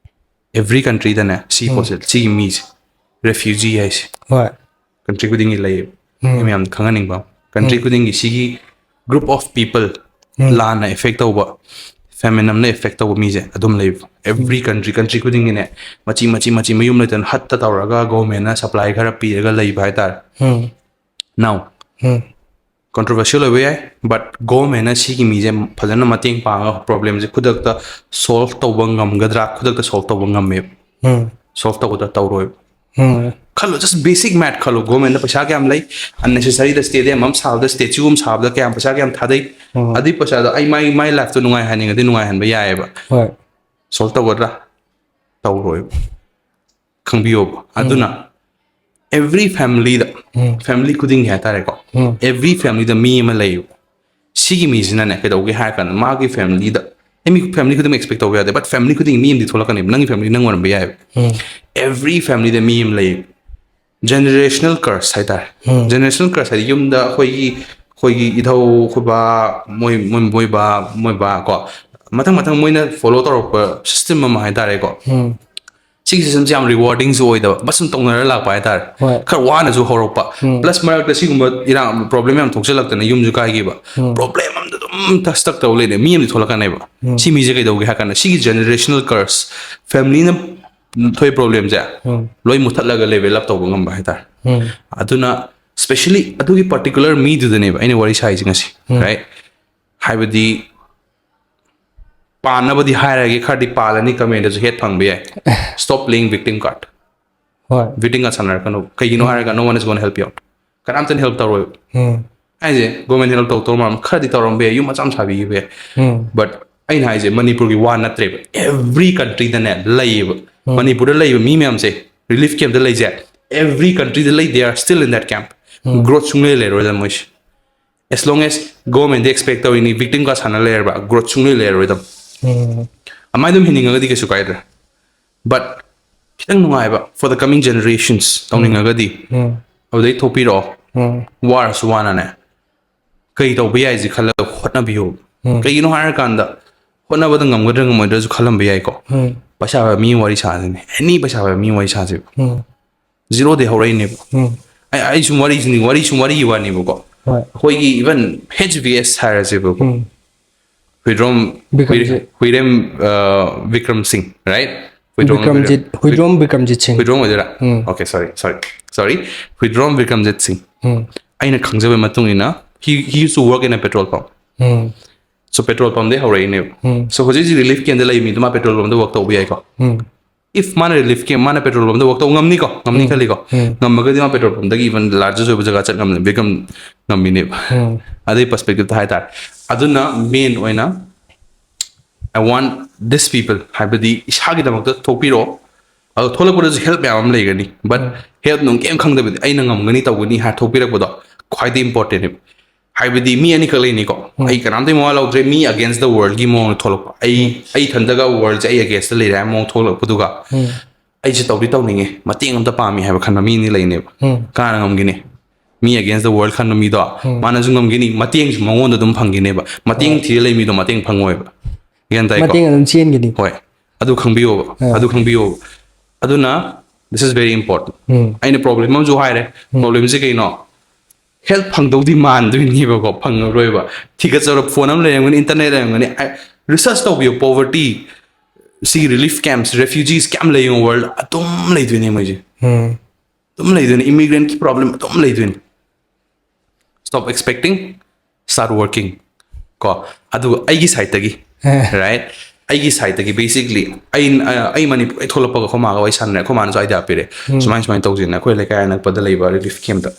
every countryꯗꯅꯦ ꯁꯤ ꯄꯣꯠꯁꯦ, ꯁꯤꯒꯤ ꯃꯤꯁꯦ, refugee ꯍꯥꯏꯁꯦ, ꯍꯣꯏ. country ꯈꯨꯗꯤꯡꯒꯤ ꯂꯩꯌꯦꯕ꯫ ꯎꯝ. ꯑꯩ ꯃꯌꯥꯝ ꯈꯪꯍꯟꯅꯤꯡꯕ ꯑꯃ, country ꯈꯨꯗꯤꯡꯒꯤ ꯁꯤꯒꯤ group of people, ꯎꯝ. ꯂꯥꯟꯅ effect ꯇꯧꯕ, famine ꯑꯃꯅ effect ꯇꯧꯕ ꯃꯤꯁꯦ ꯑꯗꯨꯝ ꯂꯩꯕ꯫ Every country, country ꯈꯨꯗꯤꯡꯒꯤꯅꯦ, ꯃꯆꯤ ꯃꯆꯤ ꯃꯆꯤ ꯃꯌꯨꯝ ꯂꯩꯇꯅ ꯍꯠꯇ ꯇꯧꯔꯒ governmentꯅ supply ꯈꯔ ꯄꯤꯔꯒ ꯂꯩꯕ ꯍꯥꯏꯇꯥꯔꯦ꯫ ꯎꯝ. Now, ꯎꯝ. controversial ꯑꯣꯏꯕ ꯌꯥꯏ, but governmentꯅ ꯁꯤꯒꯤ ꯃꯤꯁꯦ ꯐꯖꯅ ꯃꯇꯦꯡ ꯄꯥꯡꯉꯒ problemꯁꯦ ꯈꯨꯗꯛꯇ solve ꯇꯧꯕ ꯉꯝꯒꯗ꯭ꯔꯥ? ꯈꯨꯗꯛꯇ solve ꯇꯧꯕ ꯉꯝꯃꯦꯕ꯫ ꯎꯝ. Solve ꯇꯧꯒꯗ꯭ꯔꯥ? ꯇꯧꯔꯣꯏꯕ꯫ ꯎꯝ. ꯈꯜꯂꯣ, just basic math ꯈꯜꯂꯣ, governmentꯅ ꯄꯩꯁꯥ ꯀꯌꯥꯝ ꯂꯩ, unnecessary stadium ꯑꯃ ꯁꯥꯕꯗ, statue ꯑꯃ ꯁꯥꯕꯗ ꯀꯌꯥꯝ, ꯄꯩꯁꯥ ꯀꯌꯥꯝ ꯊꯥꯗꯩ? ꯎꯝ. ꯑꯗꯨꯏ ꯄꯩꯁꯥꯗꯣ ꯑꯩ ꯃꯥꯏ, ꯃꯥꯏ lifeꯇꯣ ꯅꯨꯡꯉꯥꯏꯍꯟꯅꯤꯡꯉꯗꯤ ꯅꯨꯡꯉꯥꯏꯍꯟꯕ ꯌꯥꯏꯑꯕ꯫ ꯍꯣꯏ. Solve ꯇꯧꯒꯗ꯭ꯔꯥ? ꯇꯧꯔꯣꯏꯕ꯫ ꯈꯪꯕꯤꯌꯣꯕ꯫ ꯑꯗꯨꯅ every familyꯗ, ꯎꯝ. family ꯈꯨꯗꯤꯡꯒꯤ ꯍꯥꯏꯇꯥꯔꯦꯀꯣ, ꯎꯝ. Every familyꯗ ꯃꯤ ꯑꯃ ꯂꯩꯌꯦꯕ꯫ ꯁꯤꯒꯤ ꯃꯤꯁꯤꯅꯅꯦ ꯀꯩꯗꯧꯒꯦ ꯍꯥꯏꯔ ꯀꯥꯟꯗ ꯃꯥꯒꯤ familyꯗ, ꯑꯩ ꯃꯤ family ꯈꯨꯗꯤꯡꯃꯛ expect ꯇꯧꯕ ꯌꯥꯗꯦ, but family ꯈꯨꯗꯤꯡꯒꯤ ꯃꯤ ꯑꯃꯗꯤ ꯊꯣꯛꯂꯛꯀꯅꯦꯕ꯫ ꯅꯪꯒꯤ family ꯅꯪ ꯑꯣꯏꯔꯝꯕ ꯌꯥꯏꯑꯕ꯫ ꯎꯝ. Every familyꯗ ꯃꯤ ꯑꯃ ꯂꯩꯌꯦꯕ꯫ Generational curse ꯍꯥꯏꯇꯥꯔꯦ꯫ ꯎꯝ. Generational curse ꯍꯥꯏꯗꯤ ꯌꯨꯝꯗ ꯑꯩꯈꯣꯏꯒꯤ, ꯑꯩꯈꯣꯏꯒꯤ ꯏꯙꯧ, ꯑꯩꯈꯣꯏ ꯕꯥ, ꯃꯣꯏ, ꯃꯣꯏ, ꯃꯣꯏ ꯕꯥ, ꯃꯣꯏ ꯕꯥ ꯀꯣ, ꯃꯊꯪ ꯃꯊꯪ ꯃꯣꯏꯅ follow ꯇꯧꯔꯛꯄ system ꯑꯃ ꯍꯥꯏꯇꯥꯔꯦꯀꯣ꯫ ꯎꯝ. ꯁꯤꯒꯤ systemꯁꯦ ꯌꯥꯝ rewardingꯁꯨ ꯑꯣꯏꯗꯕ, ꯃꯁꯨꯝ ꯇꯧꯅꯔ ꯂꯥꯛꯄ ꯍꯥꯏꯇꯥꯔꯦ꯫ ꯍꯣꯏ. ꯈꯔ ꯋꯥꯅꯁꯨ ꯍꯧꯔꯛꯄ, ꯎꯝ. plus ꯃꯔꯛꯇ ꯁꯤꯒꯨꯝꯕ ꯏꯔꯥꯡ, problem ꯌꯥꯝ ꯊꯣꯛꯆꯜꯂꯛꯇꯅ ꯌꯨꯝꯁꯨ ꯀꯥꯏꯈꯤꯕ, ꯎꯝ. problem ꯑꯝꯗ ꯑꯗꯨꯝ stuck ꯇꯧ ꯂꯩꯔꯦ꯫ ꯃꯤ ꯑꯃꯗꯤ ꯊꯣꯛꯂꯛꯀꯅꯦꯕ꯫ ꯎꯝ. ꯁꯤ ꯃꯤꯁꯦ ꯀꯩꯗꯧꯒꯦ ꯍꯥꯏ ꯀꯥꯟꯗ ꯁꯤꯒꯤ generational curse, familyꯅ ꯊꯣꯛꯏ problemꯁꯦ ꯎꯝ. ꯂꯣꯏ ꯃꯨꯊꯠꯂꯒ level up ꯇꯧꯕ ꯉꯝꯕ ꯍꯥꯏꯇꯥꯔꯦ꯫ ꯎꯝ. ꯑꯗꯨꯅ specially ꯑꯗꯨꯒꯤ particular ꯃꯤꯗꯨꯗꯅꯦꯕ ꯑꯩꯅ ꯋꯥꯔꯤ ꯁꯥꯏꯁꯦ ꯉꯁꯤ, ꯎꯝ. right? ꯍꯥꯏꯕꯗꯤ ꯄꯥꯟꯅꯕꯗꯤ ꯍꯥꯏꯔꯒꯦ, ꯈꯔꯗꯤ ꯄꯥꯜꯂꯅꯤ, commentꯗꯁꯨ hate ꯐꯪꯕ ꯌꯥꯏ꯫ Stop playing victim card. ꯍꯣꯏ. Victim card ꯁꯥꯟꯅꯔꯛꯀꯅꯨ꯫ ꯀꯩꯒꯤꯅꯣ ꯍꯥꯏꯔꯒ no one is gonna help you out. ꯀꯅꯥꯝꯇꯅ help ꯇꯧꯔꯣꯏꯕ꯫ ꯎꯝ. ꯑꯩꯁꯦ government help ꯇꯧ ꯇꯧ ꯃꯥꯜꯂꯝ ꯈꯔꯗꯤ ꯇꯧꯔꯝꯕ ꯌꯥꯏ, ꯌꯨꯝ ꯃꯆꯥ ꯑꯃ ꯁꯥꯕꯤꯈꯤꯕ ꯌꯥꯏ꯫ ꯎꯝ. But ꯑꯩꯅ ꯍꯥꯏꯁꯦ ꯃꯅꯤꯄꯨꯔꯒꯤ ꯋꯥ ꯅꯠꯇ꯭ꯔꯦꯕ, every countryꯗꯅꯦ ꯂꯩꯌꯦꯕ꯫ ꯎꯝ. ꯃꯅꯤꯄꯨꯔꯗ ꯂꯩꯕ ꯃꯤ ꯃꯌꯥꯝꯁꯦ ꯔꯤꯂꯤꯐ ꯀꯦꯝꯞꯇ ꯂꯩꯁꯦ, every countryꯗ ꯂꯩ, they are still in that camp. Growth ꯁꯨꯡꯂꯩ ꯂꯩꯔꯣꯏꯗ ꯃꯣꯏꯁꯦ. As long as governmentꯗꯤ expect ꯇꯧꯔꯤꯅꯤ, victimꯒ ꯁꯥꯟꯅ ꯂꯩꯔꯕ, growth ꯁꯨꯡꯂꯩ ꯂꯩꯔꯣꯏꯗꯕ꯫ ꯑꯗꯨꯃꯥꯏꯅ ꯑꯗꯨꯝ ꯍꯤꯡꯅꯤꯡꯉꯒꯗꯤ ꯀꯩꯁꯨ ꯀꯥꯏꯗ꯭ꯔꯦ꯫ But ꯈꯤꯇꯪ ꯅꯨꯡꯉꯥꯏꯕ for the coming generations ꯇꯧꯅꯤꯡꯉꯒꯗꯤ ꯑꯗꯨꯗꯩ ꯊꯣꯛꯄꯤꯔꯛꯑꯣ꯫ ꯋꯥꯔꯁꯨ ꯋꯥꯅꯅꯦ, ꯀꯩ ꯇꯧꯕ ꯌꯥꯏꯁꯦ ꯈꯜꯂꯒ ꯍꯣꯠꯅꯕꯤꯌꯣ꯫ ꯀꯩꯒꯤꯅꯣ ꯍꯥꯏꯔꯀꯥꯟꯗ, ꯍꯣꯠꯅꯕꯗ ꯉꯝꯒꯗ꯭ꯔꯥ ꯉꯝꯃꯣꯏꯗ꯭ꯔꯁꯨ ꯈꯜꯂꯝꯕ ꯌꯥꯏꯀꯣ꯫ ꯄꯩꯁꯥ ꯄꯥꯏꯕ ꯃꯤ ꯋꯥꯔꯤ ꯁꯥꯁꯤꯅꯦ, ꯑꯦꯅꯤ ꯄꯩꯁꯥ ꯄꯥꯏꯕ ꯃꯤ ꯋꯥꯔꯤ ꯁꯥꯁꯦꯕ꯫ ꯖꯤꯔꯣꯗꯩ ꯍꯧꯔꯛꯏꯅꯦꯕ꯫ ꯑꯩ ꯑꯩ ꯁꯨꯝ ꯋꯥꯔꯤꯁꯤꯅꯤ, ꯋꯥꯔꯤ ꯁꯨꯝ ꯋꯥꯔꯤꯒꯤ ꯋꯥꯅꯦꯕꯀꯣ꯫ ꯍꯣꯏ꯫ ꯑꯩꯈꯣꯏꯒꯤ even H V S ꯍꯥꯏꯔꯁꯦꯕꯀꯣ꯫ ꯎꯝ꯫ ꯍꯨꯏꯗ꯭ꯔꯣꯝ ꯕꯤꯀ꯭ꯔꯝꯖꯤꯠ꯫ ꯍꯨꯏꯔꯦꯝ ꯕꯤꯀ꯭ꯔꯝ ꯁꯤꯡ, right? ꯍꯨꯏꯗ꯭ꯔꯣꯝ ꯕꯤꯀ꯭ꯔꯝꯖꯤꯠ, ꯍꯨꯏꯗ꯭ꯔꯣꯝ ꯕꯤꯀ꯭ꯔꯝꯖꯤꯠ ꯁꯤꯡ꯫ ꯍꯨꯏꯗ꯭ꯔꯣꯝ ꯑꯣꯏꯗꯣꯏꯔꯥ? ꯎꯝ꯫ Okay, sorry, sorry, sorry. Huidrom Bikramjit ꯁꯤꯡ꯫ ꯎꯝ꯫ ꯑꯩꯅ ꯈꯪꯖꯕ ꯃꯇꯨꯡ ꯏꯟꯅ, he he used to work in a petrol pump. Um. So petrol pumpꯗꯩ ꯍꯧꯔꯛꯏꯅꯦꯕ꯫ Um. So ꯍꯧꯖꯤꯛ ꯍꯧꯖꯤꯛ relief campꯗ ꯂꯩ ꯃꯤꯗꯨ ꯃꯥ petrol pumpꯗ work ꯇꯧꯕ ꯌꯥꯏꯀꯣ? ꯎꯝ꯫ If ꯃꯥꯅ relief camp, ꯃꯥꯅ petrol pumpꯗ work ꯇꯧꯕ ꯉꯝꯅꯤꯀꯣ? ꯉꯝꯅꯤ ꯈꯜꯂꯤꯀꯣ? ꯎꯝ꯫ ꯉꯝꯃꯒꯗꯤ ꯃꯥ petrol pumpꯗꯒꯤ even largest ꯑꯣꯏꯕ ꯖꯒꯥ ꯆꯠ ꯉꯝꯅꯤ, ꯕꯤꯀ꯭ꯔꯝ ꯉꯝꯃꯤꯅꯦꯕ꯫ ꯎꯝ꯫ ꯑꯗꯨꯒꯤ perspectiveꯇ ꯍꯥꯏꯇꯥꯔꯦ꯫ ꯑꯗꯨꯅ main ꯑꯣꯏꯅ I want this people, ꯍꯥꯏꯕꯗꯤ ꯏꯁꯥꯒꯤꯗꯃꯛꯇ ꯊꯣꯛꯄꯤꯔꯛꯑꯣ꯫ ꯑꯗꯣ ꯊꯣꯛꯂꯛꯄꯗꯁꯨ help ꯃꯌꯥꯝ ꯑꯃ ꯂꯩꯒꯅꯤ, but help ꯅꯨꯡ ꯀꯩꯝ ꯈꯪꯗꯕꯤꯗ ꯑꯩꯅ ꯉꯝꯒꯅꯤ ꯇꯧꯒꯅꯤ ꯍꯥꯏꯔ ꯊꯣꯛꯄꯤꯔꯛꯄꯗꯣ ꯈ꯭ꯋꯥꯏꯗꯒꯤ importantꯅꯦꯕ꯫ ꯍꯥꯏꯕꯗꯤ ꯃꯤ ꯑꯅꯤꯈꯛ ꯂꯩꯅꯤꯀꯣ, ꯑꯩ ꯀꯅꯥꯝꯇꯒꯤ ꯃꯋꯥ ꯂꯧꯗ꯭ꯔꯦ, ꯃꯤ against the worldꯒꯤ ꯃꯑꯣꯡꯗ ꯊꯣꯛꯂꯛꯄ, ꯑꯩ ꯑꯩ ꯏꯊꯟꯗꯒ worldꯁꯦ ꯑꯩ againstꯇ ꯂꯩꯔꯦ ꯍꯥꯏꯕ ꯃꯑꯣꯡ ꯊꯣꯛꯂꯛꯄꯗꯨꯒ, ꯑꯩꯁꯦ ꯇꯧꯗꯤ ꯇꯧꯅꯤꯡꯉꯦ, ꯃꯇꯦꯡ ꯑꯝꯇ ꯄꯥꯝꯃꯤ ꯍꯥꯏꯕ ꯈꯟꯕ ꯃꯤ ꯑꯅꯤ ꯂꯩꯅꯦꯕ꯫ ꯎꯝ꯫ ꯀꯅꯥꯅ ꯉꯝꯒꯅꯤ? ꯃꯤ against the world ꯈꯟꯕ ꯃꯤꯗꯣ, ꯃꯥꯅꯁꯨ ꯉꯝꯒꯅꯤ, ꯃꯇꯦꯡꯁꯨ ꯃꯉꯣꯟꯗ ꯑꯗꯨꯝ ꯐꯪꯒꯅꯦꯕ꯫ ꯃꯇꯦꯡ ꯊꯤꯔ ꯂꯩ ꯃꯤꯗꯣ ꯃꯇꯦꯡ ꯐꯪꯉꯣꯏꯕ꯫ ꯒ꯭ꯌꯥꯟ ꯇꯥꯏꯀꯣ? ꯃꯇꯦꯡ ꯑꯗꯨꯝ ꯆꯦꯟꯒꯅꯤ꯫ ꯍꯣꯏ, ꯑꯗꯨ ꯈꯪꯕꯤꯌꯣꯕ꯫ ꯑꯥ꯫ ꯑꯗꯨ ꯈꯪꯕꯤꯌꯣꯕ꯫ ꯑꯗꯨꯅ this is very important. ꯎꯝ꯫ ꯑꯩꯅ problem ꯑꯃꯁꯨ ꯍꯥꯏꯔꯦ꯫ Problemꯁꯦ ꯀꯩꯅꯣ? Help ꯐꯪꯗꯧꯗꯤ ꯃꯥꯟꯗꯣꯏꯅꯦꯕꯀꯣ, ꯐꯪꯉꯔꯣꯏꯕ꯫ ꯊꯤꯒꯠꯆꯔꯣ, phone ꯑꯃ ꯂꯩꯔꯝꯒꯅꯤ, internet ꯂꯩꯔꯝꯒꯅꯤ, ꯑ, research ꯇꯧꯕꯤꯌꯣ꯫ Poverty, ꯁꯤꯒꯤ relief camps, refugees ꯀꯌꯥꯝ ꯂꯩ ꯌꯦꯡꯉꯣ, world ꯑꯗꯨꯝ ꯂꯩꯗꯣꯏꯅꯦ ꯃꯣꯏꯁꯦ꯫ ꯎꯝ꯫ ꯑꯗꯨꯝ ꯂꯩꯗꯣꯏꯅꯦ, immigrantꯀꯤ problem ꯑꯗꯨꯝ ꯂꯩꯗꯣꯏꯅꯦ꯫ Stop expecting, start working. ꯀꯣ, ꯑꯗꯨꯒ ꯑꯩꯒꯤ sideꯇꯒꯤ, ꯑꯦ꯫ right? ꯑꯩꯒꯤ sideꯇꯒꯤ basically ꯑꯩ, ꯑꯩ ꯃꯅꯤꯄꯨꯔ ꯍꯦꯛ ꯊꯣꯛꯂꯛꯄꯒ ꯑꯩꯈꯣꯏ ꯃꯥꯒ ꯋꯥꯔꯤ ꯁꯥꯟꯅꯔꯦ, ꯑꯩꯈꯣꯏ ꯃꯥꯅꯁꯨ idea ꯄꯤꯔꯦ, ꯁꯨꯃꯥꯏ ꯁꯨꯃꯥꯏꯅ ꯇꯧꯁꯤꯅ ꯑꯩꯈꯣꯏ ꯂꯩꯀꯥꯏ ꯑꯅꯛꯄꯗ ꯂꯩꯕ relief campꯇ꯫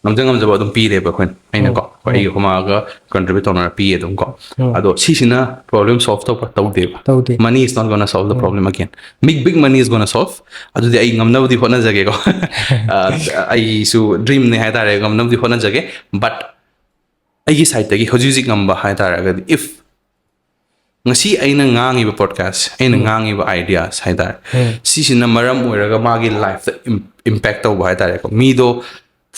ꯉꯝꯖ ꯉꯝꯖꯕ ꯑꯗꯨꯝ ꯄꯤꯔꯦꯕ ꯑꯩꯈꯣꯏꯅ ꯑꯩꯅꯀꯣ ꯑꯩꯒꯤ ꯍꯨꯃꯥꯒ ꯀꯟꯇ꯭ꯔꯤꯕ꯭ꯌꯨꯠ ꯇꯧꯅꯔ ꯄꯤꯌꯦ ꯑꯗꯨꯝ ꯀꯣ ꯑꯗꯣ ꯁꯤꯁꯤꯅ ꯄ꯭ꯔꯣꯕ꯭ꯂꯦꯝ ꯁꯣꯜꯚ ꯇꯧꯕ ꯇꯧꯗꯦꯕ ꯇꯧꯗꯦ money is not gonna solve the problem again big big money is gonna solve ꯑꯗꯨꯗꯤ ꯑꯩ ꯉꯝꯅꯕꯗꯤ ꯍꯣꯠꯅꯖꯒꯦꯀꯣ ꯑꯩꯁꯨ ꯗ꯭ꯔꯤꯝꯅꯦ ꯍꯥꯏꯇꯥꯔꯦ ꯉꯝꯅꯕꯗꯤ ꯍꯣꯠꯅꯖꯒꯦ but ꯑꯩꯒꯤ ꯁꯥꯏꯠꯇꯒꯤ ꯍꯧꯖꯤꯛ ꯍꯧꯖꯤꯛ ꯉꯝꯕ ꯍꯥꯏꯇꯥꯔꯒꯗꯤ if ꯉꯁꯤ ꯑꯩꯅ ꯉꯥꯡꯉꯤꯕ ꯄꯣꯠꯀꯥꯁ ꯑꯩꯅ ꯉꯥꯡꯉꯤꯕ ꯑꯥꯏꯗꯤꯌꯥꯁ ꯍꯥꯏꯇꯥꯔꯦ ꯁꯤꯁꯤꯅ ꯃꯔꯝ ꯑꯣꯏꯔꯒ ꯃꯥꯒꯤ ꯂꯥꯏꯐꯇ ꯏꯝꯄꯦꯛ ꯇꯧꯕ ꯍꯥꯏꯇꯥꯔꯦꯀꯣ ꯃꯤꯗꯣ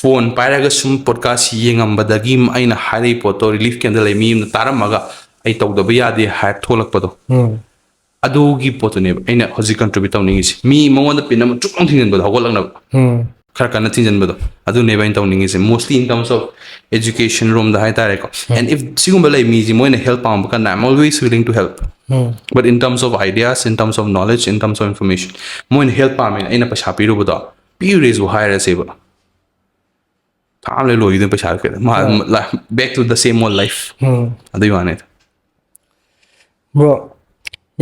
ꯐꯣꯟ ꯄꯥꯏꯔꯒ ꯁꯨꯝ ꯄꯣꯠꯀꯥꯁ ꯌꯦꯡꯉꯝꯕꯗꯒꯤ ꯑꯩꯅ ꯍꯥꯏꯔꯛꯏ ꯄꯣꯠꯇꯣ ꯔꯤꯂꯤꯐ ꯀꯦꯝꯗ ꯂꯩ ꯃꯤ ꯑꯃꯅ ꯇꯥꯔꯝꯃꯒ ꯑꯩ ꯇꯧꯗꯕ ꯌꯥꯗꯦ ꯍꯥꯏꯔ ꯊꯣꯛꯂꯛꯄꯗꯣ ꯑꯗꯨꯒꯤ ꯄꯣꯠꯇꯨꯅꯦꯕ ꯑꯩꯅ ꯍꯧꯖꯤꯛ ꯀꯟꯇ꯭ꯔꯤꯕ꯭ꯌꯨꯠ ꯇꯧꯅꯤꯡꯉꯤꯁꯦ ꯃꯤ ꯃꯉꯣꯟꯗ ꯄꯤꯟ ꯑꯃ ꯆꯨꯞ ꯂꯥꯎ ꯊꯤꯡꯖꯤꯟꯕꯗꯣ ꯍꯧꯒꯠꯂꯛꯅꯕ ꯈꯔ ꯀꯟꯅ ꯊꯤꯡꯖꯤꯟꯕꯗꯣ ꯑꯗꯨꯅꯦꯕ ꯑꯩꯅ ꯇꯧꯅꯤꯡꯉꯤꯁꯦ mostly in terms of education ꯔꯣꯝꯗ ꯍꯥꯏꯇꯥꯔꯦꯀꯣ and if ꯁꯤꯒꯨꯝꯕ ꯂꯩ ꯃꯤꯁꯤ ꯃꯣꯏꯅ ꯍꯦꯜꯞ ꯄꯥꯝꯕ ꯀꯥꯟꯗ I'm always willing to help but in terms of ideas in terms of knowledge in terms of information ꯃꯣꯏꯅ ꯍꯦꯜꯞ ꯄꯥꯝꯃꯦꯅ ꯑꯩꯅ ꯄꯩꯁꯥ ꯄꯤꯔꯨꯕꯗꯣ ꯄꯤꯔꯨꯔꯦꯁꯨ ꯍꯥꯏꯔꯁꯦꯕ ꯊꯥ ꯑꯃ ꯂꯩ ꯂꯣꯏꯈꯤꯗꯣꯏꯅꯤ ꯄꯩꯁꯥ ꯀꯩꯗ ꯃꯥ back to the same old life ꯑꯗꯨꯒꯤ ꯋꯥꯅꯤꯗ ꯕ꯭ꯔꯣ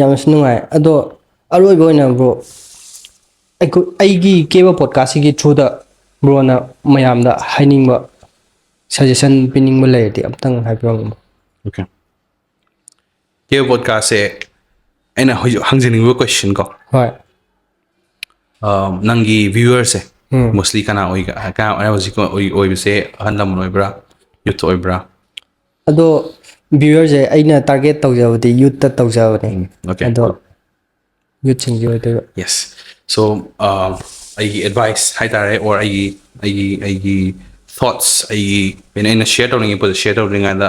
ꯌꯥꯝꯅꯁꯨ ꯅꯨꯡꯉꯥꯏ ꯑꯗꯣ ꯑꯔꯣꯏꯕ ꯑꯣꯏꯅ ꯕ꯭ꯔꯣ ꯑꯩꯒꯤ ꯀꯦꯕ ꯄꯣꯠꯀꯥꯁꯁꯤꯒꯤ ꯊ꯭ꯔꯨꯗ ꯕ꯭ꯔꯣꯅ ꯃꯌꯥꯝꯗ ꯍꯥꯏꯅꯤꯡꯕ ꯁꯖꯦꯁꯟ ꯄꯤꯅꯤꯡꯕ ꯂꯩꯔꯗꯤ ꯑꯝꯇꯪ ꯍꯥꯏꯕꯤꯔꯝꯃꯨ okay ꯀꯦꯕ ꯄꯣꯠꯀꯥꯁꯁꯦ ꯑꯩꯅ ꯍꯧꯖꯤꯛ ꯍꯪꯖꯅꯤꯡꯕ ꯀꯣꯏꯁꯟ ꯀꯣ ꯍꯣꯏ ꯅꯪꯒꯤ ꯚ꯭ꯌꯨꯋꯔꯁꯦ ꯎꯝ mostly ꯀꯅꯥ ꯑꯣꯏꯒ ꯀꯅꯥ ꯍꯧꯖꯤꯛ ꯑꯣꯏꯕꯁꯦ ꯑꯍꯜ ꯂꯃꯟ ꯑꯣꯏꯕ꯭ꯔꯥ ꯌꯨꯠ ꯑꯣꯏꯕ꯭ꯔꯥ ꯑꯗꯣ ꯚ꯭ꯌꯨꯋꯔꯁꯦ ꯑꯩꯅ ꯇꯥꯔꯒꯦꯠ ꯇꯧꯖꯕꯗꯤ ꯌꯨꯠꯇ ꯇꯧꯖꯕꯅꯦ okay ꯑꯗꯣ ꯌꯨꯠꯁꯤꯡꯁꯤ ꯑꯣꯏꯗꯣꯏꯕ yes so ꯑꯩꯒꯤ ꯑꯦꯗꯚꯥꯏꯁ ꯍꯥꯏꯇꯥꯔꯦ ꯑꯣꯔ ꯑꯩꯒꯤ ꯑꯩꯒꯤ ꯑꯩꯒꯤ ꯊꯣꯠꯁ ꯑꯩꯒꯤ ꯑꯩꯅ ꯑꯩꯅ ꯁꯤꯌꯔ ꯇꯧꯅꯤꯡꯉꯤ ꯄꯣꯠꯁꯦ ꯁꯤꯌꯔ ꯇꯧꯗ꯭ꯔꯤꯉꯩꯗ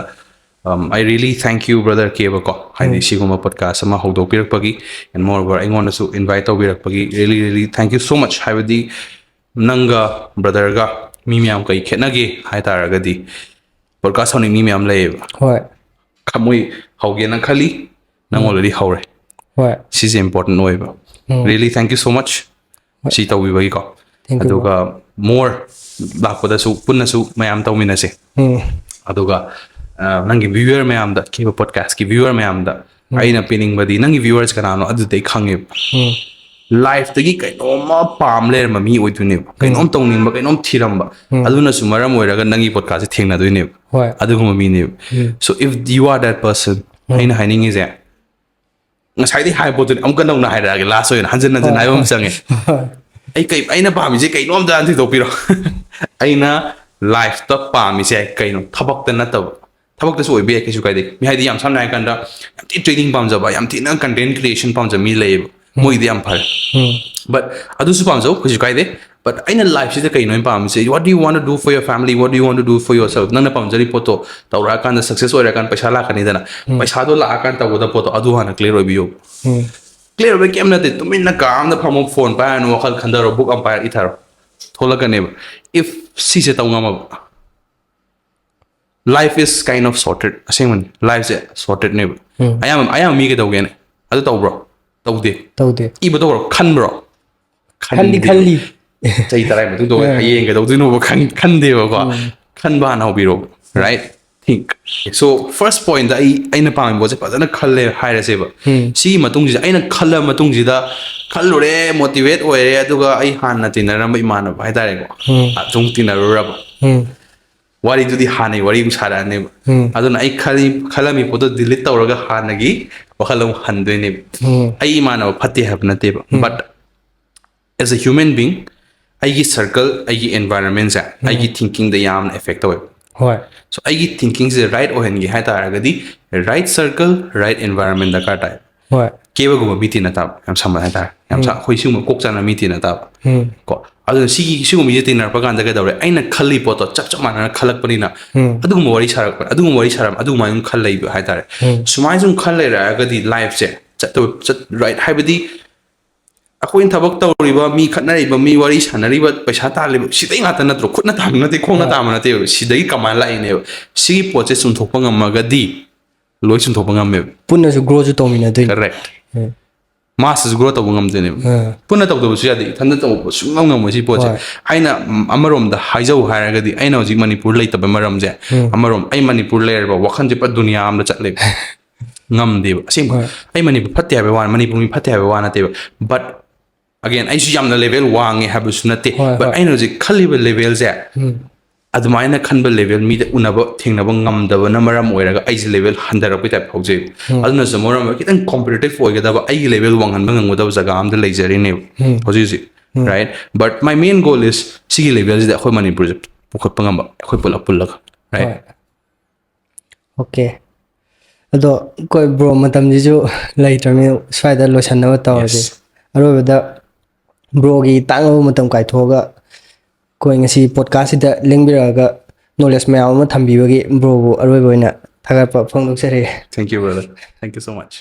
um, I really thank you brother ꯀꯦꯕ ꯀꯣ ꯍꯥꯏꯗꯤ ꯁꯤꯒꯨꯝꯕ ꯄꯣꯠꯀꯥꯁ ꯑꯃ ꯍꯧꯗꯣꯛꯄꯤꯔꯛꯄꯒꯤ and moreover ꯑꯩꯉꯣꯟꯗꯁꯨ invite ꯇꯧꯕꯤꯔꯛꯄꯒꯤ really really thank you so much ꯍꯥꯏꯕꯗꯤ ꯅꯪꯒ ꯕ꯭ꯔꯗꯔꯒ ꯃꯤ ꯃꯌꯥꯝ ꯀꯩ ꯈꯦꯠꯅꯒꯦ ꯍꯥꯏ ꯇꯥꯔꯒꯗꯤ ꯄꯣꯠꯀꯥꯁ ꯍꯧꯅꯤꯡ ꯃꯤ ꯃꯌꯥꯝ ꯂꯩꯌꯦꯕ ꯍꯣꯏ ꯈ- ꯃꯣꯏ ꯍꯧꯒꯦꯅ ꯈꯜꯂꯤ ꯅꯪ already ꯍꯧꯔꯦ ꯍꯣꯏ ꯁꯤꯁꯦ ꯏꯝꯄꯣꯔꯇꯦꯟ ꯑꯣꯏꯕ ꯎꯝ. Really thank you so much ꯁꯤ ꯇꯧꯕꯤꯕꯒꯤꯀꯣ Thank you, ꯑꯗꯨꯒ ꯃꯣꯔ ꯂꯥꯛꯄꯗꯁꯨ ꯄꯨꯟꯅꯁꯨ ꯃꯌꯥꯝ ꯇꯧꯃꯤꯟꯅꯁꯦ ꯎꯝ. ꯑꯗꯨꯒ ꯑ, ꯅꯪꯒꯤ ꯚ꯭ꯌꯨꯋꯔ ꯃꯌꯥꯝꯗ ꯀꯦꯕ ꯄꯣꯠꯀꯥꯁꯀꯤ ꯚ꯭ꯌꯨꯋꯔ ꯃꯌꯥꯝꯗ ꯑꯩꯅ ꯄꯤꯅꯤꯡꯕꯗꯤ ꯅꯪꯒꯤ ꯚ꯭ꯌꯨꯋꯔꯁ ꯀꯅꯥꯅꯣ ꯑꯗꯨꯗꯤ ꯑꯩ ꯈꯪꯉꯦꯕ ꯎꯝ. ꯂꯥꯏꯐꯇꯒꯤ ꯀꯩꯅꯣꯝꯃ ꯄꯥꯝ ꯂꯩꯔꯝꯕ ꯃꯤ ꯑꯣꯏꯗꯣꯏꯅꯦꯕ, ꯀꯩꯅꯣꯝ ꯇꯧꯅꯤꯡꯕ, ꯀꯩꯅꯣꯝ ꯊꯤꯔꯝꯕ꯫ ꯑꯗꯨꯅꯁꯨ ꯃꯔꯝ ꯑꯣꯏꯔꯒ ꯅꯪꯒꯤ ꯄꯣꯠꯀꯥꯁꯁꯦ ꯊꯦꯡꯅꯗꯣꯏꯅꯦꯕ꯫ ꯍꯣꯏ꯫ ꯑꯗꯨꯒꯨꯝꯕ ꯃꯤꯅꯦꯕ꯫ So if you are that person, ꯑꯩꯅ ꯍꯥꯏꯅꯤꯡꯉꯤꯁꯦ, ꯉꯁꯥꯏꯗꯤ ꯍꯥꯏꯕ ꯄꯣꯠꯇꯨꯅꯤ ꯑꯃꯨꯛꯀ ꯅꯧꯅ ꯍꯥꯏꯔꯛꯑꯒꯦ, ꯂꯥꯁ ꯑꯣꯏꯅ ꯍꯟꯖꯤꯟ ꯍꯟꯖꯤꯟ ꯍꯥꯏꯕ ꯑꯃ ꯆꯪꯉꯦ꯫ ꯑꯩ ꯀꯩ ꯑꯩꯅ ꯄꯥꯝꯃꯤꯁꯦ ꯀꯩꯅꯣꯝꯇ ꯊꯤꯗꯣꯛꯄꯤꯔꯣ꯫ ꯑꯩꯅ ꯂꯥꯏꯐꯇ ꯄꯥꯝꯃꯤꯁꯦ ꯀꯩꯅꯣ? ꯊꯕꯛꯇ ꯅꯠꯇꯕ, ꯊꯕꯛꯇꯁꯨ ꯑꯣꯏꯕ ꯌꯥꯏ, ꯀꯩꯁꯨ ꯀꯥꯏꯗꯦ꯫ ꯃꯤ ꯍꯥꯏꯗꯤ ꯌꯥꯝ ꯁꯝꯅ ꯍꯥꯏꯔ ꯀꯥꯟꯗ ꯌꯥꯝ ꯊꯤ trading ꯄꯥꯝꯖꯕ, ꯌꯥꯝ ꯊꯤꯅ content creation ꯄꯥꯝꯖꯕ ꯃꯤ ꯂꯩꯌꯦꯕ, ꯃꯣꯏꯒꯤꯗꯤ ꯌꯥꯝ ꯐꯔꯦ꯫ But ꯑꯗꯨꯁꯨ ꯄꯥꯝꯖꯧ, ꯀꯩꯁꯨ ꯀꯥꯏꯗꯦ꯫ But ꯑꯩꯅ ꯂꯥꯏꯐꯁꯤꯗ ꯀꯩꯅꯣ ꯑꯩꯅ ꯄꯥꯝꯃꯤꯁꯦ? What do you want to do for your family? What do you want to do for yourself? ꯅꯪꯅ ꯄꯥꯝꯖꯔꯤ ꯄꯣꯠꯇꯣ ꯇꯧꯔꯛꯑꯀꯥꯟꯗ success ꯑꯣꯏꯔꯀꯥꯟꯗ ꯄꯩꯁꯥ ꯂꯥꯛꯀꯅꯤꯗꯅ, ꯄꯩꯁꯥꯗꯣ ꯂꯥꯛꯑꯀꯥꯟꯗ ꯇꯧꯒꯗꯕ ꯄꯣꯠꯇꯣ ꯑꯗꯨ ꯍꯥꯟꯅ clear ꯑꯣꯏꯕꯤꯌꯣ꯫ Clear ꯑꯣꯏꯕ ꯀꯩꯝ ꯅꯠꯇꯦ, ꯇꯨꯃꯤꯟꯅ ꯀꯥ ꯑꯃꯗ ꯐꯝꯃꯣ, phone ꯄꯥꯏꯔꯅꯨ, ꯋꯥꯈꯜ ꯈꯟꯊꯔꯣ, book ꯑꯃ ꯄꯥꯏꯔ ꯏꯊꯔꯣ, ꯊꯣꯛꯂꯛꯀꯅꯦꯕ꯫ If ꯁꯤꯁꯦ ꯇꯧ ꯉꯝꯃꯕ, life is kind of sorted꯫ ꯑꯁꯦꯡꯕꯅꯤ, ꯂꯥꯏꯐꯁꯦ ꯁꯣꯔꯇꯦꯠꯅꯦꯕ꯫ ꯑꯌꯥꯝꯕ ꯑꯌꯥꯝꯕ ꯃꯤ ꯀꯩꯗꯧꯒꯦꯅꯦ? ꯑꯗꯨ ꯇꯧꯕ꯭ꯔꯣ? ꯇꯧꯗꯦ꯫ ꯇꯧꯗꯦ꯫ ꯏꯕ ꯇꯧꯕ꯭ꯔꯣ? ꯈꯟꯕ꯭ꯔꯣ? ꯈꯟꯗꯤ ꯈꯜꯂꯤ꯫ ꯆꯍꯤ ꯇꯔꯥꯒꯤ ꯃꯇꯨꯡꯗ ꯑꯣꯏ, ꯍꯌꯦꯡ ꯀꯩꯗꯧꯗꯣꯏꯅꯣꯕ ꯈꯟ- ꯈꯟꯗꯦꯕꯀꯣ꯫ ꯈꯟꯕ ꯍꯥꯟꯅ ꯍꯧꯕꯤꯔꯣ, right? Think꯫ So first point ꯑꯩ ꯑꯩꯅ ꯄꯥꯝꯃꯤꯕ ꯄꯣꯠꯁꯦ ꯐꯖꯅ ꯈꯜꯂꯦ ꯍꯥꯏꯔꯁꯦꯕ꯫ ꯁꯤꯒꯤ ꯃꯇꯨꯡꯁꯤꯗ ꯑꯩꯅ ꯈꯜꯂ ꯃꯇꯨꯡꯁꯤꯗ ꯈꯜꯂꯨꯔꯦ, motivate ꯑꯣꯏꯔꯦ, ꯑꯗꯨꯒ ꯑꯩ ꯍꯥꯟꯅ ꯇꯤꯟꯅꯔꯝꯕ ꯏꯃꯥꯟꯅꯕ ꯍꯥꯏꯇꯥꯔꯦꯀꯣ, ꯑꯗꯨꯝ ꯇꯤꯟꯅꯔꯨꯔꯕ꯫ ꯋꯥꯔꯤꯗꯨꯗꯤ ꯍꯥꯟꯅꯩ ꯋꯥꯔꯤ ꯑꯃꯨꯛ ꯁꯥꯔꯛꯑꯅꯦꯕ꯫ ꯑꯗꯨꯅ ꯑꯩ ꯈꯜꯂꯤ ꯈꯜꯂꯝꯃꯤ ꯄꯣꯠꯇꯣ delete ꯇꯧꯔꯒ ꯍꯥꯟꯅꯒꯤ ꯋꯥꯈꯜ ꯑꯃꯨꯛ ꯍꯟꯗꯣꯏꯅꯦꯕ꯫ ꯑꯩ ꯏꯃꯥꯟꯅꯕ ꯐꯠꯇꯦ ꯍꯥꯏꯕ ꯅꯠꯇꯦꯕ, but as a human being, ꯑꯩꯒꯤ circle, ꯑꯩꯒꯤ environment ꯁꯦ ꯑꯩꯒꯤ thinking ꯗ ꯌꯥꯝꯅ effect ꯇꯧꯋꯦꯕ꯫ ꯍꯣꯏ꯫ So ꯑꯩꯒꯤ thinking ꯁꯦ right ꯑꯣꯏꯍꯟꯒꯦ ꯍꯥꯏ ꯇꯥꯔꯒꯗꯤ, right circle, right environment ꯗꯔꯀꯥꯔ ꯇꯥꯏ꯫ ꯍꯣꯏ꯫ ꯀꯦꯕꯒꯨꯝꯕ ꯃꯤ ꯇꯤꯟꯅ ꯇꯥꯕ, ꯌꯥꯝ ꯁꯝꯅ ꯍꯥꯏꯇꯥꯔꯦ, ꯌꯥꯝ ꯁ- ꯑꯩꯈꯣꯏ ꯁꯤꯒꯨꯝꯕ ꯀꯣꯛ ꯆꯥꯟꯅꯕ ꯃꯤ ꯇꯤꯟꯅ ꯇꯥꯕ꯫ ꯎꯝ꯫ ꯀꯣ ꯑꯗꯨꯅ ꯁꯤꯒꯤ ꯁꯤꯒꯨꯝꯕꯁꯦ ꯇꯤꯟꯅꯔꯛꯄ ꯀꯥꯟꯗ ꯀꯩꯗꯧꯔꯦ? ꯑꯩꯅ ꯈꯜꯂꯤ ꯄꯣꯠꯇꯣ ꯆꯞ ꯆꯞ ꯃꯥꯟꯅꯅ ꯈꯜꯂꯛꯄꯅꯤꯅ ꯎꯝ꯫ ꯑꯗꯨꯒꯨꯝꯕ ꯋꯥꯔꯤ ꯁꯥꯔꯛꯄ, ꯑꯗꯨꯒꯨꯝꯕ ꯋꯥꯔꯤ ꯁꯥꯔꯛꯄ, ꯑꯗꯨꯒꯨꯝꯕ ꯑꯗꯨꯝ ꯈꯜ ꯂꯩꯕ ꯍꯥꯏꯇꯥꯔꯦ꯫ ꯎꯝ꯫ ꯁꯨꯃꯥꯏꯅ ꯁꯨꯝ ꯈꯜ ꯂꯩꯔꯛꯑꯒꯗꯤ life ꯁꯦ ꯆꯠꯇꯕ ꯆꯠ right ꯍꯥꯏꯕꯗꯤ ꯑꯩꯈꯣꯏꯅ ꯊꯕꯛ ꯇꯧꯔꯤꯕ ꯃꯤ, ꯈꯠꯅꯔꯤꯕ ꯃꯤ, ꯋꯥꯔꯤ ꯁꯥꯟꯅꯔꯤꯕ, ꯄꯩꯁꯥ ꯇꯥꯜꯂꯤꯕ, ꯁꯤꯗꯩ ꯉꯥꯛꯇ ꯅꯠꯇ꯭ꯔꯣ? ꯈꯨꯠꯅ ꯇꯥꯟꯕ ꯅꯠꯇꯦ, ꯈꯣꯡꯅ ꯍꯣꯏ꯫ ꯇꯥꯟꯕ ꯅꯠꯇꯦꯕ꯫ ꯁꯤꯗꯒꯤ ꯀꯃꯥꯏꯅ ꯂꯥꯛꯏꯅꯦꯕ? ꯁꯤꯒꯤ ꯄꯣꯠꯁꯦ ꯆꯨꯝꯊꯣꯛꯄ ꯉꯝꯃꯒꯗꯤ ꯂꯣꯏ ꯆꯨꯝꯊꯣꯛꯄ ꯉꯝꯃꯦꯕ꯫ ꯄꯨꯟꯅꯁꯨ growꯁꯨ ꯇꯧꯃꯤꯟꯅꯗꯣꯏꯅꯤ꯫ Correct꯫ ꯎꯝ꯫ Mass ꯇꯁꯨ grow ꯇꯧꯕ ꯉꯝꯗꯣꯏꯅꯦꯕ꯫ ꯑꯥ꯫ ꯄꯨꯟꯅ ꯇꯧꯗꯕꯁꯨ ꯌꯥꯗꯦ, ꯏꯊꯟꯇ ꯇꯧꯕ ꯁꯨꯡꯉꯝ ꯉꯝꯃꯣꯏ ꯁꯤ ꯄꯣꯠꯁꯦ꯫ ꯍꯣꯏ꯫ ꯑꯩꯅ ꯎꯝ, ꯑꯃꯔꯣꯝꯗ ꯍꯥꯏꯖꯧ ꯍꯥꯏꯔꯒꯗꯤ, ꯑꯩꯅ ꯍꯧꯖꯤꯛ ꯃꯅꯤꯄꯨꯔ ꯂꯩꯇꯕ ꯃꯔꯝꯁꯦ, ꯎꯝ꯫ ꯑꯃꯔꯣꯝ ꯑꯩ ꯃꯅꯤꯄꯨꯔ ꯂꯩꯔꯕ ꯋꯥꯈꯜꯁꯦ ꯄꯨꯔꯥ ꯗꯨꯅꯤꯌꯥ ꯑꯃꯗ ꯆꯠꯂꯦꯕ꯫ ꯉꯝꯗꯦꯕ ꯑꯁꯦꯡꯕ꯫ ꯍꯣꯏ꯫ ꯑꯩ ꯃꯅꯤꯄꯨꯔ ꯐꯠꯇꯦ ꯍꯥꯏꯕ ꯋꯥꯅꯤ, ꯃꯅꯤꯄꯨꯔ ꯃꯤ ꯐꯠꯇꯦ ꯍꯥꯏꯕ ꯋꯥ ꯅꯠꯇꯦꯕ, but ꯑꯒꯦꯟ, ꯑꯩꯁꯨ ꯌꯥꯝꯅ ꯂꯦꯚꯦꯜ ꯋꯥꯡꯉꯦ ꯍꯥꯏꯕꯁꯨ ꯅꯠꯇꯦ, ꯍꯣꯏ, ꯕꯠ ꯍꯣꯏ. ꯑꯩꯅ ꯍꯧꯖꯤꯛ ꯈꯜꯂꯤꯕ ꯂꯦꯚꯦꯜꯁꯦ ꯎꯝ. ꯑꯗꯨꯃꯥꯏꯅ ꯈꯟꯕ ꯂꯦꯚꯦꯜ ꯃꯤꯗ ꯎꯅꯕ ꯊꯦꯡꯅꯕ ꯉꯝꯗꯕꯅ ꯃꯔꯝ ꯑꯣꯏꯔꯒ ꯑꯩꯁꯦ ꯂꯦꯚꯦꯜ ꯍꯟꯊꯔꯛꯄꯩ ꯇꯥꯏꯞ ꯐꯥꯎꯖꯩ꯫ ꯎꯝ. ꯑꯗꯨꯅꯁꯨ ꯃꯔꯝ ꯑꯣꯏꯔꯒ ꯈꯤꯇꯪ ꯀꯣꯝꯄꯤꯇꯤꯇꯤꯞ ꯑꯣꯏꯒꯗꯕ, ꯑꯩꯒꯤ ꯂꯦꯚꯦꯜ ꯋꯥꯡꯍꯟꯕ ꯉꯝꯒꯗꯕ ꯖꯒꯥ ꯑꯃꯗ ꯂꯩꯖꯔꯤꯅꯦꯕ ꯎꯝ. ꯍꯧꯖꯤꯛ ꯍꯧꯖꯤꯛ, um. Right? But my main goal is ꯁꯤꯒꯤ ꯂꯦꯚꯦꯜꯁꯤꯗ ꯑꯩꯈꯣꯏ ꯃꯅꯤꯄꯨꯔꯁꯦ ꯄꯨꯈꯠꯄ ꯉꯝꯕ, ꯑꯩꯈꯣꯏ ꯄꯨꯂꯞ ꯄꯨꯜꯂꯒ, ꯔꯥꯏꯠ? ꯍꯣꯏ. ꯑꯣꯀꯦ. ꯑꯗꯣ ꯑꯩꯈꯣꯏ ꯕ꯭ꯔꯣ, ꯃꯇꯝꯁꯤꯁꯨ ꯂꯩꯇ꯭ꯔꯕꯅꯤꯅ ꯁ꯭ꯋꯥꯏꯗ ꯂꯣꯏꯁꯟꯅꯕ ꯇꯧꯔꯁꯤ꯫ Yes. ꯑꯔꯣꯏꯕꯗ ꯕ꯭ꯔꯣꯒꯤ ꯇꯥꯡꯂꯕ ꯃꯇꯝ ꯀꯥꯏꯊꯣꯛꯑꯒ ꯑꯩꯈꯣꯏ ꯉꯁꯤ ꯄꯣꯗꯀꯥꯁꯁꯤꯗ ꯂꯦꯡꯕꯤꯔꯛꯑꯒ ꯅꯣꯂꯦꯖ ꯃꯌꯥꯝ ꯑꯃ ꯊꯝꯕꯤꯕꯒꯤ ꯕ꯭ꯔꯣꯕꯨ ꯑꯔꯣꯏꯕ ꯑꯣꯏꯅ ꯊꯥꯒꯠꯄ ꯐꯣꯡꯗꯣꯛꯆꯔꯤ꯫ Thank you, brother. Thank you so much.